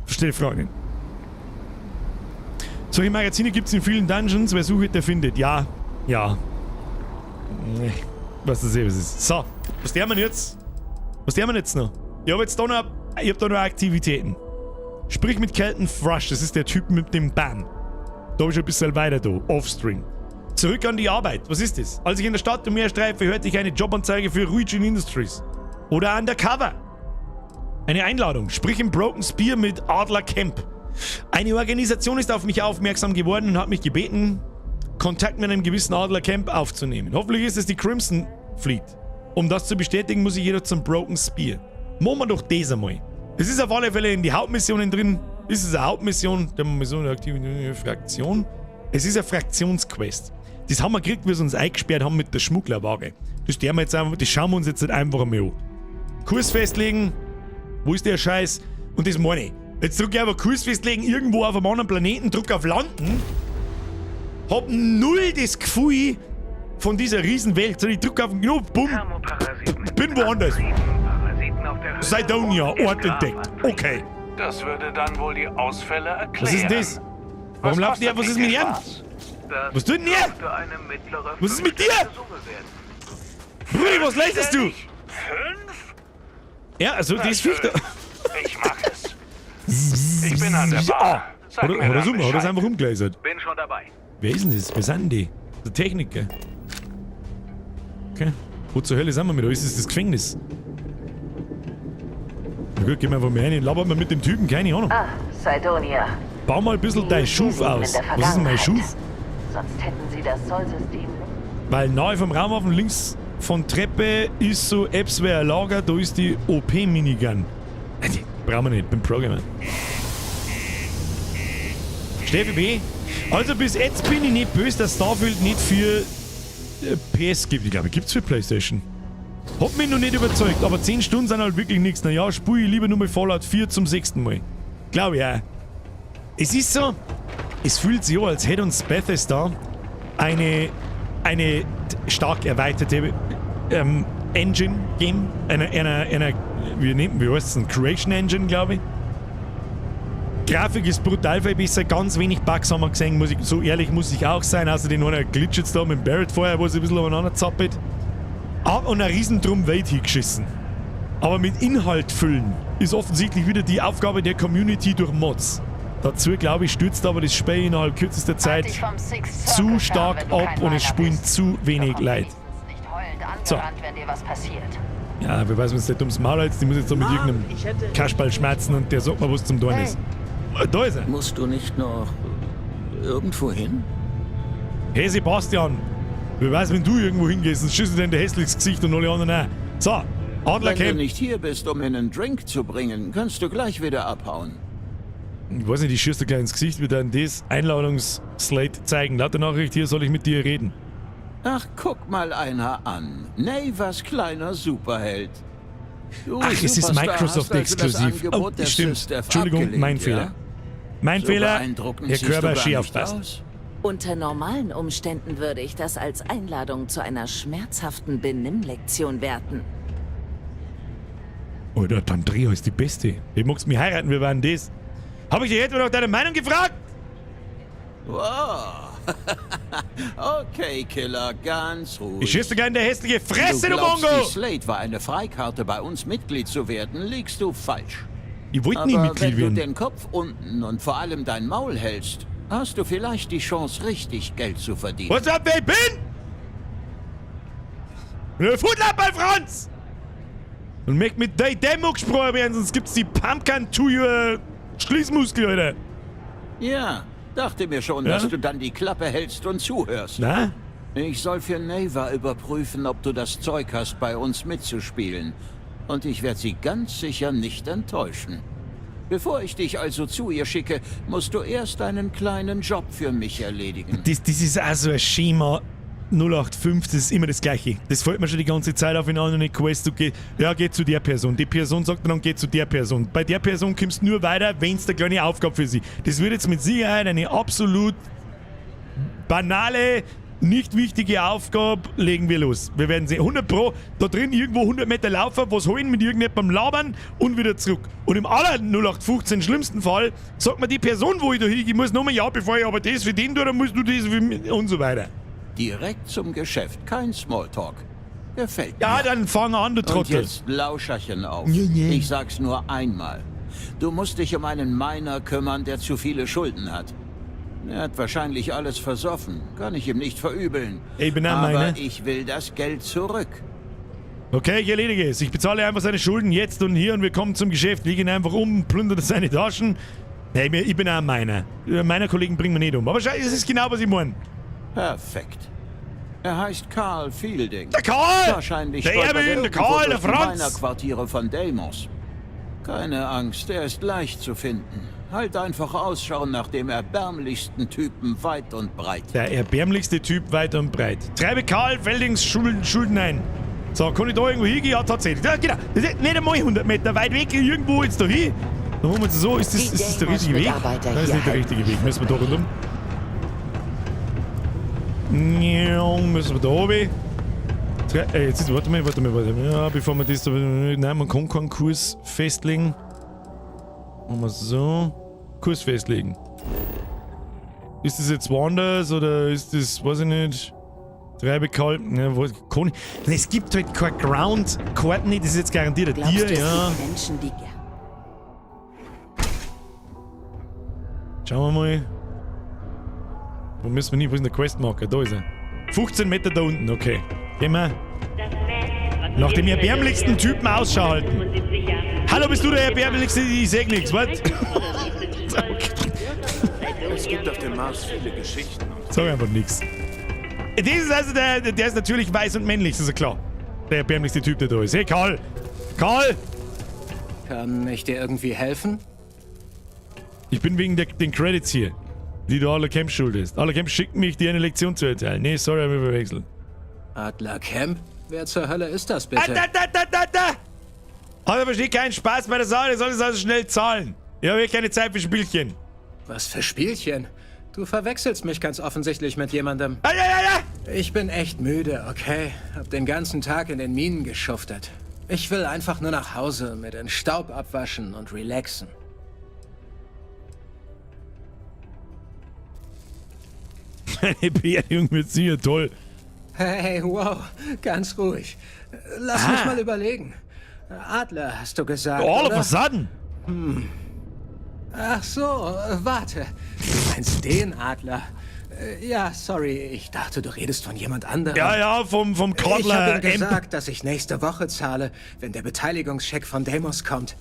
Verstehe die Frage nicht. Solche Magazine gibt's in vielen Dungeons, wer sucht, der findet. Ja, ja. Nee, was das eh was ist. So, was tun wir jetzt? Was tun wir jetzt noch? Ich hab jetzt da noch, ich hab da noch Aktivitäten. Sprich mit Kelton Thrush, das ist der Typ mit dem Bann. Da hab ich schon ein bisschen weiter da, Offstream. Zurück an die Arbeit, was ist das? Als ich in der Stadt umherstreife, hörte ich eine Jobanzeige für Ruijin Industries. Oder Undercover. Eine Einladung. Sprich im Broken Spear mit Adler Kemp. Eine Organisation ist auf mich aufmerksam geworden und hat mich gebeten, Kontakt mit einem gewissen Adler Kemp aufzunehmen. Hoffentlich ist es die Crimson Fleet. Um das zu bestätigen, muss ich jedoch zum Broken Spear. Machen wir doch das einmal. Es ist auf alle Fälle in die Hauptmissionen drin. Ist es eine Hauptmission? Der Mission der aktiven Fraktion. Es ist eine Fraktionsquest. Das haben wir gekriegt, wie sie uns eingesperrt haben mit der Schmugglerware. Das, wir jetzt einfach, das schauen wir uns jetzt nicht einfach einmal an. Kurs festlegen. Wo ist der Scheiß? Und das meine ich. Jetzt drücke ich einfach Kurs festlegen, irgendwo auf einem anderen Planeten, drück auf Landen. Hab null das Gefühl von dieser Riesenwelt. Ich drück auf den Knopf, bumm, bin woanders. Sidonia, Ort entdeckt. Okay. Das würde dann wohl die Ausfälle erklären. Was ist denn das? Warum lauft ihr? Was ist mit ihm? Was tut denn ihr? Was ist mit dir? Brudi, was leistest du? 5? Ja, also das ist Viech da. Ich mach es. Ich bin an der Bar. Sag Hat mir er dann hat er's Bescheid. einfach umgeleisert. Bin schon dabei. Wer ist denn das? Wer sind denn die? Der Techniker. Okay. Wo zur Hölle sind wir mit euch? Ist das das Gefängnis? Na gut, gehen wir einfach mal rein. Labern wir mit dem Typen, keine Ahnung. Ah, Sidonia. Bau mal ein bisschen dein Schuf leben in aus. der Was ist denn mein Vergangenheit. Schuf? Sonst hätten sie das Sol-System Weil nahe vom Raumhafen links von Treppe ist so Epsware Lager, da ist die OP-Minigun. Die brauchen wir nicht, bin Programmer. Steffi B. Also bis jetzt bin ich nicht böse, dass Starfield nicht für PS gibt. Ich glaube, gibt's für Playstation. Hat mich noch nicht überzeugt, aber 10 Stunden sind halt wirklich nichts. Naja, spule ich lieber nur mal Fallout 4 zum 6. Mal. Glaube ich auch. Es ist so, es fühlt sich an, als hätte uns Bethesda eine stark erweiterte Engine gegeben. Eine, wie heißt es denn? Creation Engine, glaube ich. Grafik ist brutal viel besser, ganz wenig Bugs haben wir gesehen, muss ich, so ehrlich muss ich auch sein. Außer den einen Glitch jetzt da mit dem Barrett vorher, wo sie ein bisschen umeinander zappelt. Ah, und ein Riesendrum weit hingeschissen. Aber mit Inhalt füllen ist offensichtlich wieder die Aufgabe der Community durch Mods. Dazu, glaube ich, stürzt aber das Spiel innerhalb kürzester Zeit zu stark ab und es spielen zu wenig Leute. So. Ja, wer weiß, wenn es nicht ums Maul hält, die muss jetzt da mit irgendeinem Kasperl schmerzen und der sagt mir, was zum Dorn ist. Da ist er. Musst du nicht noch irgendwo hin? Hey Sebastian, wer weiß, wenn du irgendwo hingehst, dann schießt du dir in dein hässliches Gesicht und alle anderen auch. So, Adler Wenn du Camp. nicht hier bist, um mir einen Drink zu bringen, kannst du gleich wieder abhauen. Ich weiß nicht, ich schieße dir gleich ins Gesicht, wir werden das Einladungsslate zeigen. Laut der Nachricht hier soll ich mit dir reden. Ach, guck mal einer an. Navas kleiner Superheld. Du Ach, es ist Superstar, Microsoft hast also das exklusiv. Oh, Angebot der stimmt. SysDef Entschuldigung, abgelehnt, mein ja? Fehler. Mein So Fehler. beeindruckend Herr siehst du Körber, gar schön nicht aufpassen. aus. Unter normalen Umständen würde ich das als Einladung zu einer schmerzhaften Benimmlektion werten. Alter, die Andrea ist die Beste. Die magst mich heiraten, wir waren das. Hab ich dich etwa nach deiner Meinung gefragt? Wow. Okay, Killer, ganz ruhig. Ich schieß dir gleich in der hässliche Fresse, du du glaubst, Mongo! Die Slate war eine Freikarte, bei uns Mitglied zu werden, liegst du falsch. Ich wollte nie Aber Mitglied wenn werden. du den Kopf unten und vor allem dein Maul hältst, hast du vielleicht die Chance, richtig Geld zu verdienen. Was ab, wer ich bin? Bin der Foodlab bei Franz! Und möchte mit der Demo gesprochen werden, sonst gibt's die Pumpkin to your Schließmuskel, Alter. Ja, dachte mir schon, Ja? dass du dann die Klappe hältst und zuhörst. Na? Ich soll für Neva überprüfen, ob du das Zeug hast, bei uns mitzuspielen. Und ich werde sie ganz sicher nicht enttäuschen. Bevor ich dich also zu ihr schicke, musst du erst einen kleinen Job für mich erledigen. Das ist auch so ein Schema 085, das ist immer das Gleiche. Das fällt mir schon die ganze Zeit auf in anderen Quests. Du geh, ja, geh zu der Person. Die Person sagt dann, geh zu der Person. Bei der Person kommst du nur weiter, wenn es eine kleine Aufgabe für sie. Das wird jetzt mit Sicherheit eine absolut banale, nicht wichtige Aufgabe. Legen wir los. Wir werden sehen. 100 Pro, da drin irgendwo 100 Meter laufen, was holen, mit irgendjemandem labern und wieder zurück. Und im aller 0815 schlimmsten Fall sagt mir die Person, wo ich da hingehe, muss nochmal, ja, bevor ich aber das für den tue, dann musst du das für mich und so weiter. Direkt zum Geschäft, kein Smalltalk. Gefällt Ja, mir. dann fang an, du Und Trottel. jetzt Lauscherchen auf. Nee, nee. Ich sag's nur einmal. Du musst dich um einen Miner kümmern, der zu viele Schulden hat. Er hat wahrscheinlich alles versoffen. Kann ich ihm nicht verübeln. Ich bin ein Aber Miner. ich will das Geld zurück. Okay, ich erledige es. Ich bezahle einfach seine Schulden jetzt und hier und wir kommen zum Geschäft, legen ihn einfach um, plündern seine Taschen. Hey, ich bin auch ein Miner. Meiner Kollegen bringen wir nicht um. Aber schau, es ist genau, was ich meine. Perfekt. Er heißt Carl Fielding. Der Karl! Wahrscheinlich Der stolpert er Erwin, der irgendwo Karl, der durch die Franz! Minerquartiere von Deimos. Keine Angst, er ist leicht zu finden. Halt einfach Ausschau nach dem erbärmlichsten Typen weit und breit. Der erbärmlichste Typ weit und breit. Treibe Karl Feldings Schulden ein. So, kann ich da irgendwo hingehen? Ja, tatsächlich. Ja, genau. Das ist nicht einmal 100 Meter weit weg, irgendwo jetzt da hin. Dann machen wir jetzt so. Ist das der richtige Weg? Deimos-Mitarbeiter Das ist hier nicht der richtige Weg. Müssen wir da rundum? Müssen wir da oben? Jetzt ist, warte mal. Ja, bevor wir das da. Nein, man kann keinen Kurs festlegen. Machen wir so. Kurs festlegen. Ist das jetzt woanders oder ist das, weiß ich nicht. Treibe kalt. Ne, wo, kann ich, es gibt halt kein Ground Courtney, das ist jetzt garantiert ein Glaubst Tier, du, es ja. gibt Menschen, die Schauen wir mal. Wo müssen wir hin? Wo ist denn der Questmarker? Da ist er. 15 Meter da unten, okay. Gehen wir. Nach dem erbärmlichsten Typen Ausschau halten. Hallo, bist du der erbärmlichste? Ich sag nichts, was? Es gibt auf dem Mars viele Geschichten und Sag einfach nichts. Das ist also der ist natürlich weiß und männlich, das ist ja klar. Der erbärmlichste Typ, der da ist. Hey, Karl! Karl! Kann ich dir irgendwie helfen? Ich bin wegen den Credits hier, die du Adler Kemp schuldest. Adler Kemp schickt mich, dir eine Lektion zu erteilen. Nee, sorry, hab ich verwechselt. Adler Kemp? Wer zur Hölle ist das bitte? Ah, da, da, da, da, da! Hat aber versteht keinen Spaß bei der Sache, soll es also schnell zahlen. Ich habe hier keine Zeit für Spielchen. Was für Spielchen? Du verwechselst mich ganz offensichtlich mit jemandem. Ah, ja, ja, ja. Ich bin echt müde, okay? Hab den ganzen Tag in den Minen geschuftet. Ich will einfach nur nach Hause, mir den Staub abwaschen und relaxen. Meine Beerdigung wird sicher toll. Hey, wow, ganz ruhig. Lass mich mal überlegen. Adler, hast du gesagt, All oder? of a sudden. Hm. Ach so, warte. Du meinst den Adler? Ja, sorry, ich dachte, du redest von jemand anderem. Ja, ja, vom Ich habe Adler ihm gesagt, dass ich nächste Woche zahle, wenn der Beteiligungscheck von Deimos kommt.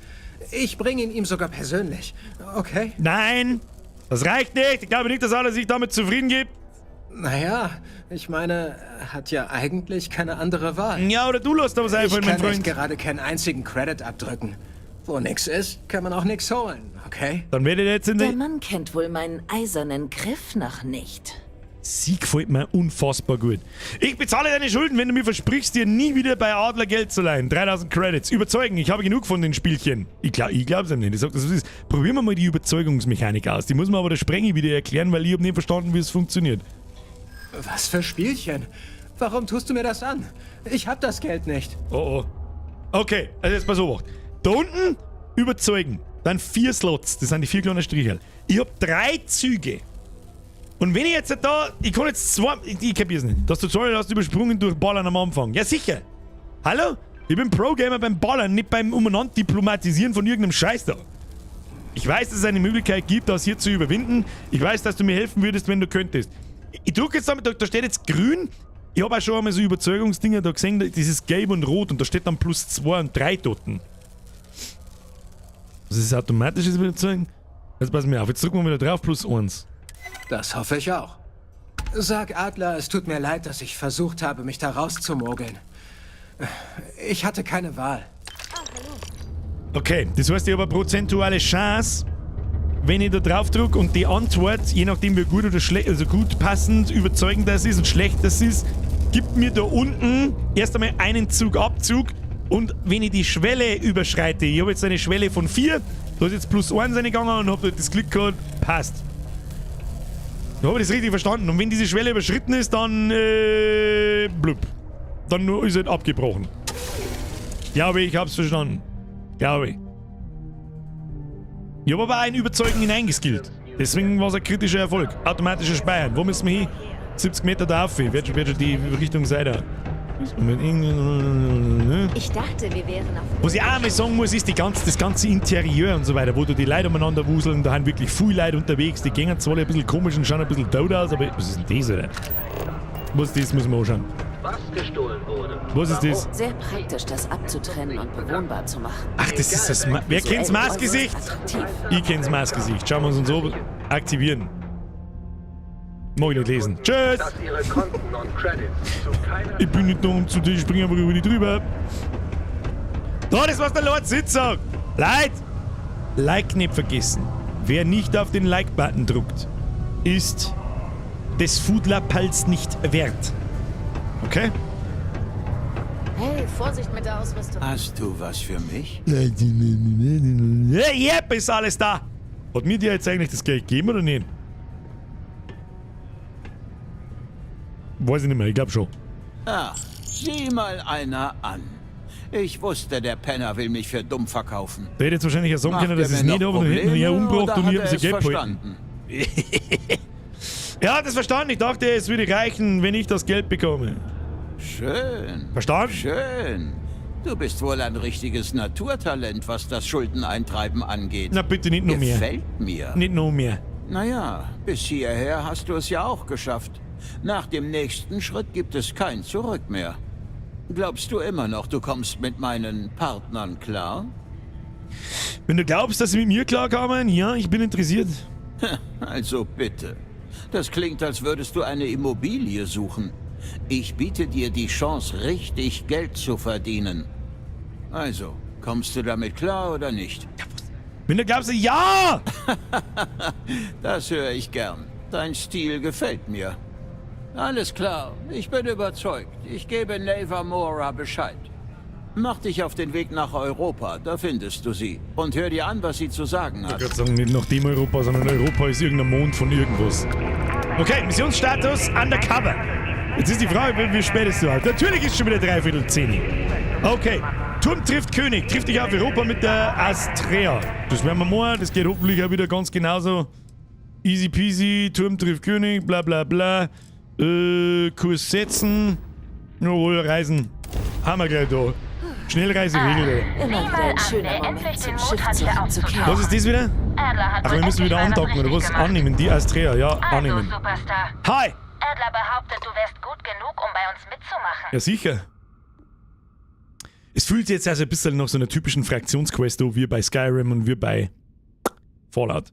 Ich bringe ihn ihm sogar persönlich, okay? Nein, das reicht nicht. Ich glaube nicht, dass Adler sich damit zufrieden gibt. Naja, ich meine, er hat ja eigentlich keine andere Wahl. Ja, oder du lässt aber was einfallen, Ich mein kann echt Freund. gerade keinen einzigen Credit abdrücken. Wo nix ist, kann man auch nix holen, okay? Dann werdet ihr jetzt in Der der... Mann kennt wohl meinen eisernen Griff noch nicht. Sie gefällt mir unfassbar gut. Ich bezahle deine Schulden, wenn du mir versprichst, dir nie wieder bei Adler Geld zu leihen. 3000 Credits. Überzeugen, ich habe genug von den Spielchen. Ich glaub's ihm nicht. Ich sag, das ist. Probieren wir mal die Überzeugungsmechanik aus. Die muss man aber der Sprengi wieder erklären, weil ich hab nicht verstanden, wie es funktioniert. Was für Spielchen? Warum tust du mir das an? Ich hab das Geld nicht. Oh oh. Okay, also jetzt pass auf. Da unten überzeugen. Dann 4 Slots. Das sind die 4 kleinen Striche. Ich hab 3 Züge. Und wenn ich jetzt da. Ich kann jetzt 2. Ich kapier's nicht. Das Tutorial hast du übersprungen durch Ballern am Anfang. Ja, sicher. Hallo? Ich bin Pro-Gamer beim Ballern, nicht beim umeinander Diplomatisieren von irgendeinem Scheiß da. Ich weiß, dass es eine Möglichkeit gibt, das hier zu überwinden. Ich weiß, dass du mir helfen würdest, wenn du könntest. Ich drücke jetzt damit, da steht jetzt grün. Ich habe auch schon einmal so Überzeugungsdinger da gesehen, das ist gelb und rot und da steht dann plus 2 und 3 Toten. Das ist automatisches Überzeugen. Jetzt pass mir auf, jetzt drücken wir wieder drauf, plus 1. Das hoffe ich auch. Sag Adler, es tut mir leid, dass ich versucht habe, mich da rauszumogeln. Ich hatte keine Wahl. Okay, das heißt, ich habe eine prozentuale Chance, wenn ich da drauf drücke und die Antwort, je nachdem wie gut oder schlecht, also gut passend, überzeugend das ist und schlecht das ist, gibt mir da unten erst einmal einen Zug Abzug und wenn ich die Schwelle überschreite, ich habe jetzt eine Schwelle von 4, da ist jetzt plus 1 reingegangen und habe das Glück gehabt, passt. Da habe ich das richtig verstanden. Und wenn diese Schwelle überschritten ist, dann blub. Dann ist es abgebrochen. Glaube ich, hab's verstanden. Glaube ich. Ich habe aber auch in Überzeugen hineingeskillt. Deswegen war es ein kritischer Erfolg. Automatischer Speichern. Wo müssen wir hin? 70 Meter da auf. Wird schon die Richtung sein da. Ich dachte, wir wären auf. Was ich auch einmal sagen muss, ist das ganze Interieur und so weiter, wo du die Leute umeinander wuseln, da haben wirklich viele Leute unterwegs, die gehen zwar alle ein bisschen komisch und schauen ein bisschen tot aus, aber was ist denn das, oder? Was ist das, müssen wir anschauen. Was gestohlen wurde. Was ist das? Sehr praktisch, das abzutrennen und bewohnbar zu machen. Ach, das ist das Wer kennt's Maßgesicht? Ich kenn's Maßgesicht. Schauen wir uns so aktivieren. Mag ich nicht lesen. Tschüss! Ich bin nicht da, um zu dir, ich springe einfach über die drüber. Da, das was der Lord Sitz sagt. Leute! Like nicht vergessen. Wer nicht auf den Like-Button drückt, ist des Foodler-Pals nicht wert. Okay? Hey, Vorsicht mit der Ausrüstung. Hast du was für mich? Yep, ist alles da. Hat mir dir jetzt eigentlich das Geld gegeben oder nicht? Weiß ich nicht mehr, ich glaube schon. Ach, sieh mal einer an. Ich wusste, der Penner will mich für dumm verkaufen. Der hätte jetzt wahrscheinlich ja sagen Macht können, dass er es mir nicht noch habe, dann hätten wir ja Probleme umgebracht oder und hat ich habe er sie es Geld behalten. verstanden? Er hat es verstanden. Ich dachte, es würde reichen, wenn ich das Geld bekomme. Schön. Verstanden? Schön. Du bist wohl ein richtiges Naturtalent, was das Schuldeneintreiben angeht. Na bitte nicht noch mehr. Gefällt mir. Nicht noch mehr. Naja, bis hierher hast du es ja auch geschafft. Nach dem nächsten Schritt gibt es kein Zurück mehr. Glaubst du immer noch, du kommst mit meinen Partnern klar? Wenn du glaubst, dass sie mit mir klarkamen, ja, ich bin interessiert. Also bitte. Das klingt, als würdest du eine Immobilie suchen. Ich biete dir die Chance, richtig Geld zu verdienen. Also, kommst du damit klar oder nicht? Wenn du glaubst, ja! Das höre ich gern. Dein Stil gefällt mir. Alles klar, ich bin überzeugt. Ich gebe Neva Mora Bescheid. Mach dich auf den Weg nach Europa, da findest du sie. Und hör dir an, was sie zu sagen Ich hat. würde sagen, nicht nach dem Europa, sondern Europa ist irgendein Mond von irgendwas. Okay, Missionsstatus undercover. Jetzt ist die Frage, wie spät ist es überhaupt? Natürlich ist schon wieder 9:45. Okay, Turm trifft König, trifft dich auf Europa mit der Astrea. Das werden wir machen, das geht hoffentlich auch wieder ganz genauso. Easy peasy, Turm trifft König, bla bla bla. Kurs setzen. Jawohl, reisen. Haben wir gleich da. Schnellreise regelt. Immer wieder ein schöner Moment, zum Schiff zurückzukehren. Was ist das wieder? Adler hat Ach, wohl wir müssen endlich wieder mal was andocken, oder richtig was? gemacht. Annehmen, die Astrea, ja, Also, annehmen. Superstar. Hi! Adler behauptet, du wärst gut genug, um bei uns mitzumachen. Ja, sicher. Es fühlt sich jetzt also ein bisschen nach so einer typischen Fraktionsquest an, wie bei Skyrim und wie bei Fallout.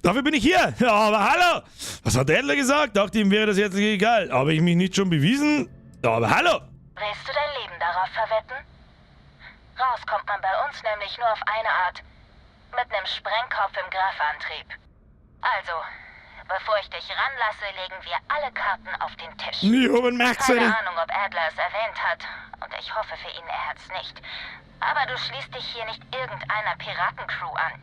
Dafür bin ich hier. Ja, aber hallo! Was hat Adler gesagt? Dachte ihm wäre das jetzt egal. Habe ich mich nicht schon bewiesen? Ja, aber hallo! Willst du dein Leben darauf verwetten? Raus kommt man bei uns nämlich nur auf eine Art. Mit nem Sprengkopf im Grafantrieb. Also, bevor ich dich ranlasse, legen wir alle Karten auf den Tisch. Ich hab einen Max, Keine Alter. Ahnung, ob Adler es erwähnt hat. Und ich hoffe für ihn, er hat's nicht. Aber du schließt dich hier nicht irgendeiner Piratencrew an.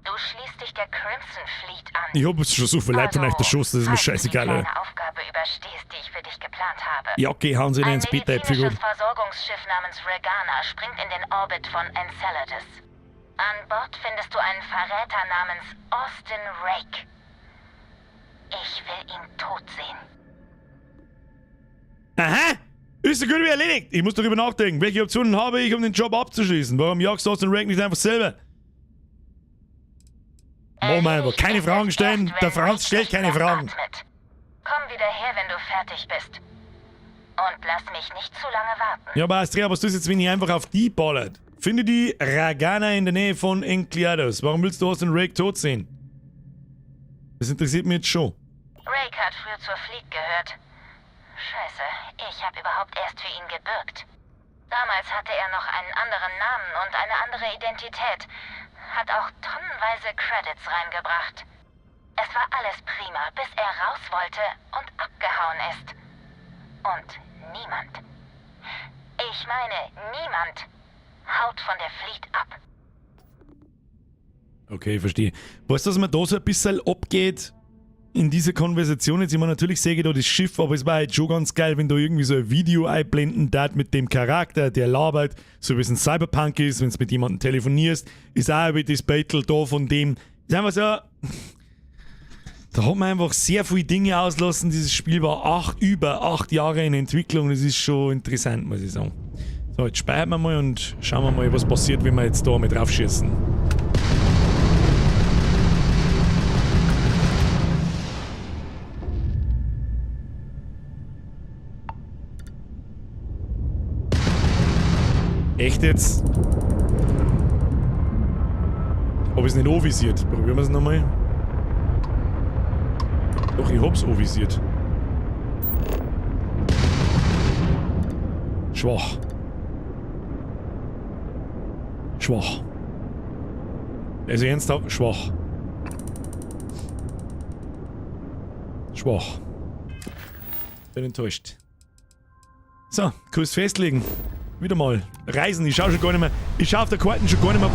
Du schließt dich der Crimson Fleet an. Ich hab jetzt schon so viel Leid von euch erschossen, das ist mir Falls du scheißegal. die Alter. kleine Aufgabe überstehst, die ich für dich geplant habe. Ja, okay, hauen Sie ihn Ein ins Bett, der medizinisches Figur. Versorgungsschiff namens Regana springt in den Orbit von Enceladus. An Bord findest du einen Verräter namens Austin Rake. Ich will ihn tot sehen. Aha! Ist so gut wie erledigt. Ich muss darüber nachdenken. Welche Optionen habe ich, um den Job abzuschließen? Warum jagst du Austin Rake nicht einfach selber? Machen wir einfach. Keine Fragen stellen. Der Franz stellt keine Fragen. Komm wieder her, wenn du fertig bist. Und lass mich nicht zu lange warten. Ja, aber Astrea, was tust du jetzt, wenn ich einfach auf die ballert? Finde die Ragana in der Nähe von Enclados. Warum willst du Austin Rake tot sehen? Das interessiert mich jetzt schon. Rake hat früher zur Fleet gehört. Scheiße, ich habe überhaupt erst für ihn gebürgt. Damals hatte er noch einen anderen Namen und eine andere Identität. Hat auch tonnenweise Credits reingebracht. Es war alles prima, bis er raus wollte und abgehauen ist. Und niemand. Ich meine, niemand haut von der Fleet ab. Okay, verstehe. Weißt du, dass man da so ein bisschen abgeht in dieser Konversation? Jetzt, ich meine, natürlich sehe ich da das Schiff, aber es war halt schon ganz geil, wenn da irgendwie so ein Video einblenden darf mit dem Charakter, der labert, so ein bisschen Cyberpunk ist, wenn du mit jemandem telefonierst, ist auch wie das Battle da von dem. Ist einfach so. Da hat man einfach sehr viele Dinge auslassen. Dieses Spiel war über 8 Jahre in Entwicklung. Das ist schon interessant, muss ich sagen. So, jetzt speichern wir mal und schauen wir mal, was passiert, wenn wir jetzt da mit draufschießen. Echt jetzt? Hab ich's nicht anvisiert? Probieren wir es nochmal. Doch, ich hab's anvisiert. Schwach. Schwach. Also ernsthaft, schwach. Schwach. Bin enttäuscht. So, Kurs festlegen. Wieder mal. Reisen, ich schau schon gar nicht mehr. Ich schau auf der Karte schon gar nicht mehr,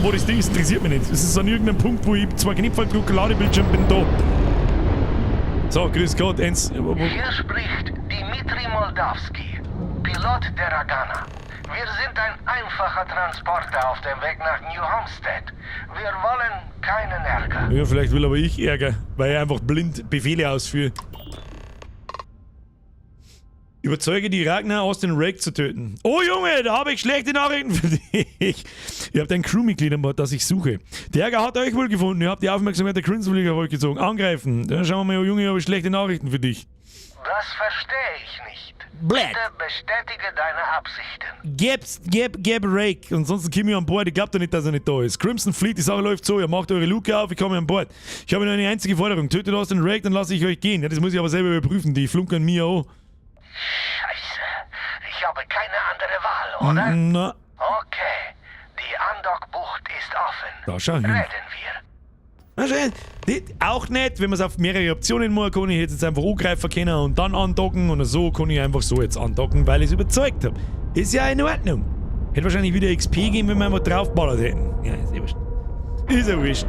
wo das Ding ist, interessiert mich nicht. Es ist an irgendeinem Punkt, wo ich zwei Knöpfe drücke, Ladebildschirm, bin da. So, grüß Gott, eins. Hier spricht Dimitri Moldawski, Pilot der Ragana. Wir sind ein einfacher Transporter auf dem Weg nach New Homestead. Wir wollen keinen Ärger. Ja, vielleicht will aber ich Ärger, weil ich einfach blind Befehle ausführe. Überzeuge die Ragnar, Austin Rake zu töten. Oh Junge, da habe ich schlechte Nachrichten für dich. Ihr habt ein Crewmitglied an Bord, das ich suche. Der Ärger hat euch wohl gefunden. Ihr habt die Aufmerksamkeit der Crimson Fleet auf euch gezogen. Angreifen. Dann schauen wir mal, oh Junge, habe ich schlechte Nachrichten für dich. Das verstehe ich nicht. Blöd. Bitte bestätige deine Absichten. Geb's, geb Rake. Ansonsten komm ich an Bord. Ich glaub doch nicht, dass er nicht da ist. Crimson Fleet, die Sache läuft so. Ihr macht eure Luke auf, ich komme an Bord. Ich habe nur eine einzige Forderung. Tötet Austin Rake, dann lasse ich euch gehen. Ja, das muss ich aber selber überprüfen. Die flunkern mir auch. Scheiße. Ich habe keine andere Wahl, oder? Na. Okay. Die Andockbucht ist offen. Da schau hin. Reden wir. Na schön. Auch nicht, wenn man es auf mehrere Optionen macht, kann ich jetzt einfach angreifen können und dann andocken und so kann ich einfach so jetzt andocken, weil ich es überzeugt habe. Ist ja in Ordnung. Hätte wahrscheinlich wieder XP gegeben, wenn wir einfach draufballert hätten. Ja, ist eh wurscht. Ist ja wurscht.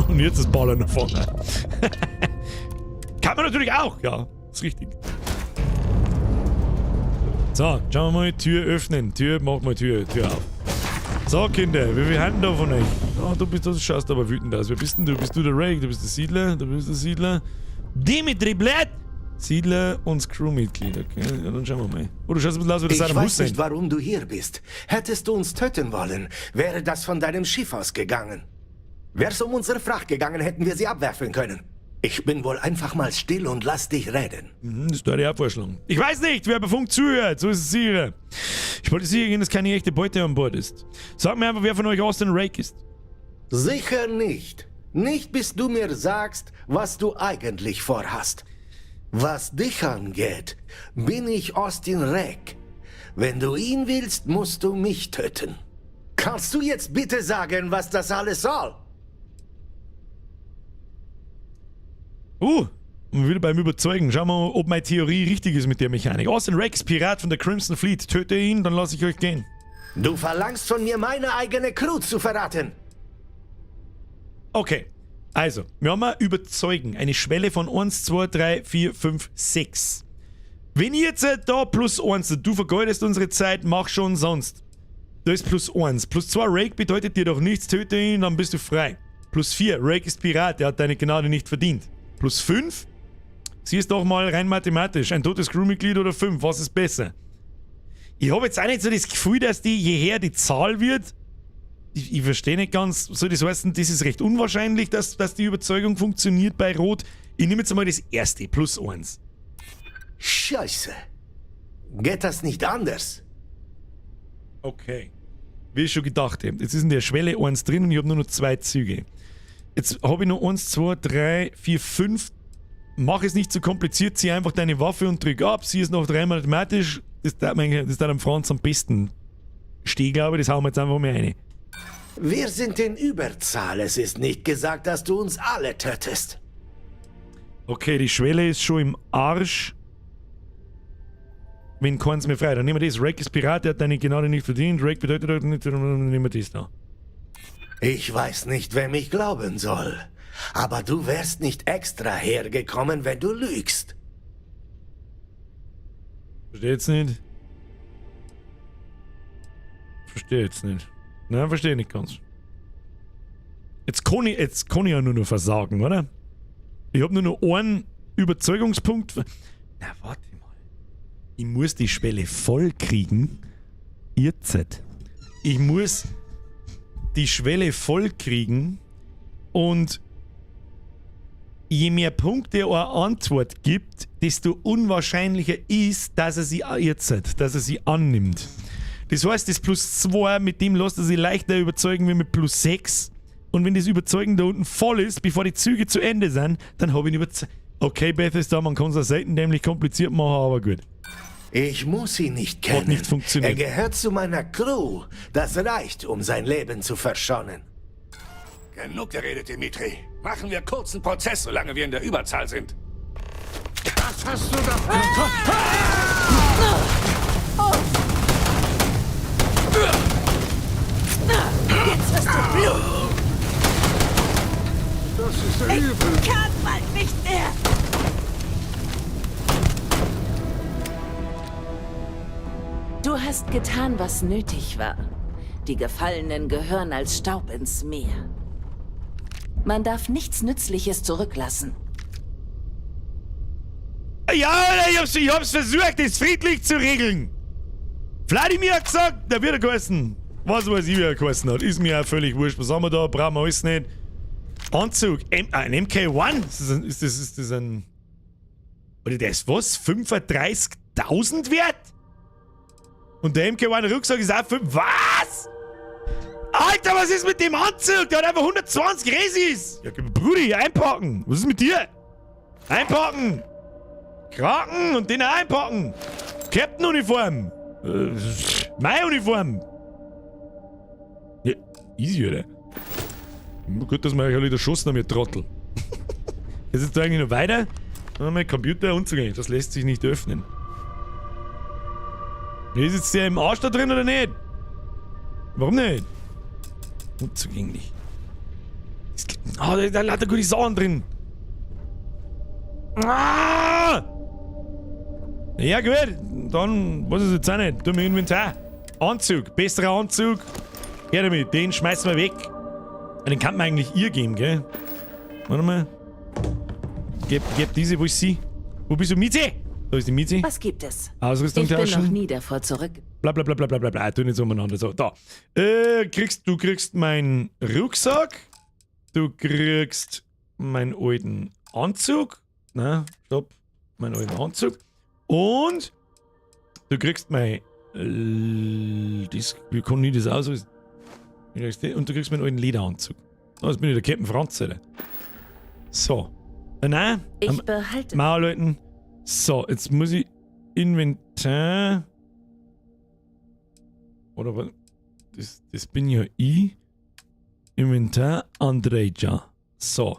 Und jetzt das Ballern nach vorne. Kann man natürlich auch, ja. Ist richtig. So, schauen wir mal, Tür öffnen. Tür, mach mal Tür auf. So, Kinder, wie viel haben da von euch? Oh, du bist, das schaust aber wütend aus. Wer bist denn du? Bist du der Rake? Du bist der Siedler? Du bist der Siedler? Dimitri Blatt! Siedler und Crewmitglied, okay. Ja, dann schauen wir mal. Oh, du schaust ein bisschen aus wie der Ich Saddam weiß Hussein. nicht, warum du hier bist. Hättest du uns töten wollen, wäre das von deinem Schiff ausgegangen. Wär's um unsere Fracht gegangen, hätten wir sie abwerfen können. Ich bin wohl einfach mal still und lass dich reden. Mhm, das würde ich auch vorschlagen. Ich weiß nicht, wer bei Funk zuhört. So ist es sicher. Ich wollte sicher gehen, dass keine echte Beute an Bord ist. Sag mir einfach, wer von euch Austin Rake ist. Sicher nicht. Nicht, bis du mir sagst, was du eigentlich vorhast. Was dich angeht, bin ich Austin Rake. Wenn du ihn willst, musst du mich töten. Kannst du jetzt bitte sagen, was das alles soll? Und wieder beim Überzeugen. Schauen wir mal, ob meine Theorie richtig ist mit der Mechanik. Austin Rake ist Pirat von der Crimson Fleet. Töte ihn, dann lasse ich euch gehen. Du verlangst von mir, meine eigene Crew zu verraten. Okay. Also, wir haben mal Überzeugen. Eine Schwelle von 1, 2, 3, 4, 5, 6. Wenn ich jetzt da plus 1, du vergeudest unsere Zeit, mach schon sonst. Da ist plus 1. Plus 2, Rake bedeutet dir doch nichts, töte ihn, dann bist du frei. Plus 4, Rake ist Pirat, der hat deine Gnade nicht verdient. Plus 5, sieh es doch mal rein mathematisch. Ein totes Crewmitglied oder 5, was ist besser? Ich habe jetzt auch nicht so das Gefühl, dass die, je höher die Zahl wird, ich verstehe nicht ganz, soll das heißen, das ist recht unwahrscheinlich, dass die Überzeugung funktioniert bei Rot. Ich nehme jetzt einmal das erste, plus 1. Scheiße. Geht das nicht anders? Okay. Wie ich schon gedacht habe. Jetzt ist in der Schwelle 1 drin und ich habe nur noch 2 Züge. Jetzt habe ich noch 1, 2, 3, 4, 5. Mach es nicht zu kompliziert, zieh einfach deine Waffe und drück ab. Sie ist noch dreimal mathematisch. Das tat am Franz am besten stehen, glaube ich. Das hauen wir jetzt einfach mal rein. Wir sind in Überzahl. Es ist nicht gesagt, dass du uns alle tötest. Okay, die Schwelle ist schon im Arsch. Wenn keins mehr frei. Dann nehmen wir das. Rake ist Pirat, der hat deine Gnade nicht verdient. Rake bedeutet nicht, dann nehmen wir das da. Ich weiß nicht, wem ich glauben soll. Aber du wärst nicht extra hergekommen, wenn du lügst. Verstehe jetzt nicht. Verstehe jetzt nicht. Nein, verstehe nicht ganz. Jetzt kann ich ja nur noch versagen, oder? Ich hab nur noch einen Überzeugungspunkt. Na, warte mal. Ich muss die Schwelle voll kriegen. Jetzt. Ich muss die Schwelle voll kriegen und je mehr Punkte eine Antwort gibt, desto unwahrscheinlicher ist, dass er sie jetzt, dass er sie annimmt. Das heißt, das plus 2, mit dem lässt er sich leichter überzeugen wie mit plus 6. Und wenn das Überzeugen da unten voll ist, bevor die Züge zu Ende sind, dann habe ich ihn überzeugt. Okay, Bethesda, man kann es auch selten dämlich kompliziert machen, aber gut. Ich muss ihn nicht kennen. Hat nicht funktioniert. Er gehört zu meiner Crew. Das reicht, um sein Leben zu verschonen. Genug geredet, Dimitri. Machen wir kurzen Prozess, solange wir in der Überzahl sind. Das hast du doch... Jetzt wirst du bluten. Das ist übel. Ich kann bald nicht mehr. Du hast getan, was nötig war. Die Gefallenen gehören als Staub ins Meer. Man darf nichts Nützliches zurücklassen. Ja, ich hab's versucht, es friedlich zu regeln. Wladimir hat gesagt, der wird er geheißen. Was weiß ich, wie er geheißen hat. Ist mir auch völlig wurscht. Was haben wir da? Brauchen wir alles nicht. Anzug. Ein MK1? Ist das ein... Oder der ist was? 35.000 wert? Und der MK1 Rucksack ist auch 5... Was? Alter, was ist mit dem Anzug? Der hat einfach 120 Resis. Ja, Brudi, einpacken. Was ist mit dir? Einpacken. Kraken und den auch einpacken. Captain-Uniform. Meine Uniform. Ja, easy, oder? Gut, dass wir euch alle erschossen haben, ihr Trottel. Jetzt ist da eigentlich noch weiter. Mein Computer unzugänglich, das lässt sich nicht öffnen. Ist jetzt der im Arsch da drin oder nicht? Warum nicht? Unzugänglich. Ah, da lauter gute Sachen drin. Ah! Ja gut, dann weiß ich jetzt auch nicht. Tu mir Inventar. Anzug, besserer Anzug. Her damit, den schmeißen wir weg. Den kann man eigentlich ihr geben, gell? Warte mal. Gib diese, wo ist sie? Wo bist du, Mieze? Da ist die Mieze. Was gibt es? Ausrüstung Ich bin tauschen. noch nie davor zurück. Bla bla bla bla bla bla bla. Tu nicht so umeinander. So, da. Du kriegst meinen Rucksack. Du kriegst meinen alten Anzug. Na, stopp. Meinen alten Anzug. Und du kriegst mein. Das, wie kann ich das ausrüsten? Und du kriegst meinen alten Lederanzug. Oh, jetzt bin ich der Captain Franz, Alter. So. Nein. Ich behalte. Mauerleuten. So, jetzt muss ich Inventar. Oder was? Das bin ja ich. Inventar Andreja. So.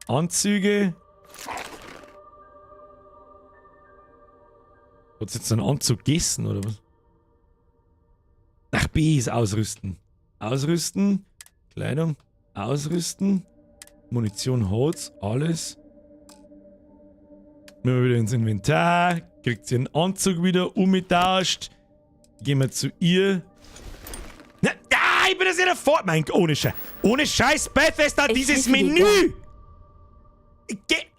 Anzüge. Hat jetzt einen Anzug gegessen, oder was? Ach, B ist ausrüsten. Ausrüsten. Kleidung. Ausrüsten. Munition, Holz, alles. Nehmen wir wieder ins Inventar. Kriegt sie einen Anzug wieder umgetauscht. Gehen wir zu ihr. Na, ah, ich bin das ja davor. Mein, ohne Scheiß. Ohne Scheiß, Bethesda, dieses Menü.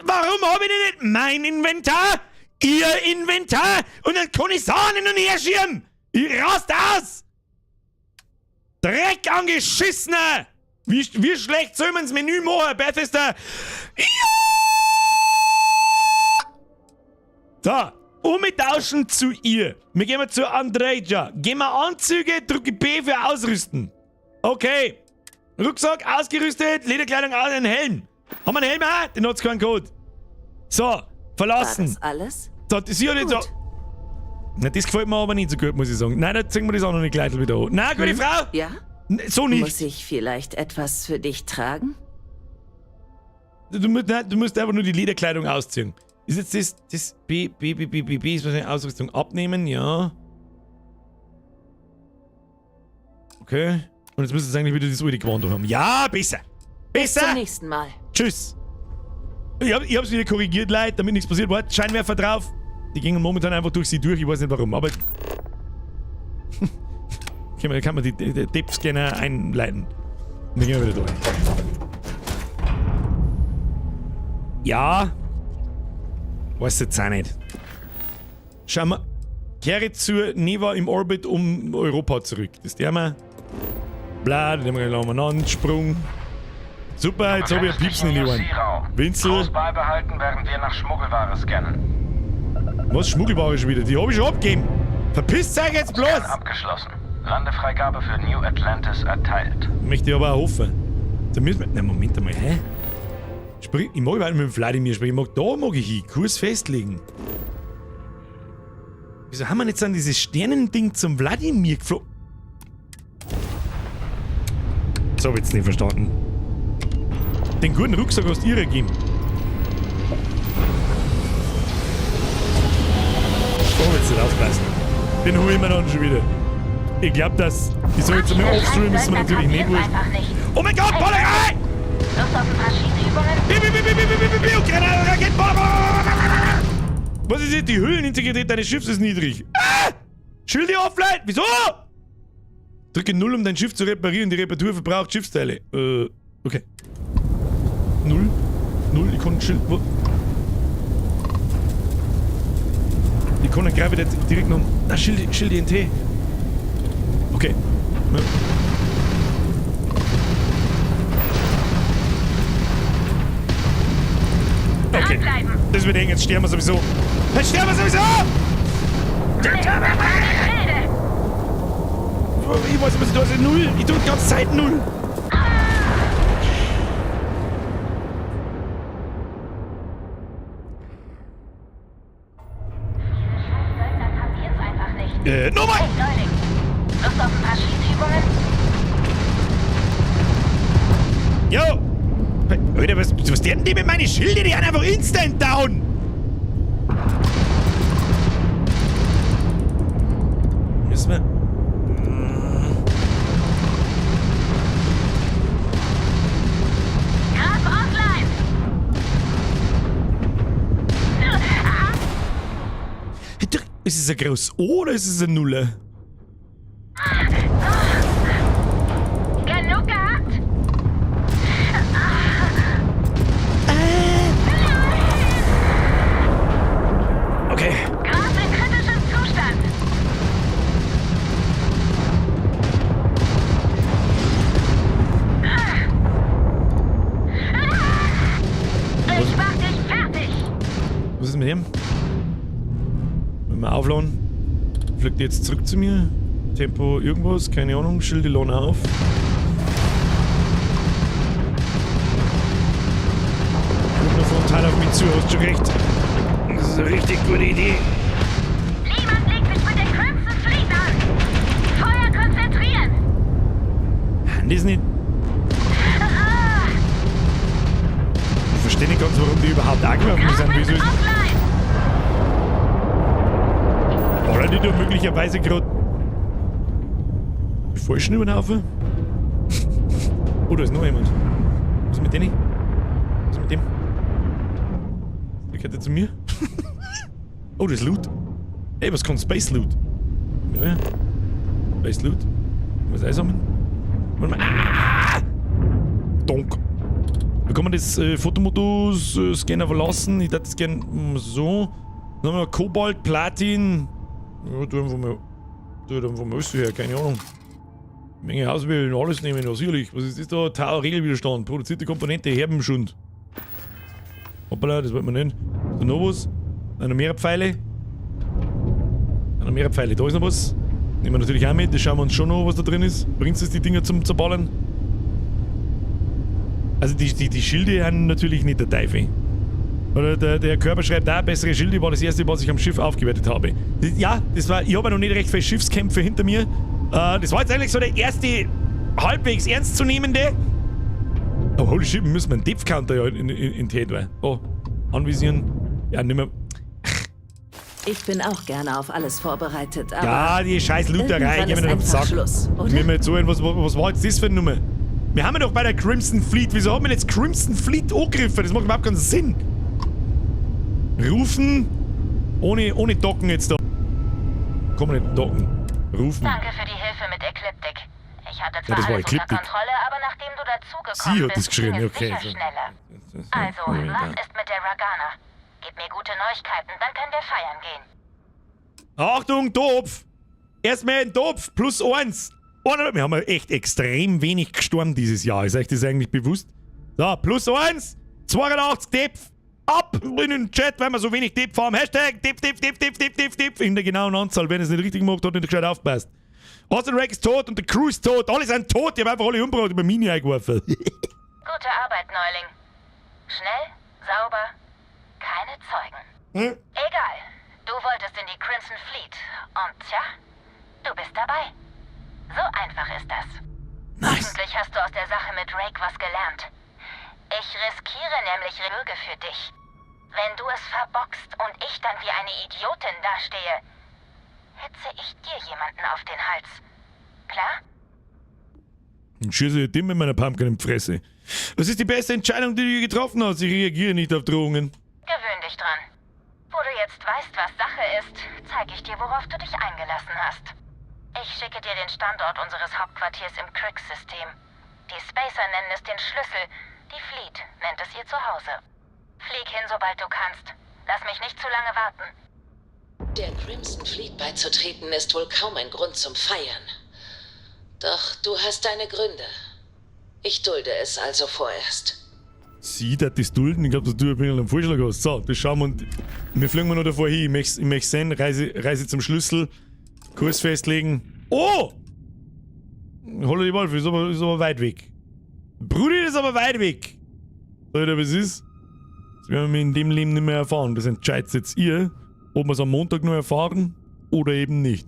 Warum habe ich denn nicht mein Inventar? Ihr Inventar? Und dann kann ich Sachen hin und her schieben. Ich rast aus. Dreck angeschissener. Wie schlecht soll man das Menü machen, Bethesda? Ja! So, umtauschen zu ihr. Wir gehen mal zu Andreja. Gehen wir Anzüge, drücke B für Ausrüsten. Okay. Rucksack ausgerüstet, Lederkleidung, einen Helm. Haben wir einen Helm auch? Den hat's keinen Code. So, verlassen. War das alles? So, das ist ja nicht so. Na, das gefällt mir aber nicht so gut, muss ich sagen. Nein, da ziehen wir das andere Kleidl wieder an. Nein, gute Frau! Ja? So nicht. Muss ich vielleicht etwas für dich tragen? Du musst einfach nur die Lederkleidung ausziehen. Ist jetzt das B, B, B, B, B, B ist wahrscheinlich Ausrüstung abnehmen, ja. Okay. Und jetzt müsstest du eigentlich wieder das alte Gewand haben. Ja, besser. Besser. Bis zum nächsten Mal. Tschüss. Ich hab's wieder korrigiert, Leute, damit nichts passiert. Warte, Scheinwerfer drauf. Die gingen momentan einfach durch sie durch, ich weiß nicht warum, aber... kann man die Depth-Scanner einleiten. Und dann gehen wir wieder durch. Ja. Weiß jetzt auch nicht. Schauen wir. Kehre zur Neva im Orbit um Europa zurück. Das der wir. Bla, den haben wir gleich umeinander. Sprung. Super, jetzt habe ich ein Piepsen in die Ohren. Winzel. Kurs beibehalten, während wir nach Schmuggelware scannen. Was Schmuggelware schon wieder? Die habe ich schon abgegeben. Verpisst euch jetzt bloß! Scan abgeschlossen. Landefreigabe für New Atlantis erteilt. Möchte ich aber auch hoffen. Da müssen wir. Na, Moment einmal, hä? Sprich, ich mag überhaupt nicht mit dem Wladimir sprechen. Ich mag, da mag ich hin. Kurs festlegen. Wieso haben wir jetzt dann dieses Sternending zum Wladimir geflogen? Das hab ich jetzt nicht verstanden. Den guten Rucksack hast du ihr gegeben. Da hab ich jetzt nicht aufpassen. Den hol ich mir dann schon wieder. Ich glaub, dass. Ich soll jetzt einmal offstreamen, ist mir natürlich nicht wurscht. Oh mein Gott, Bollerei! Lust auf ein paar Schießübungen? Was ist jetzt? Die Hüllenintegrität deines Schiffs ist niedrig. Ah! Schilde offline! Wieso? Drücke 0, um dein Schiff zu reparieren. Die Reparatur verbraucht Schiffsteile. Okay. 0. 0, ich kann Schild. Wo? Ich kann gleich wieder direkt noch. Ah, Schild INT. Okay. Ja. Okay. Das wird eng, jetzt sterben wir sowieso. Jetzt sterben wir sowieso! Ich weiß nicht, was ich da ist. Null. Ich drück die ganze Zeit null. Nochmal! Hey, Neuling. Lust auf ein paar Schießübungen? Jo! Alter, was denn die mit meinen Schilde? Die sind einfach instant down! Müssen wir... Graf offline! Ist es ein groß O oder ist es eine Nulle? Genug gehabt? Okay. Graf in kritischem Zustand. Ich mach dich fertig. Was ist mit dem? Wenn wir aufladen, fliegt die jetzt zurück zu mir. Tempo irgendwas, keine Ahnung, Schilde laden auf. Flug noch frontal auf mich zu, hast schon recht. Das ist eine richtig gute Idee. Niemand legt sich mit der Crimson Fleet an. Feuer konzentrieren. Das ist nicht. Ich verstehe nicht ganz, warum die überhaupt angeworfen sind. Wieso ist. Ballern die da möglicherweise gerade die Falschen über den Haufen? Oh, da ist noch jemand. Was ist mit denen? Was ist mit dem? Der gehört ja zu mir. Oh, das ist Loot. Ey, was kommt? Space Loot. Ja, ja. Space Loot. Was einsammeln? Warte mal. Ah! Donk. Wir kann man das Fotomodus-Scanner verlassen. Ich würde das gern so. Dann haben wir Kobalt, Platin. Ja, tu einfach mal. Tu einfach mal alles her, keine Ahnung. Menge auswählen, alles nehmen, ja, sicherlich. Was ist das da? Tau Regelwiderstand, produzierte Komponente, Herbenschund. Hoppala, das wollten wir nicht. Ist da noch was? Noch mehrere Pfeile. Noch mehrere Pfeile, da ist noch was. Nehmen wir natürlich auch mit, das schauen wir uns schon an, was da drin ist. Bringt es die Dinger zum Zerballern? Also die Schilde sind natürlich nicht der Teufel. Oder der Körper schreibt auch, bessere Schilde war das erste, was ich am Schiff aufgewertet habe. Das, ja, das war, ich habe ja noch nicht recht viele Schiffskämpfe hinter mir. Das war jetzt eigentlich so der erste halbwegs ernstzunehmende. Oh, holy shit, wir müssen einen Depth Counter ja in T2. Oh, anvisieren. Ja, nimmer. Ich bin auch gerne auf alles vorbereitet, aber Ja, die scheiß Looterei, irgendwann geh mir ist nicht auf den einfach Sack. Schluss, oder? Mir mal zuhören, was war jetzt das für eine Nummer? Wir haben ja doch bei der Crimson Fleet. Wieso hat man jetzt Crimson Fleet angegriffen? Das macht überhaupt keinen Sinn. Rufen. Ohne Docken jetzt da. Kann man nicht docken. Rufen. Danke für die Hilfe mit Ecliptic. Ich hatte Ja, zwar das war alles unter Ecliptic. Kontrolle, aber nachdem du dazugekommen Sie hat das bist, geschrien, ging es okay. sicher schneller. Also, was ist mit der Ragana? Gib mir gute Neuigkeiten, dann können wir feiern gehen. Achtung, Topf! Erstmal ein Topf, +1. Oh, wir haben ja echt extrem wenig gestorben dieses Jahr. Ist euch das eigentlich bewusst? So, +1, 82 Depf. Ab in den Chat, weil wir so wenig Depf haben. Hashtag Depf, Depf, Depf, Depf, Depf, Depf, Depf. In der genauen Anzahl. Wenn es nicht richtig gemacht hat, nicht gescheit aufpasst. Austin Rake ist tot und der Crew ist tot. Alle sind tot. Ich hab einfach alle umgebracht und über Mini eingeworfen. Gute Arbeit, Neuling. Schnell, sauber, keine Zeugen. Hm? Egal. Du wolltest in die Crimson Fleet. Und tja, du bist dabei. So einfach ist das. Nice. Hoffentlich hast du aus der Sache mit Rake was gelernt. Ich riskiere nämlich Rüge für dich. Wenn du es verbockst und ich dann wie eine Idiotin dastehe, hetze ich dir jemanden auf den Hals. Klar? Dann schieße ich dem mit meiner Pumpkin in die Fresse. Das ist die beste Entscheidung, die du je getroffen hast. Ich reagiere nicht auf Drohungen. Gewöhn dich dran. Wo du jetzt weißt, was Sache ist, zeige ich dir, worauf du dich eingelassen hast. Ich schicke dir den Standort unseres Hauptquartiers im Crix-System. Die Spacer nennen es den Schlüssel, die Fleet nennt es ihr Zuhause. Flieg hin, sobald du kannst. Lass mich nicht zu lange warten. Der Crimson Fleet beizutreten ist wohl kaum ein Grund zum Feiern. Doch du hast deine Gründe. Ich dulde es also vorerst. Sie, dat das dulden? Ich glaube, dass du ein bisschen einen Vorschlag hast. So, das schauen wir und wir fliegen mal noch davor hin. Ich möchte sehen, Reise zum Schlüssel, Kurs festlegen. Oh! Holla die Waldfee, ist aber weit weg. Brudi, das ist aber weit weg. Alter, was ist? Das werden wir in dem Leben nicht mehr erfahren. Das entscheidet jetzt ihr, ob wir es am Montag noch erfahren oder eben nicht.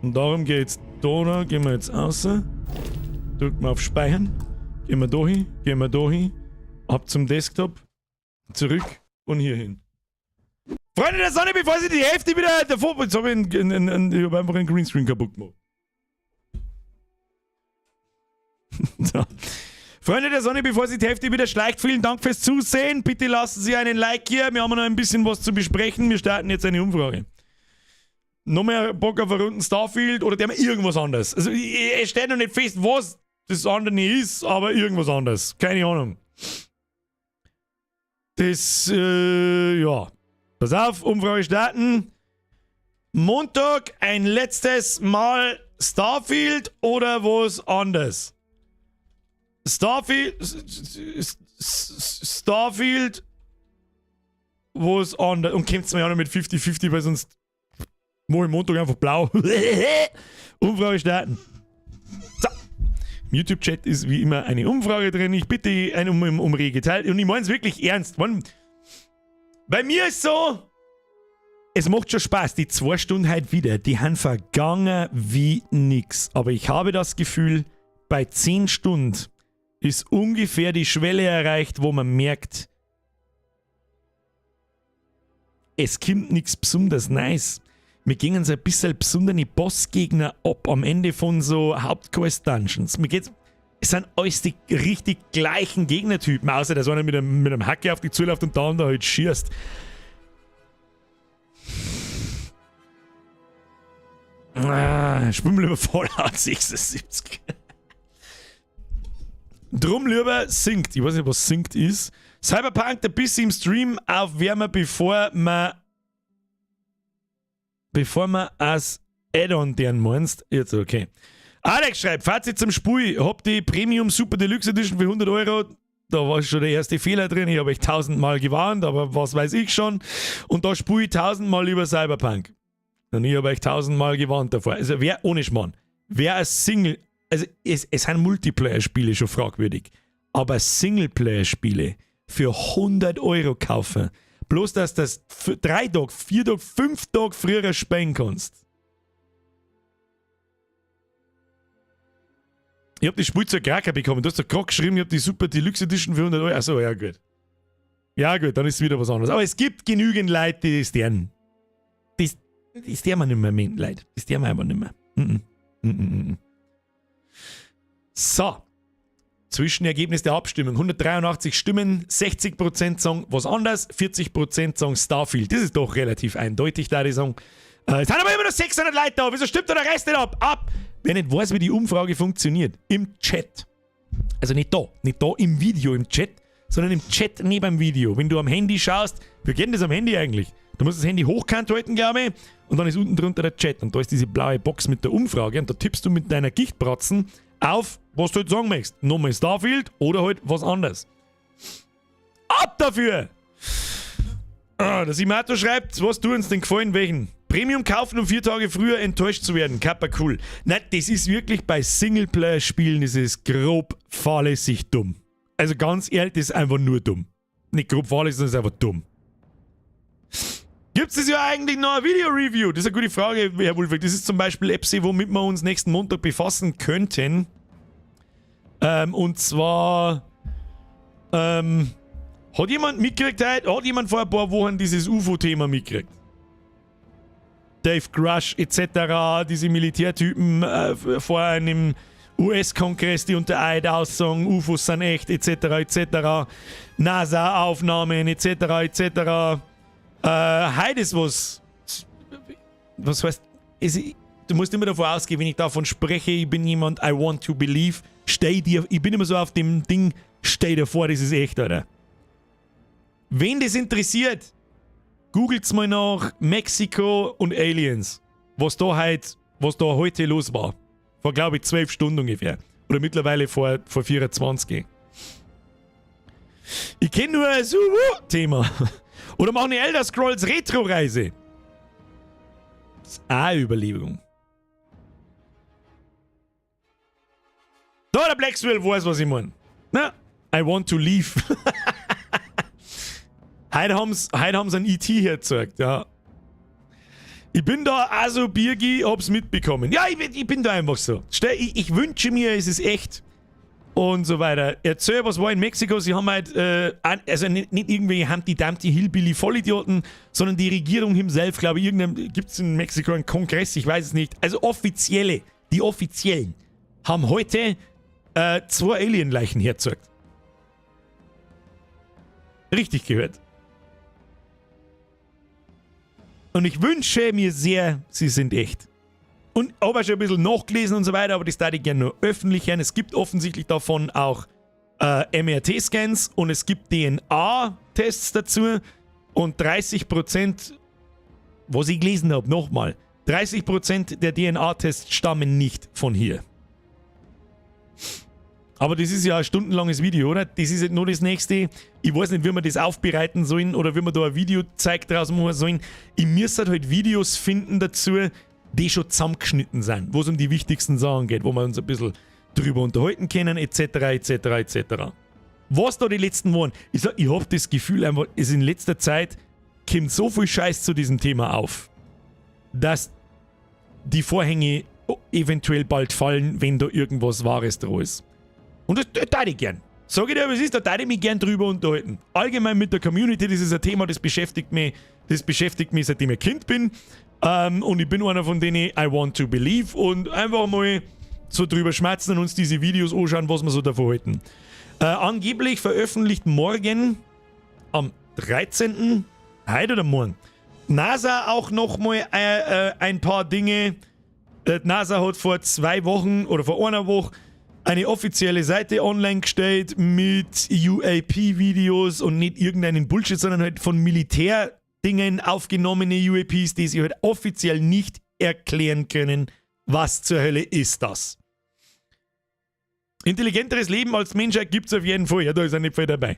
Und darum geht's da, da, gehen wir jetzt raus. Drücken wir auf Speichern. Gehen wir da hin, gehen wir da hin. Ab zum Desktop. Zurück und hier hin. Freunde der Sonne, bevor sie die Hälfte wieder davor. Jetzt hab ich, ich hab einfach einen Greenscreen kaputt gemacht. So. Freunde der Sonne, bevor sie die Hälfte wieder schleicht, vielen Dank fürs Zusehen. Bitte lassen Sie einen Like hier. Wir haben noch ein bisschen was zu besprechen. Wir starten jetzt eine Umfrage. Noch mehr Bock auf einen runden Starfield oder der irgendwas anderes. Also, ich stehe noch nicht fest, was das andere ist, aber irgendwas anderes. Keine Ahnung. Das, ja. Pass auf, Umfrage starten. Montag ein letztes Mal Starfield oder was anderes? Starfield, Starfield, was anderes. Und kommt's mir auch noch mit 50-50, weil sonst mach ich Montag einfach blau. Umfrage starten. So. Im YouTube-Chat ist wie immer eine Umfrage drin. Ich bitte um rege Teil. Und ich meine es wirklich ernst. Man, bei mir ist so, es macht schon Spaß. Die 2 Stunden heute wieder, die haben vergangen wie nix. Aber ich habe das Gefühl, bei 10 Stunden ist ungefähr die Schwelle erreicht, wo man merkt, es kommt nichts besonders nice. Wir gingen so ein bisschen besondere Bossgegner ab am Ende von so Hauptquest-Dungeons. Mir geht's, es sind alles die richtig gleichen Gegnertypen, außer dass einer mit einem Hacke auf dich zuläuft und der andere halt schießt. Ah, spielen wir lieber Fallout 76. Drum lieber singt. Ich weiß nicht, was singt ist. Cyberpunk, der bisschen im Stream aufwärmen, bevor man als Add-on deren meinst. Jetzt okay. Alex schreibt, Fazit zum Spiel. Hab die Premium Super Deluxe Edition für 100 Euro. Da war schon der erste Fehler drin. Ich hab euch 1000-mal gewarnt, aber was weiß ich schon. Und da spiele ich 1000-mal über Cyberpunk. Und ich hab euch 1000-mal gewarnt davor. Also wer, ohne Schmarrn, wer als Single, also es sind Multiplayer-Spiele schon fragwürdig, aber Singleplayer-Spiele für 100 Euro kaufen, bloß dass das 3 Tage, 4 Tage, 5 Tage früher spielen kannst. Ich hab das Spiel zur Kraka bekommen. Du hast doch gerade geschrieben, ich hab die Super Deluxe Edition für 100 Euro. Achso, ja gut. Ja gut, dann ist es wieder was anderes. Aber es gibt genügend Leute, die das deren. Das der man nicht mehr, Leute. Das der man einfach nicht mehr. So. Zwischenergebnis der Abstimmung. 183 Stimmen, 60% sagen was anderes, 40% sagen Starfield. Das ist doch relativ eindeutig, da die sagen. Es sind aber immer noch 600 Leute da. Wieso stimmt da der Rest nicht ab? Ab! Wer nicht weiß, wie die Umfrage funktioniert, im Chat. Also nicht da im Video, im Chat, sondern im Chat neben dem Video. Wenn du am Handy schaust, wir kennen das am Handy eigentlich. Du musst das Handy hochkant halten, glaube ich, und dann ist unten drunter der Chat. Und da ist diese blaue Box mit der Umfrage und da tippst du mit deiner Gichtbratzen auf, was du halt sagen möchtest. Nochmal Starfield oder halt was anderes. Ab dafür! Ah, der Simato schreibt, was tut uns denn gefallen, welchen? Premium kaufen, um 4 Tage früher enttäuscht zu werden. Kappa cool. Nein, das ist wirklich bei Singleplayer-Spielen, das ist grob fahrlässig dumm. Also ganz ehrlich, das ist einfach nur dumm. Nicht grob fahrlässig, sondern ist einfach dumm. Gibt es ja eigentlich noch ein Video-Review? Das ist eine gute Frage, Herr Wulfig. Das ist zum Beispiel Epsi, womit wir uns nächsten Montag befassen könnten. Und zwar... hat jemand mitgekriegt heute? Hat jemand vor ein paar Wochen dieses UFO-Thema mitgekriegt? Dave Grusch etc., diese Militärtypen vor einem US-Kongress, die unter Eid aussagen, UFOs sind echt, etc., etc., NASA-Aufnahmen, etc., etc. Heute ist was. Was heißt, du musst immer davon ausgehen, wenn ich davon spreche, ich bin jemand, I want to believe, stell dir, ich bin immer so auf dem Ding, stell dir vor, das ist echt, oder? Wen das interessiert, googelt's mal nach Mexiko und Aliens. Was da heute los war. Vor, glaube ich, 12 Stunden ungefähr. Oder mittlerweile vor 24. Ich kenne nur ein Thema. Oder machen eine Elder Scrolls Retro-Reise. Das ist auch eine Überlegung. Da, der Blackswell weiß, was ich meine. Na, I want to leave. Heute haben's einen E.T. hergezeigt, ja. Ich bin da also Birgi, hab's mitbekommen. Ja, ich bin da einfach so. Ich wünsche mir, es ist echt. Und so weiter. Erzähl, was war in Mexiko? Sie haben halt, also nicht irgendwelche Humpty Dumpty Hillbilly Vollidioten, sondern die Regierung himself, glaube ich, irgendein, gibt es in Mexiko einen Kongress, ich weiß es nicht. Also offizielle, die Offiziellen haben heute 2 Alien-Leichen hergezeigt. Richtig gehört. Und ich wünsche mir sehr, sie sind echt. Und habe auch schon ein bisschen nachgelesen und so weiter, aber das darf ich gerne nur öffentlich hören. Es gibt offensichtlich davon auch MRT-Scans und es gibt DNA-Tests dazu. Und 30%, was ich gelesen habe, nochmal, 30% der DNA-Tests stammen nicht von hier. Aber das ist ja ein stundenlanges Video, oder? Das ist jetzt nur das nächste. Ich weiß nicht, wie wir das aufbereiten sollen oder wie wir da ein Video zeig draus machen sollen. Ich müsste halt Videos finden dazu, die schon zusammengeschnitten sind, wo es um die wichtigsten Sachen geht, wo wir uns ein bisschen drüber unterhalten können, etc., etc., etc. Was da die letzten waren, ich sag, ich hab das Gefühl einfach, ist in letzter Zeit kommt so viel Scheiß zu diesem Thema auf, dass die Vorhänge eventuell bald fallen, wenn da irgendwas Wahres dran ist. Und das tät ich gern. Sag ich dir, was ist, da tät ich mich gern drüber unterhalten. Allgemein mit der Community, das ist ein Thema, das beschäftigt mich, seitdem ich Kind bin. Und ich bin einer von denen, I want to believe, und einfach mal so drüber schmerzen und uns diese Videos anschauen, was wir so davon halten. Angeblich veröffentlicht morgen am 13. heute oder morgen, NASA auch nochmal ein paar Dinge. NASA hat vor 2 Wochen oder vor einer Woche eine offizielle Seite online gestellt mit UAP-Videos und nicht irgendeinen Bullshit, sondern halt von Militärdingen aufgenommene UAPs, die sie halt offiziell nicht erklären können, was zur Hölle ist das. Intelligenteres Leben als Menschheit gibt es auf jeden Fall. Ja, da ist er nicht viel dabei.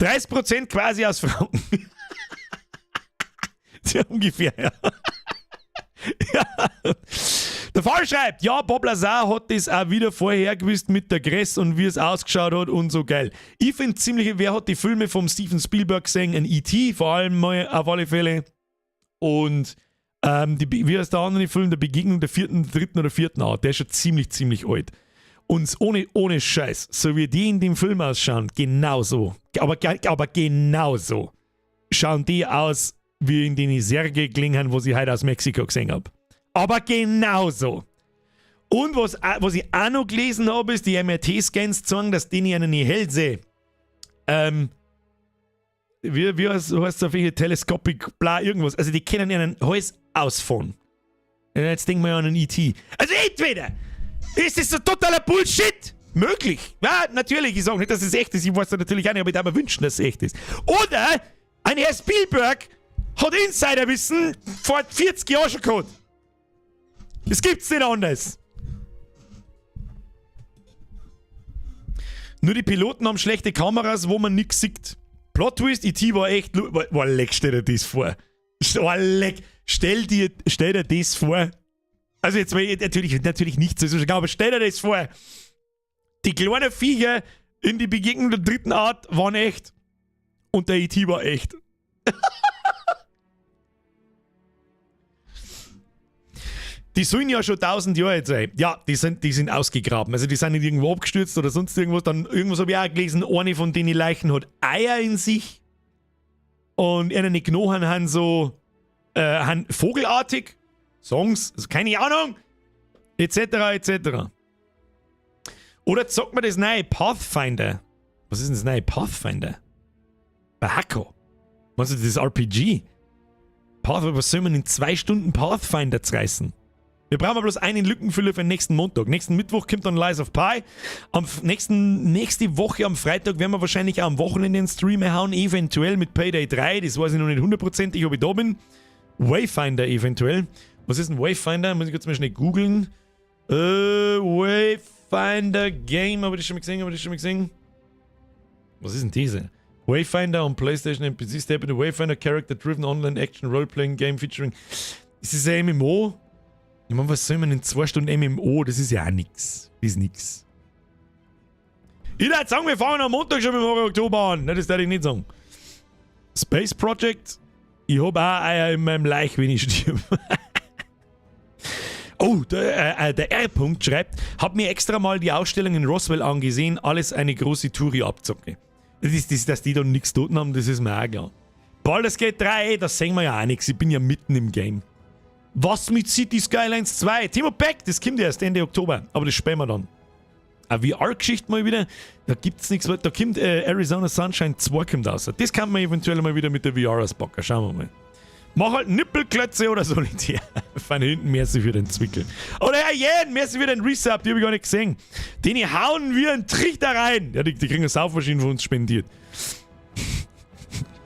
30% quasi aus Franken. Ja, ungefähr, ja. Ja. Der Fall schreibt, ja, Bob Lazar hat das auch wieder vorher gewusst mit der Gress und wie es ausgeschaut hat und so geil. Ich finde ziemlich, wer hat die Filme vom Steven Spielberg gesehen? Ein E.T. vor allem mal auf alle Fälle. Und wie heißt der andere Film? Der Begegnung der dritten oder vierten Art. Der ist schon ziemlich, ziemlich alt. Und ohne Scheiß, so wie die in dem Film ausschauen, genauso. Aber genauso schauen die aus, wie in den Särge gelingen, wo sie heute aus Mexiko gesehen habe. Aber genauso. Und was ich auch noch gelesen habe, ist, die MRT-Scans zeigen, dass die einen Hälse, wie heißt es auf welche Telescopic, bla, irgendwas. Also die können einen Hals ausfahren. Jetzt denken wir an einen E.T. Also entweder ist das so totaler Bullshit möglich. Ja, natürlich, ich sage nicht, dass es echt ist. Ich weiß das natürlich auch nicht, aber ich darf mir wünschen, dass es echt ist. Oder ein Herr Spielberg hat Insiderwissen vor 40 Jahren schon gehabt. Das gibt's nicht anders. Nur die Piloten haben schlechte Kameras, wo man nichts sieht. Plot Twist, E.T. war echt... Boah, leck, stell dir das vor. Oh, leck, stell dir das vor. Also jetzt natürlich nicht so, aber stell dir das vor. Die kleinen Viecher in die Begegnung der dritten Art waren echt. Und der E.T. war echt. Die sollen ja schon 1000 Jahre alt sein. Ja, die sind ausgegraben. Also die sind nicht irgendwo abgestürzt oder sonst irgendwas. Dann irgendwas habe ich auch gelesen, eine von denen Leichen hat Eier in sich. Und eine Knochen haben so haben vogelartig. Songs, also keine Ahnung. Etc., etc. Oder zockt man das neue Pathfinder? Was ist denn das neue Pathfinder? Bei Hacko. Meinst du das RPG? Pathfinder, was soll man in 2 Stunden Pathfinder zerreißen? Wir brauchen bloß einen Lückenfüller für den nächsten Montag. Nächsten Mittwoch kommt dann Lies of Pi. Am nächste Woche am Freitag werden wir wahrscheinlich auch am Wochenende einen Stream hauen, eventuell mit Payday 3. Das weiß ich noch nicht hundertprozentig, ob ich da bin. Wayfinder eventuell. Was ist ein Wayfinder? Muss ich kurz mal schnell googeln. Wayfinder Game. Habe ich das schon mal gesehen? Was ist denn diese? Wayfinder on PlayStation and PC. Step in the Wayfinder character-driven online action role-playing game featuring. Ist es ein MMO? Ich meine, was soll man in 2 Stunden MMO? Das ist ja auch nix. Das ist nix. Ich würde sagen, wir fangen am Montag schon mit dem Horror Oktober an. Ne, das darf ich nicht sagen. Space Project. Ich hab auch Eier in meinem Laich, wenn ich stirb. Oh, der R. -Punkt schreibt, hab mir extra mal die Ausstellung in Roswell angesehen, alles eine große Touri-Abzocke. Das ist, das, dass die da nichts tun haben, das ist mir auch klar. Baldur's Gate 3, das sehen wir ja auch nichts, ich bin ja mitten im Game. Was mit Cities Skylines 2? Timo Beck, das kommt erst Ende Oktober, aber das spielen wir dann. Eine VR-Geschichte mal wieder, da gibt's nichts, da kommt Arizona Sunshine 2 kommt raus. Das kann man eventuell mal wieder mit der VR auspacken, schauen wir mal. Mach halt Nippelklötze oder Solitär. Von hinten, merci für den Zwickel. Oder Herr Jen, merci für den Resub, die hab ich gar nicht gesehen. Den hauen wir einen Trichter rein. Ja, die kriegen eine Saufmaschine von uns spendiert.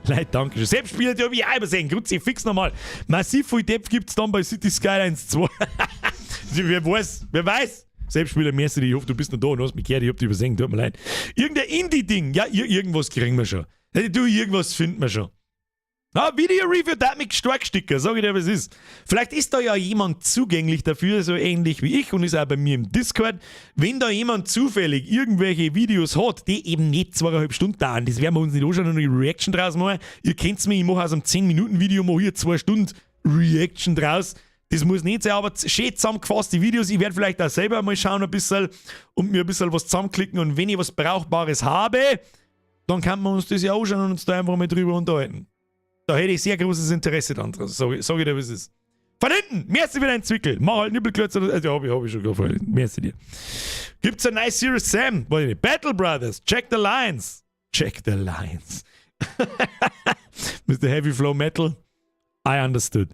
Leute, danke schön. Selbst spielt ja wie auch übersehen. Kruzifix nochmal. Massiv viel Depth gibt's dann bei Cities Skylines 2. Wer weiß, wer weiß. Selbstspieler, merci, ich hoffe, du bist noch da und hast mich gehört, ich hab dich übersehen, tut mir leid. Irgendein Indie-Ding, ja, irgendwas kriegen wir schon. Du, irgendwas finden wir schon. Ah, Video-Review, da hat mich stark sticker, sag ich dir, was ist. Vielleicht ist da ja jemand zugänglich dafür, so ähnlich wie ich, und ist auch bei mir im Discord. Wenn da jemand zufällig irgendwelche Videos hat, die eben nicht 2,5 Stunden dauern, das werden wir uns nicht anschauen und eine Reaction draus machen. Ihr kennt's mich, ich mache aus einem 10-Minuten-Video, mache hier 2 Stunden Reaction draus. Das muss nicht sein, aber schön zusammengefasst die Videos. Ich werde vielleicht auch selber mal schauen ein bisschen und mir ein bisschen was zusammenklicken. Und wenn ich was Brauchbares habe, dann kann man uns das ja anschauen und uns da einfach mal drüber unterhalten. Da hätte ich sehr großes Interesse dran, sag ich dir, was es ist. Von hinten, merci für deinen Zwickel. Mach halt Nippelklötze. Also, hab ich schon gefallen. Merci dir. Gibt's ein nice Serious Sam? Weiß ich nicht. Battle Brothers, Jack the Lions. Jack the Lions. Mr. Heavy Flow Metal. I understood.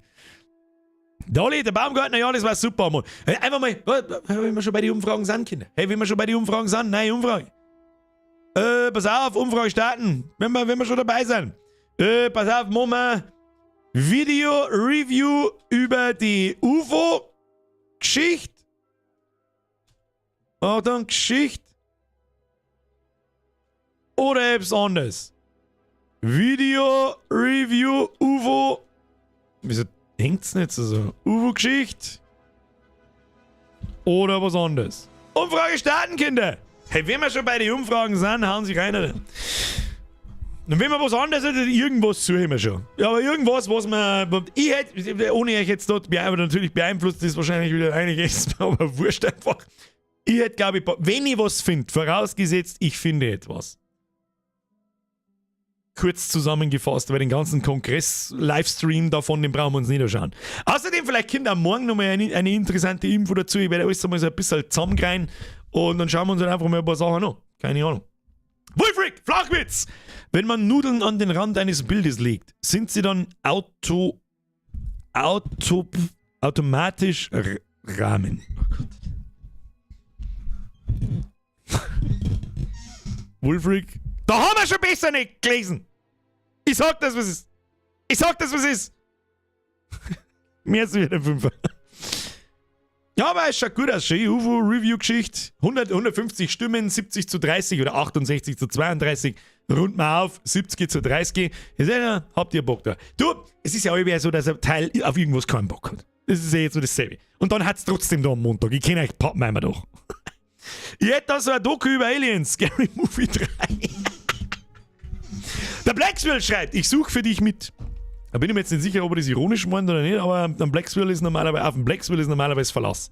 Dolly, der Baumgartner, ja, das war super. Mann. Hey, einfach mal, wenn wir schon bei den Umfragen sind, Kinder. Hey, wenn wir schon bei den Umfragen sind, nein, Umfrage. Pass auf, Umfrage starten. Wenn wir schon dabei sind. Pass auf, machen wir Video-Review über die UFO-Geschichte. Achtung, Geschichte. Oder etwas anderes. Video-Review UFO. Wieso hängt's nicht so? UFO-Geschichte. Oder was anderes. Umfrage starten, Kinder! Hey, wenn wir schon bei den Umfragen sind, hauen Sie rein. Oder? Und wenn wir was anderes hätten, irgendwas suchen wir schon. Ja, aber irgendwas, was man. Ich hätte, ohne euch jetzt dort natürlich beeinflusst, ist wahrscheinlich wieder einiges, aber wurscht einfach. Ich hätte, glaube ich, wenn ich was finde, vorausgesetzt, ich finde etwas. Kurz zusammengefasst, weil den ganzen Kongress-Livestream davon, den brauchen wir uns nicht anschauen. Außerdem, vielleicht kommt am Morgen nochmal eine interessante Info dazu. Ich werde alles einmal so ein bisschen zusammenkriegen und dann schauen wir uns dann einfach mal ein paar Sachen an. Keine Ahnung. Wulfric, Flachwitz! Wenn man Nudeln an den Rand eines Bildes legt, sind sie dann automatisch Ramen? Oh Gott. Wulfric, da haben wir schon besser nicht gelesen! Ich sag das, was ist! Ich sag das, was ist! Mehr als wieder Fünfer. Ja, aber es schaut gut aus. Schön UFO-Review-Geschichte. 100, 150 Stimmen, 70:30 oder 68:32. Rund mal auf, 70:30. Ja, habt ihr Bock da? Du, es ist ja auch immer so, dass ein Teil auf irgendwas keinen Bock hat. Das ist ja jetzt so dasselbe. Und dann hat's trotzdem da am Montag. Ich kenne euch Pappenheimer doch. Ich hätte da so ein Doku über Aliens. Scary Movie 3. Der Blackswell schreibt, ich suche für dich mit. Da bin ich mir jetzt nicht sicher, ob er das ironisch meint oder nicht, aber am Blackswell ist normalerweise, auf dem Blackswell ist normalerweise Verlass.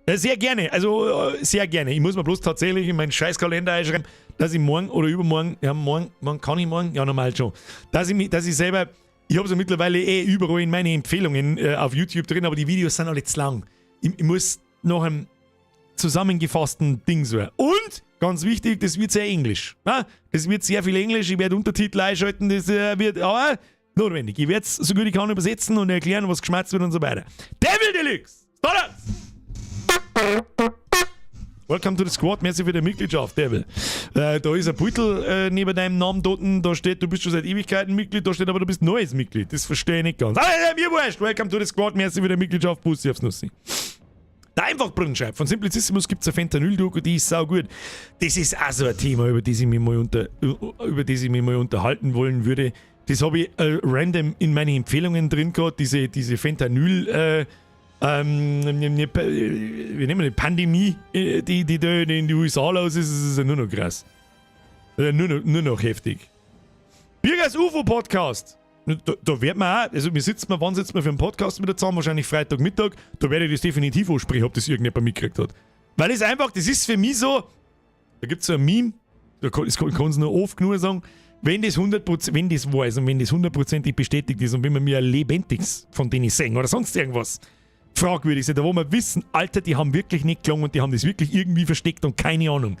Ja, sehr gerne, also sehr gerne. Ich muss mir bloß tatsächlich in meinen Scheißkalender einschreiben, dass ich morgen oder übermorgen, ja morgen, morgen kann ich morgen, ja normal schon, dass ich selber, ich habe so mittlerweile eh überall in meine Empfehlungen auf YouTube drin, aber die Videos sind alle zu lang. Ich muss nach einem zusammengefassten Ding suchen. Und, ganz wichtig, das wird sehr englisch. Ja? Das wird sehr viel Englisch, ich werde Untertitel einschalten, das wird aber notwendig. Ich werde es so gut ich kann übersetzen und erklären, was geschmatzt wird und so weiter. Devil Deluxe! Dollars! Welcome to the Squad, merci für die Mitgliedschaft, Devil. Da ist ein Beutel neben deinem Namen dort, da steht, du bist schon seit Ewigkeiten Mitglied, da steht aber, du bist neues Mitglied. Das verstehe ich nicht ganz. Aber mir wurscht. Welcome to the Squad, merci für die Mitgliedschaft, Bussi aufs Nussi. Der Einfachbrunnen schreibt, von Simplicissimus gibt es eine Fentanyl-Doku, die ist saugut. Das ist auch so ein Thema, über das ich mich mal unterhalten wollen würde. Das habe ich random in meine Empfehlungen drin gehabt, diese Fentanyl, wie nennen wir die, Pandemie, die da in den USA los ist, das ist ja nur noch krass. Nur noch heftig. Birgers UFO-Podcast. Da wird man auch, also wir sitzen mal, wann sitzen wir für einen Podcast wieder zusammen? Wahrscheinlich Freitagmittag. Da werde ich das definitiv ansprechen, ob das irgendjemand mitgekriegt hat. Weil es einfach, das ist für mich so, da gibt es so ein Meme, da kann es nur oft genug sagen, wenn das 100%, wenn das wahr ist und wenn das hundertprozentig bestätigt ist und wenn man mir ein lebendiges von denen sehen oder sonst irgendwas fragwürdig ist, da wo wir wissen, Alter, die haben wirklich nicht gelogen und die haben das wirklich irgendwie versteckt und keine Ahnung.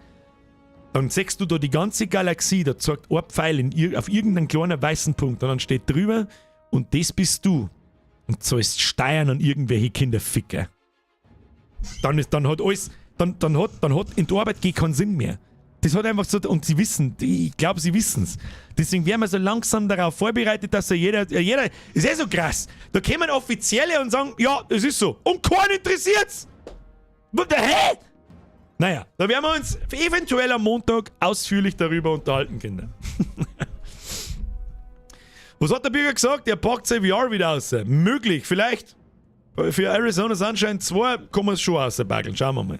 Dann siehst du da die ganze Galaxie, da zeigt ein Pfeil auf irgendeinen kleinen weißen Punkt und dann steht drüber, und das bist du. Und zahlst Steuern an irgendwelche Kinderficker. Dann hat alles, dann hat in die Arbeit gehen keinen Sinn mehr. Das hat einfach so, und sie wissen, ich glaube, sie wissen es. Deswegen werden wir so langsam darauf vorbereitet, dass ja jeder, ist eh so krass. Da kommen Offizielle und sagen, ja, das ist so. Und keinen interessiert's. What the hell? Naja, da werden wir uns eventuell am Montag ausführlich darüber unterhalten, Kinder. Was hat der Bürger gesagt? Er packt sein VR wieder aus. Möglich, vielleicht. Für Arizona Sunshine 2 kann man es schon rausbaggeln. Schauen wir mal.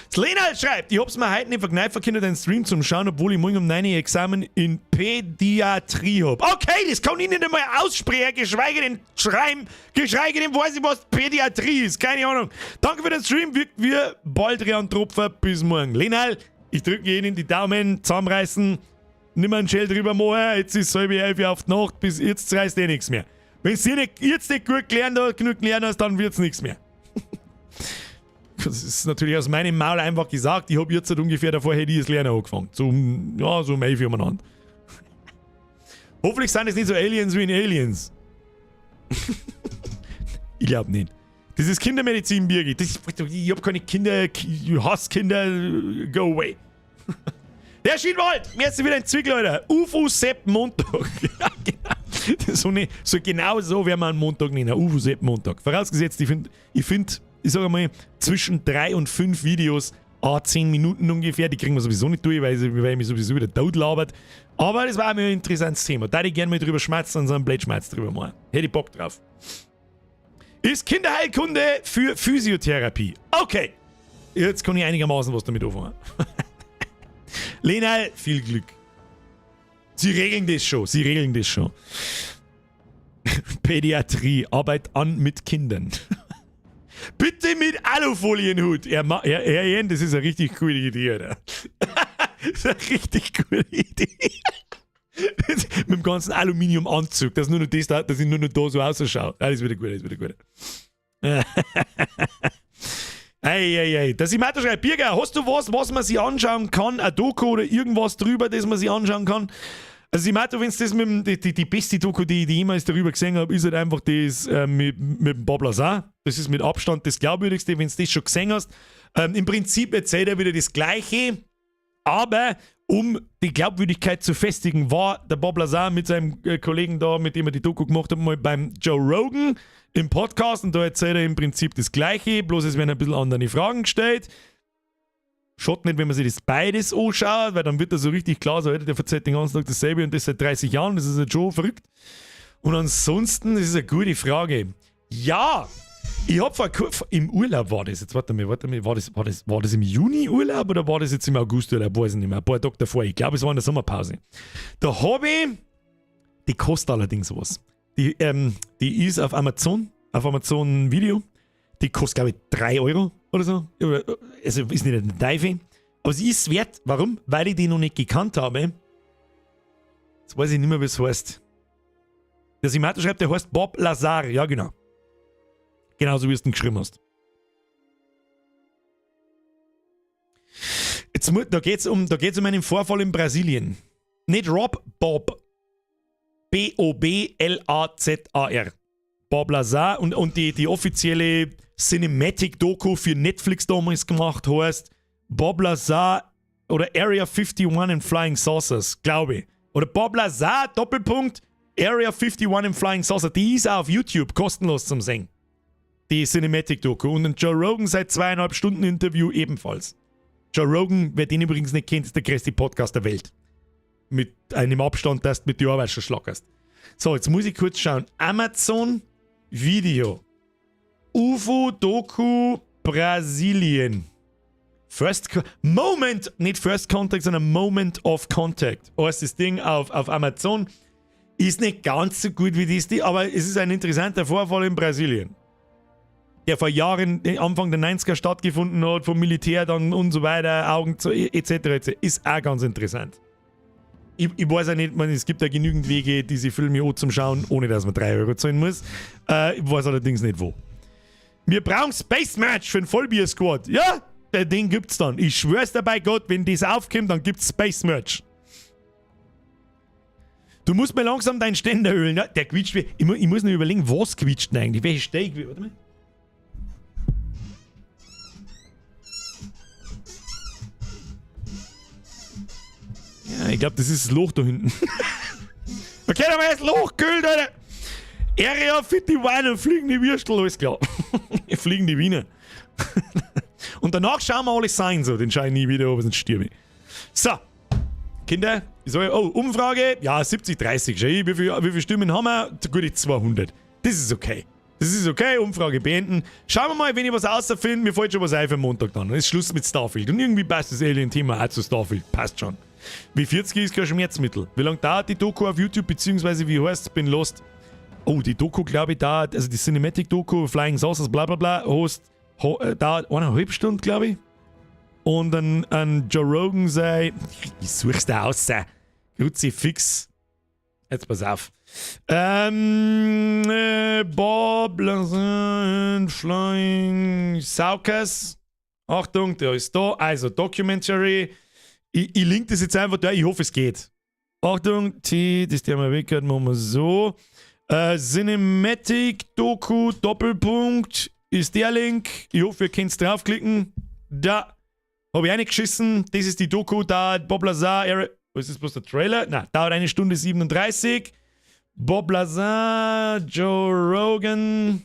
Das Lena schreibt, ich hab's mir heute nicht verkneifen können, den Stream zum Schauen, obwohl ich morgen um 9 Uhr Examen in Pädiatrie hab. Okay, das kann ich nicht einmal aussprechen, geschweige denn schreiben, geschweige denn weiß ich, was Pädiatrie ist. Keine Ahnung. Danke für den Stream, wirkt wie Baldrian-Tropfen. Bis morgen. Lena, ich drücke Ihnen die Daumen, zusammenreißen, nimmer einen Schell drüber machen, jetzt ist 10:30 auf die Nacht, bis jetzt reißt eh nichts mehr. Wenn du nicht, jetzt nicht gut gelernt hast, genug gelernt hast, dann wird's nichts mehr. Das ist natürlich aus meinem Maul einfach gesagt. Ich habe jetzt halt ungefähr davor hätte ich das Lernen angefangen. So um, ja, so um 11 Uhr umeinander. Hoffentlich sind es nicht so Aliens wie in Aliens. Ich glaube nicht. Das ist Kindermedizin, Birgit. Ich habe keine Kinder, ich hasse Kinder, go away. Der Schienwald, mir ist wieder ein Zwickl, Alter. UFO Sepp Montag. Ja, genau. So, ne, so genau so werden wir einen Montag nennen. UFO Sepp Montag. Vorausgesetzt, ich finde, ich sage mal, zwischen 3 und 5 Videos, à 10 Minuten ungefähr, die kriegen wir sowieso nicht durch, weil ich mich sowieso wieder tot labert. Aber das war mir ein interessantes Thema. Da hätte ich gerne mal drüber schmatzen und so einen Blödschmatz drüber machen. Hätte ich Bock drauf. Ist Kinderheilkunde für Physiotherapie. Okay. Jetzt kann ich einigermaßen was damit anfangen. Lena, viel Glück. Sie regeln das schon. Sie regeln das schon. Pädiatrie, Arbeit an mit Kindern. Bitte mit Alufolienhut. Er, das ist eine richtig coole Idee, oder? Das ist eine richtig coole Idee. Mit dem ganzen Aluminiumanzug, dass ich nur noch da so ausschaue. Alles wieder gut, alles wieder gut. Ei, ei, ei. Der Simato schreibt, Birger, hast du was, was man sich anschauen kann? Ein Doku oder irgendwas drüber, das man sich anschauen kann? Also Simato, wenn es das mit dem, die beste Doku, die ich jemals darüber gesehen habe, ist halt einfach das mit dem Bob Lazar. Das ist mit Abstand das Glaubwürdigste, wenn du das schon gesehen hast. Im Prinzip erzählt er wieder das Gleiche, aber um die Glaubwürdigkeit zu festigen, war der Bob Lazar mit seinem Kollegen da, mit dem er die Doku gemacht hat, mal beim Joe Rogan im Podcast und da erzählt er im Prinzip das Gleiche, bloß es werden ein bisschen andere Fragen gestellt. Schaut nicht, wenn man sich das beides anschaut, weil dann wird er so richtig klar, so, Alter, der erzählt den ganzen Tag dasselbe und das seit 30 Jahren, das ist jetzt schon verrückt. Und ansonsten, das ist eine gute Frage. Ja, ich hab vor kurzem, im Urlaub war das, jetzt warte mal, war das im Juni Urlaub oder war das jetzt im August Urlaub, weiß ich nicht mehr, ein paar Tage davor, ich glaube, es war in der Sommerpause. Da habe ich, die kostet allerdings was. Die ist auf Amazon Video, die kostet, glaube ich, 3 Euro oder so. Also ist nicht ein Teufel. Aber sie ist wert. Warum? Weil ich die noch nicht gekannt habe. Jetzt weiß ich nicht mehr, wie es heißt. Der Simato schreibt, der heißt Bob Lazar. Ja, genau. Genauso wie du es geschrieben hast. Jetzt, da geht's um einen Vorfall in Brasilien. Nicht Rob, Bob. Boblazar. Bob Lazar und die offizielle Cinematic-Doku für Netflix damals gemacht heißt Bob Lazar oder Area 51 and Flying Saucers, glaube ich. Oder Bob Lazar, Doppelpunkt, Area 51 and Flying Saucer. Die ist auch auf YouTube kostenlos zum Sehen. Die Cinematic-Doku. Und ein Joe Rogan seit 2,5 Stunden Interview ebenfalls. Joe Rogan, wer den übrigens nicht kennt, ist der größte Podcast der Welt. Mit einem Abstand, dass du mit die Arbeit schon schlackerst. So, jetzt muss ich kurz schauen. Amazon Video. UFO Doku Brasilien. First Moment, nicht First Contact, sondern Moment of Contact. Heißt das Ding auf Amazon. Ist nicht ganz so gut wie das, aber es ist ein interessanter Vorfall in Brasilien. Der vor Jahren, Anfang der 90er stattgefunden hat, vom Militär dann und so weiter, Augen zu, etc. etc. Ist auch ganz interessant. Ich weiß auch nicht, man, es gibt ja genügend Wege, diese Filme auch zum Schauen, ohne dass man 3 Euro zahlen muss. Ich weiß allerdings nicht wo. Wir brauchen Space Match für den Vollbier-Squad. Ja, den gibt's dann. Ich schwör's dir bei Gott, wenn das aufkommt, dann gibt's Space Merch. Du musst mir langsam deinen Ständer ölen. Ja, der quietscht. Ich muss mir überlegen, was quietscht denn eigentlich? Welche Stelle? Warte mal. Ja, ich glaub, das ist das Loch da hinten. Okay, dann haben wir das Loch gekühlt, Alter. Area 51 und fliegen die Würstel, alles klar. Fliegen die Wiener. Und danach schauen wir alle Signs so. Den schaue ich nie wieder, aber sonst stirb ich. So. Kinder, ich sag, oh, Umfrage. Ja, 70, 30. Schau, wie viele Stimmen haben wir? Gute 200. Das ist okay. Das ist okay, Umfrage beenden. Schauen wir mal, wenn ich was außerfinde. Mir fällt schon was ein für Montag dann. Dann ist Schluss mit Starfield. Und irgendwie passt das Alien-Thema auch zu Starfield. Passt schon. Wie 40 ist kein Schmerzmittel. Wie lange dauert die Doku auf YouTube, beziehungsweise wie heißt's? Bin lost. Oh, die Doku, glaube ich, dauert, also die Cinematic-Doku, Flying Saucers, bla bla bla, dauert 1,5 Stunden, glaube ich. Und ein Joe Rogan sei, ich such's da aus, Kruzifix. Jetzt pass auf. Bob Lazar, Flying Saucers. Achtung, der ist da. Also, Documentary. Ich link das jetzt einfach da. Ich hoffe, es geht. Achtung, T, das Thema weg, machen wir so. Cinematic Doku, Doppelpunkt, ist der Link. Ich hoffe, ihr könnt's draufklicken. Da hab ich reingeschissen. Das ist die Doku, da Bob Lazar, Eric, was ist das bloß der Trailer? Na, dauert 1 Stunde 37. Bob Lazar, Joe Rogan.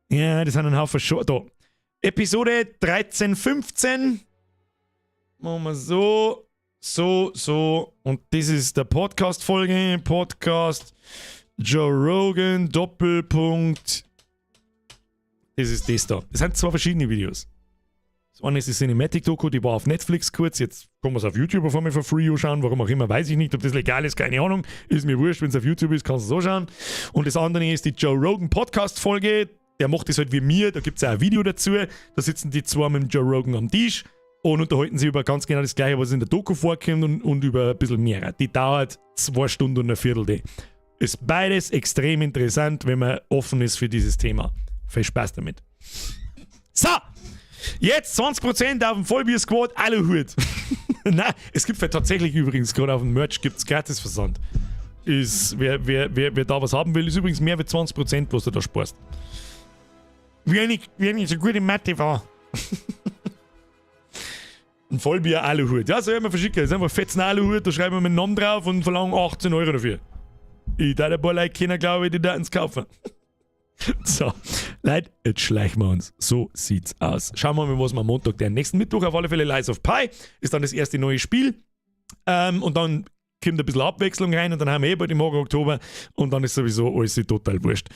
Ja, das sind ein Haufen Short. Da. Episode 1315. Machen wir so, so, so. Und das ist der Podcast-Folge. Podcast Joe Rogan, Doppelpunkt. Das ist das da. Das sind zwei verschiedene Videos. Das eine ist die Cinematic-Doku, die war auf Netflix kurz. Jetzt kann man es auf YouTube auf einmal for free anschauen. Warum auch immer, weiß ich nicht. Ob das legal ist, keine Ahnung. Ist mir wurscht, wenn es auf YouTube ist, kannst du es so schauen. Und das andere ist die Joe Rogan Podcast-Folge. Der macht das halt wie mir. Da gibt es auch ein Video dazu. Da sitzen die zwei mit dem Joe Rogan am Tisch und unterhalten sich über ganz genau das Gleiche, was in der Doku vorkommt und über ein bisschen mehr. Die dauert 2 Stunden und ein Viertel. Die. Ist beides extrem interessant, wenn man offen ist für dieses Thema. Viel Spaß damit. So! Jetzt 20% auf dem Vollbier-Squad, Aluhut. Nein, es gibt tatsächlich übrigens gerade auf dem Merch gibt's gratis Versand. Ist, wer da was haben will, ist übrigens mehr als 20%, was du da sparst. Wie ich so gut in Mathe war. Ein Vollbier Aluhut. Ja, soll ich mal verschicken. Das ist einfach fetzen Aluhut, da schreiben wir meinen Namen drauf und verlangen 18 Euro dafür. Ich darf ein paar Leute kennen, glaube ich, die da ins kaufen. So, Leute, jetzt schleichen wir uns. So sieht's aus. Schauen wir mal, was wir am Montag, der nächsten Mittwoch auf alle Fälle, Lies of Pi, ist dann das erste neue Spiel. Und dann kommt ein bisschen Abwechslung rein und dann haben wir eh bald im Oktober und dann ist sowieso alles total wurscht.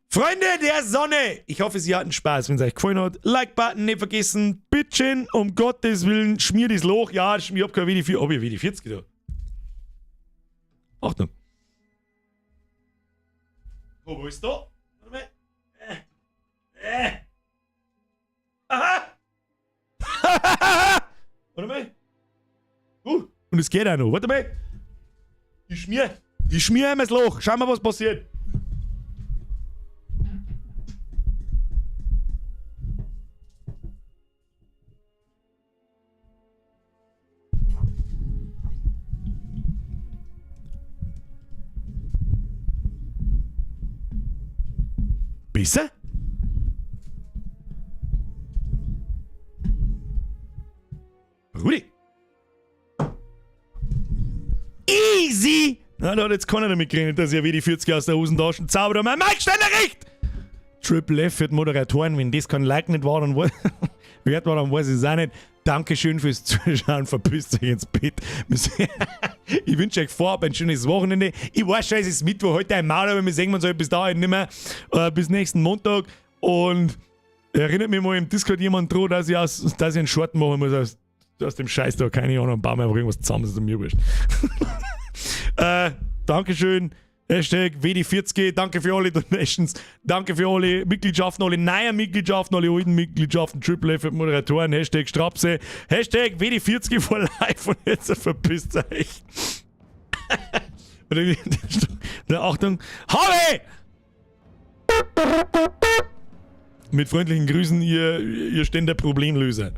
Freunde der Sonne, ich hoffe, Sie hatten Spaß. Wenn es euch gefallen hat, Like-Button nicht vergessen. Bitchen, um Gottes Willen, schmier das Loch. Ja, ich hab kein WD-40, hab ich WD-40 da. Achtung. Oh, wo ist da? Warte mal. Aha! Warte mal. Und es geht auch noch. Warte mal. Ich schmier einmal das Loch. Schau mal, was passiert. Besser? Rudi! Easy! Na, da hat jetzt keiner damit gerechnet, dass ich ja wie die 40 aus der Hosentasche zaubert. Mein Mike Ständer recht! Triple F für die Moderatoren. Wenn das kein Like nicht war, dann wert war, dann weiß ich es auch nicht. Dankeschön fürs Zuschauen. Verpisst euch ins Bett. Ich wünsche euch vorab ein schönes Wochenende. Ich weiß schon, es ist Mittwoch, heute ein Maul, aber wir sehen uns halt bis dahin nicht mehr. Bis nächsten Montag. Und erinnert mich mal im Discord jemand dran, dass ich einen Short machen muss aus dem Scheiß da. Keine Ahnung, bauen wir einfach irgendwas zusammen, das ist mir wurscht. Dankeschön. #WD40, danke für alle Donations, danke für alle Mitgliedschaften, alle neuen Mitgliedschaften, alle alten Mitgliedschaften, Triple F Moderatoren, #Strapse, #WD40 for life und jetzt verpisst euch. Und Achtung, Habe! Mit freundlichen Grüßen, ihr ständiger Problemlöser.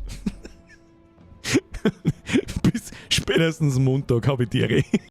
Bis spätestens Montag, habe ich die Ehre.